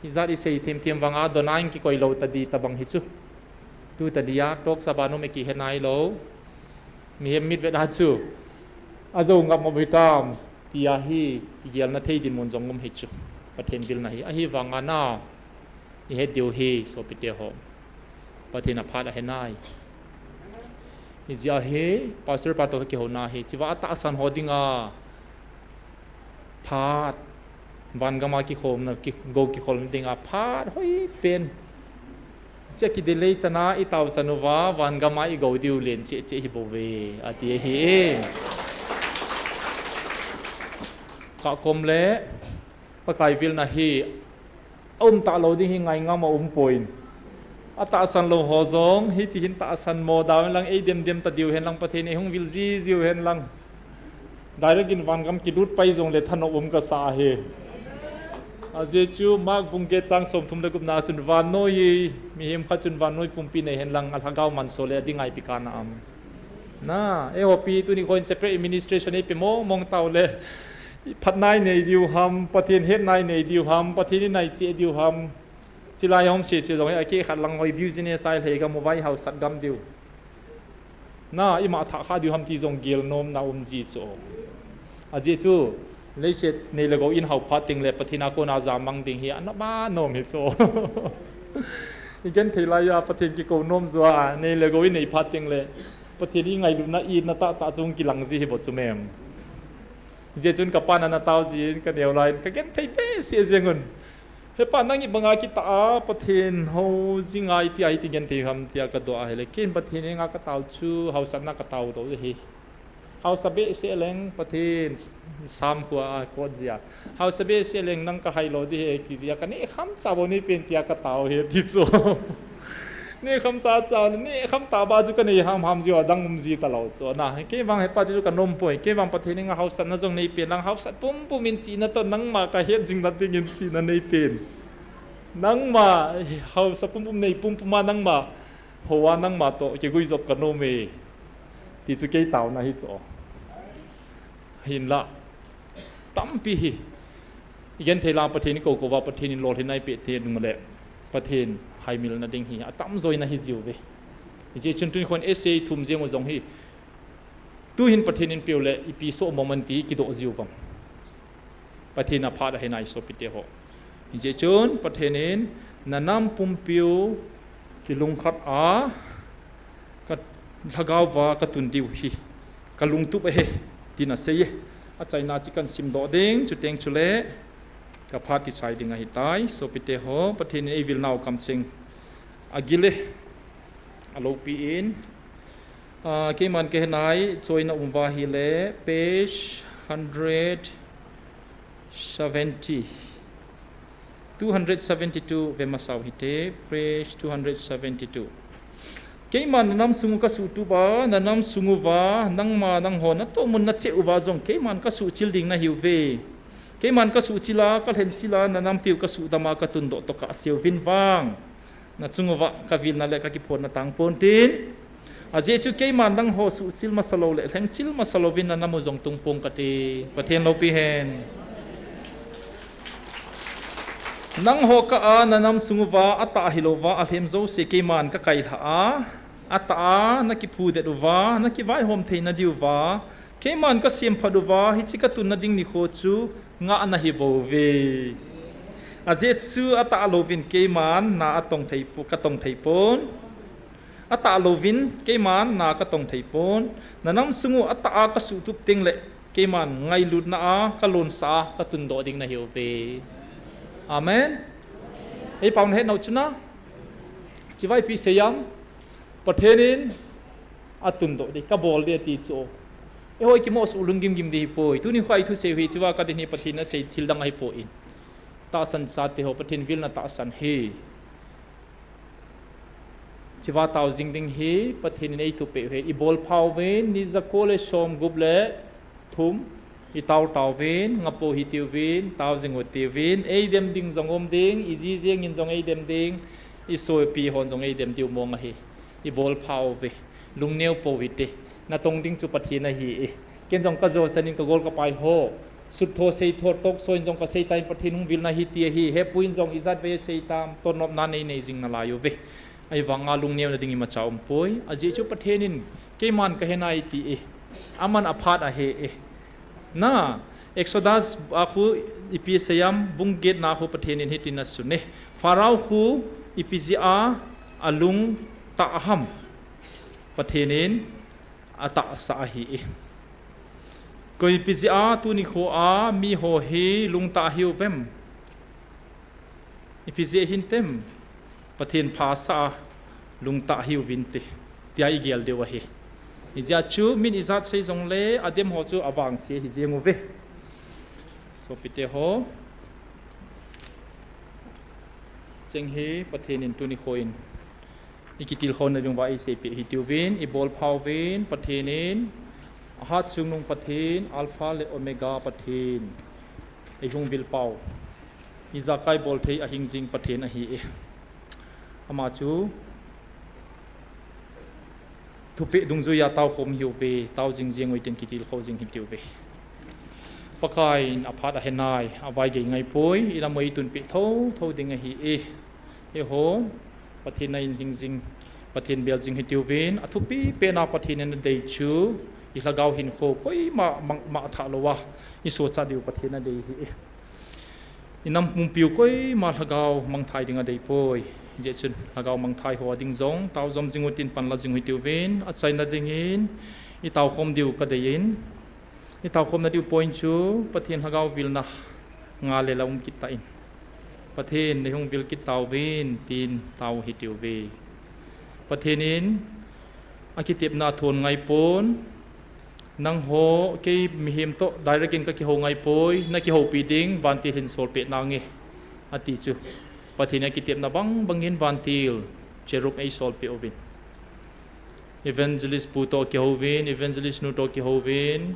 ijat isei themthem vanga dona in kikoilou tadi tabang hi chu. Tu tadia, talks a ban um e kihe nailou. Mihem mit vet a chu. Ajou ngap ngap hitam, tia hi, kigelna thei dinmun jong um hi chu. Pathen vilna hi, ahivanga na. Ihet diu hi, sopite ho. Pathen aphat ahe nai. Hijeh a hi, Pastor pa toh kakihouna hi. Chiva atahsan ho dinga. Phat. Vangam a kikhomna, ki, gou kikholna dinga. Phat hoipen. Chia kidelay chana, itao chanu va, vangam a igou diu len cheh cheh hi bouve. Ati ahi e. Kakom le, Pakai vilna hi. Aum talou ding hi ngai ngam a um poi. Atahsan lou ho jong, hiti hin tahsan mo dau hen lang, eidem dem tadiu hen lang, Pathen in eihung vil jijiu hen lang. Direct in vangam kilut pai jongle thanop um kasa ahi. Ajeh chu Mark bung get chang somthum le gupna chun vannoi, mihem khat chun vannoi pumpi nei hen lang, alhagao manso le ading a ipi kana am. Na, eiho pi tuni khon separate administration eipe mong mong tau le. Phatna inei diu ham, Pathen hetna inei diu ham, Pathen in nai cheh diu ham. Chilai hom sese jong hi, akeh khat lang hoi business a ilhei ka mobile hausat gam diu. Na, ima thah kha diu ham ti jong gel nomna um ji chu. Ajeh chu, leiset nei le gou in hau phat tengle, Pathen a kona jamang ding hi, ana ma nom hi chu. Igenthei laiya, Pathen kikou nom joa, nei le gou in nei phat tengle, Pathen ingailutna, itna tahtah chu hung kilang ji hi bou chu mem. Hijeh chun kapan ana tao jin, kaneo laiyin, kagenthei behseh jeng un. He pa, nang ibanga kitah a, Pathen hou jinga iti a hiti genthei ham tia kadoh a ahile. Ken Pathen henga katao chu, hausatna katao lou ahi. Hausa behseh leng Pathen, Sam khua a kot jia. Hausa behseh leng nang kahai lou ding ahi, kiti a kaneh khamcha bou neipen tia katao ahi ti chu. Neh khamcha cha, neh khamtah ba chu kanei hamham jiu a dang um ji talou chu. Na, kei vang hepa chu kanom poi, kei vang Pathen henga hausatna jong neipen lang, hausat pumpum in chihna toh nangma kahet jing nading in chihna neipen. Nangma hausa pumpum nei pumpum a nangma hou a nangma toh kiguijop kanom e. Ti chu kei taona hi chu. Hinla. Tampi hi. Igenthei lang Pathen ikou kou va Pathen in lolhinna eipeh thei nung le. Pathen haimil nading hi atamjo in ahi jiuve. Hijeh chun tuni khon essay thum jeng u jong hi. Tuhin Pathen in peu le ipi soh mong man ti kidoh jiu vang. Pathen aphat ahi nai sopite ho. Hijeh chun Pathen in nanam pumpiu kilungkhat a kalhagao va katun diu hi kalungtup ahi, tin asei e. Achaina chu kahin simdoh ding, chuteng chule kaphat kichai ding ahitai. Sopite ho, Pathen in eivilnau kamcheng agil e, aloupi in. Ah, keiman kahe nai, choina um uva ahile, page hundred seventy. Two hundred seventy-two ve masau hite, page two hundred seventy-two. Keiman nanam sung u kasuhtup a, nanam sung uva, nangma nangho natohmun nacheh uva jong, keiman kasuhchil ding nahiuve. Keiman kasuhchil a, kalhenchil a, nanampiu kasuhdam a, katundoh toh kahseuvin vang. Nachung uva kavilna le kakiphonna tangpon tin. Ajeh chu keiman nangho suhchil masa lou le, lhengchil masa louvin nanam u jong tungpong kate. Pathen loupi hen. Nangho kah a nanam sung uva, atah hilouva, alhem jouse keiman kakailhah a. Atah a nakiphudet uva, nakivaihom theina diuva, keiman kasemphat uva, hiche katunna ding nikho chu ngah nahi bouve. Ajeh chu atah louvin keiman na atong thei po-, katong thei pon. Atah louvin keiman na katong thei pon. Nanam sung u atah a kasuhtup tengle keiman ngailutna a kalonsah a katundoh ding nahiuve. Amen. Eipao nahet nau chu na. Chivai ipi seiyam. Pathen in atundoh ding, kabol ding ati chu. Eiho ikimoh suh lunggim gim ding hipoi. Tuni kho a ithusei u hi, hicheva kadin hi Pathen in asei thil dang ahipoi. Tahsan chate ho, Pathen vilna tahsan hi. Hicheva tao jing ding hi Pathen in eithupeh u ahi. Ibol phauvin, ni jako le somgup le thum, itao tauvin, ngah pou hitiuvin, tao jing u hitiuvin, eidem ding jong um ding, iji jeng in jong eidem ding, isopi hon jong eidem diu mong ahi. Ibol phauve, lungneo pou hite, natong ding chu Pathen ahi e. Ken jong kajo chan in kagol kapai ho, suttho seitho, talk show in jong kasei tan, Pathen hung vilna hi ti ahi, hepu in jong ijat vei asei tam, tonnopna nei nei jing nalai uve. Ahivanga lungneona ding imacha umpoi. Ajeh chu Pathen in keiman kahe nai ati e. Aman aphat ahe e. Na, Exodus a khu ipi seiyam, bung get na khu Pathen in hitin asun e. Pharaoh khu ipi jeh a alungtah ham. Pathen in atahsa ahi e. Koi ipi jeh a tuni kho a miho hi lungtah hiuvem. Ipi jeh hintem, Pathen phasah a lungtah hiuvinte, tia igel diu ahi. Hijeh chun min ijat sei jongle adem ho chu avangse hijeng uve. Sopite ho, cheng hi Pathen in tuni kho in ikitilkhouna diuva eiseipeh hitiuvin, ibol phauvin, Pathen in, ahat chungnung Pathen, Alpha le Omega Pathen, eihung vil pau, ijakai bol thei ahing jing Pathen ahi e. Ama chu thupeh dungjuia taokhom hiuve, tao jing jeng uvin tin kitilkhou jing hitiuve. Pakai in aphat ahe nai, avaigei ngaipoi, ilam u eitunpeh thotho ding ahi e. Eiho, Pathen a in hing jing, Pathen bel jing hitiuvin, athupi pena Pathen in adei chu, ilhagao hinkho koima mang, mangthah louva, isochat diu Pathen adei ahi e. Inam pumpiu koima lhagao mangthai ding adeipoi. Hijeh chun lhagao mangthai ho ading jong, tao jom jing utin panla jing u hitiuvin, achaina dingin, itaokhom diu kadei in, itaokhomna diu point chu, Pathen lhagao vilna ngah le la um kit tan. Pathen neihung vil kit tauvin, tin tao hitiuve. Pathen in akitepna athon ngaipon, nangho kei mihem toh direct in kakihou ngaipoi, nakihoupi ding vantil hin solpeh nange, ati chu. Pathen in akitepna bang bangin vantil, cherub eisolpeh uvin. Evangelist pu toh kihouvin, evangelist nu toh kihouvin,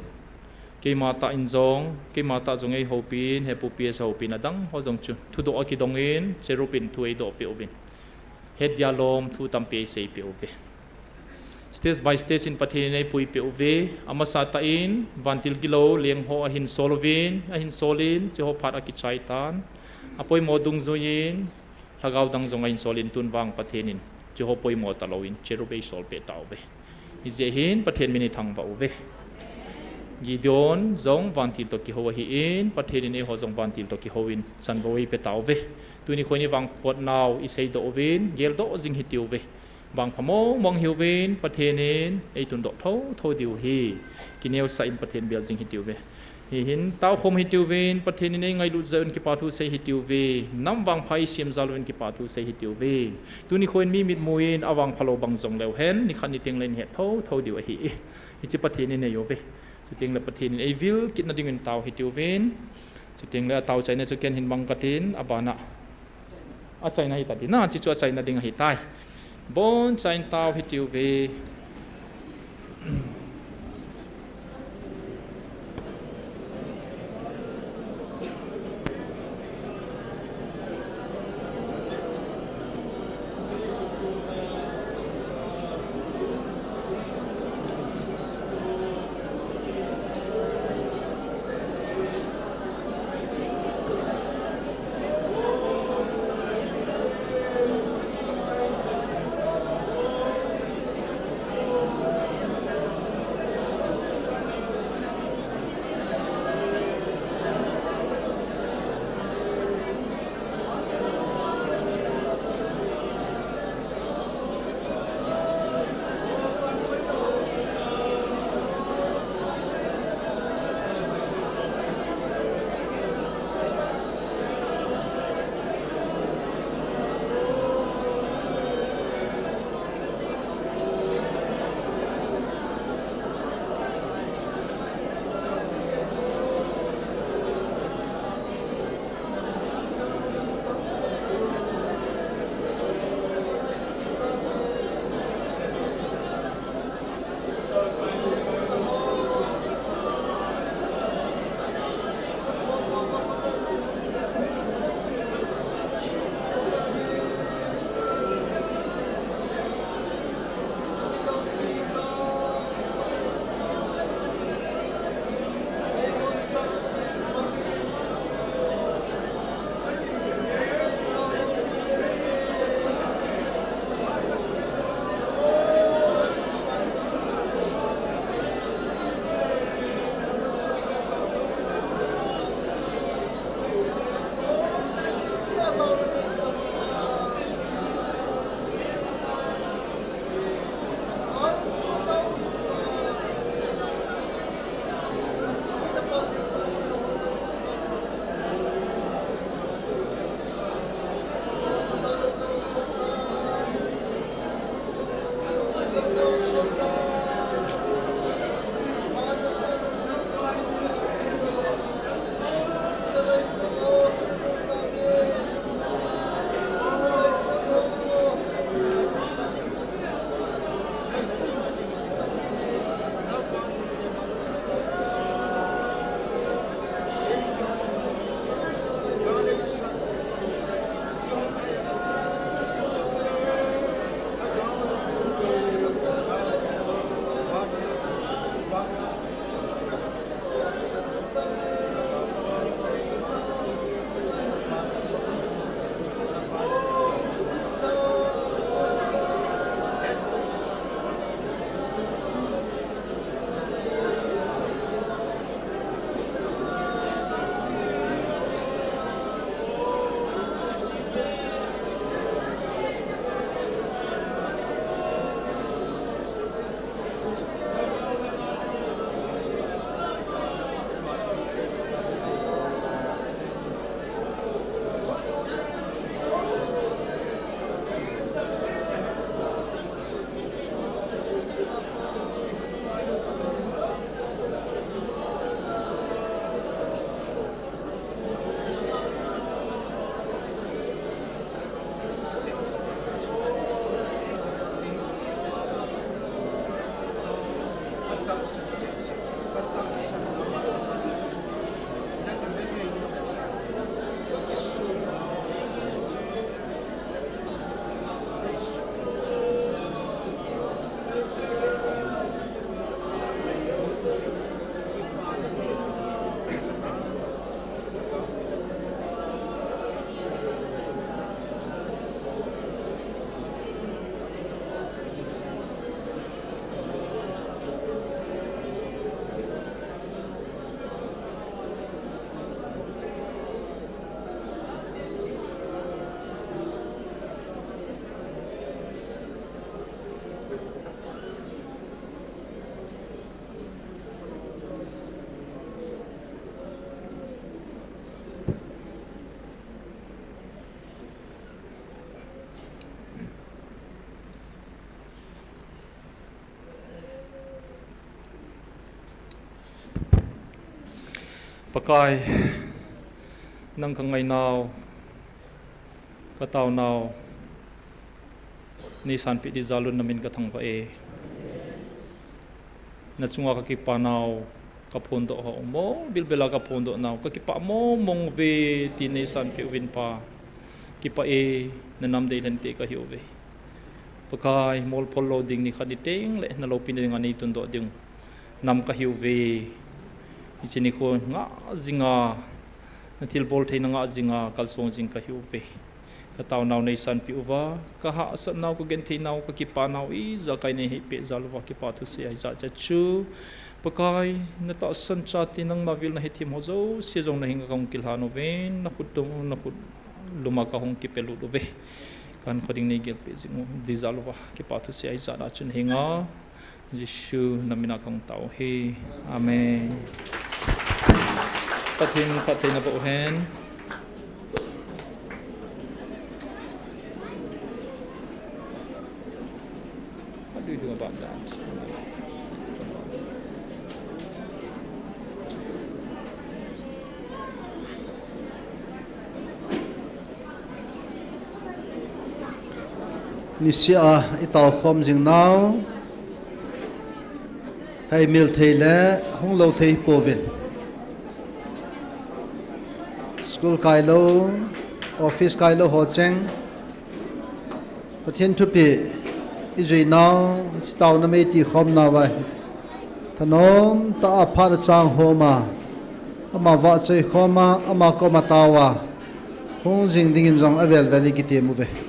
keima tah in jong, keima tah jong eihoupin, hepu P S houpin adang ho jong chu thudoh akidongin, cherub in thu eidohpeh uvin. Hetdia lom thu tampi eiseipeh uve. Stage by stage in Pathen in eipuipeh uve, amasatah in vantil gilou leng ho ahin sol uvin, ahin solin, hicheho phat akichai tan. Apoimo dungjuiyin, lhagao dang jong ahin solin tun vang Pathen in, hicheho poimo talouvin, cherub eisolpeh tauve. Hijeh hin Pathen min ithangvah uve. Gideon jong vantil toh kihou ahin, Pathen in eiho jong vantil toh kihouvin chanvou eipe tauve. Tuni kho in ivangphat nau iseidoh uvin, geldoh jing hitiuve. Vangpha mong mong hiuvin, Pathen in eitundoh thotho diu ahi. Kineosah in Pathen bel jing hitiuve. Hihin taokhom hitiuvin, Pathen in eingailut jeh un kipa thu sei hitiuve. Nam vangpha eisem jal uvin kipa thu sei hitiuve. Tuni kho in mi mitmu in avangpha lou bang jongleu hen, nikhat niteng le ihet thotho diu ahi e. Hiche Pathen in eineiuve. Chutengle Pathen in eivil kitna dingin tao hitiuvin. Chutengle atao chaina chu ken hin mang katin, abana achaina hita ding, hiche chu achaina ding ahitai. Boncha in tao hitiuve. Pakai, nang kangainau, kataonau neisanpeh ding jal un namin kathangvah e. Nachunga kakipanau kaphondoh ho, mol bilbel a kaphondoh nau kakipah mongmong uve ti neisanpeh uvin Pa, kipah e. Nanam deilhen te kahiuve. Pakai, molphol lou ding nikhat nitengle naloupina dinga neitundoh ding nam kahiuve. Hiche nikho ngah jinga, nathilbol theina ngah jinga kalsong jing kahiuve. Kataonau neisanpeh uva, kahahsatnau, kagentheinau, kakipanau ijakai neihepeh jal uva kipa thusei ahi. Hijeh chun Pakai, natahsan chate nangma vil nahethem ho jouse jong nahenga kahung kilhan uvin, nakhut luma kahung kipelut uve. Kahinkho ding neigelpeh jing ding jal uva kipa thusei ahi. Hijeh chun nahenga Jesu namina kahung tao uve. Amen. Pathen phattheina boh hen. What do you do about that? Niseh a itaokhom jing nau heimil thei le hunglou thei hipouvin, school kailou, office kailou ho cheng Pathen thupeh ijui nau, hiche taona mei tikhom nauva hi thanom tah a phat achang homa, ama vahchoi khoma, ama koma taova hung jing dingin jong avelvel in kitem uve.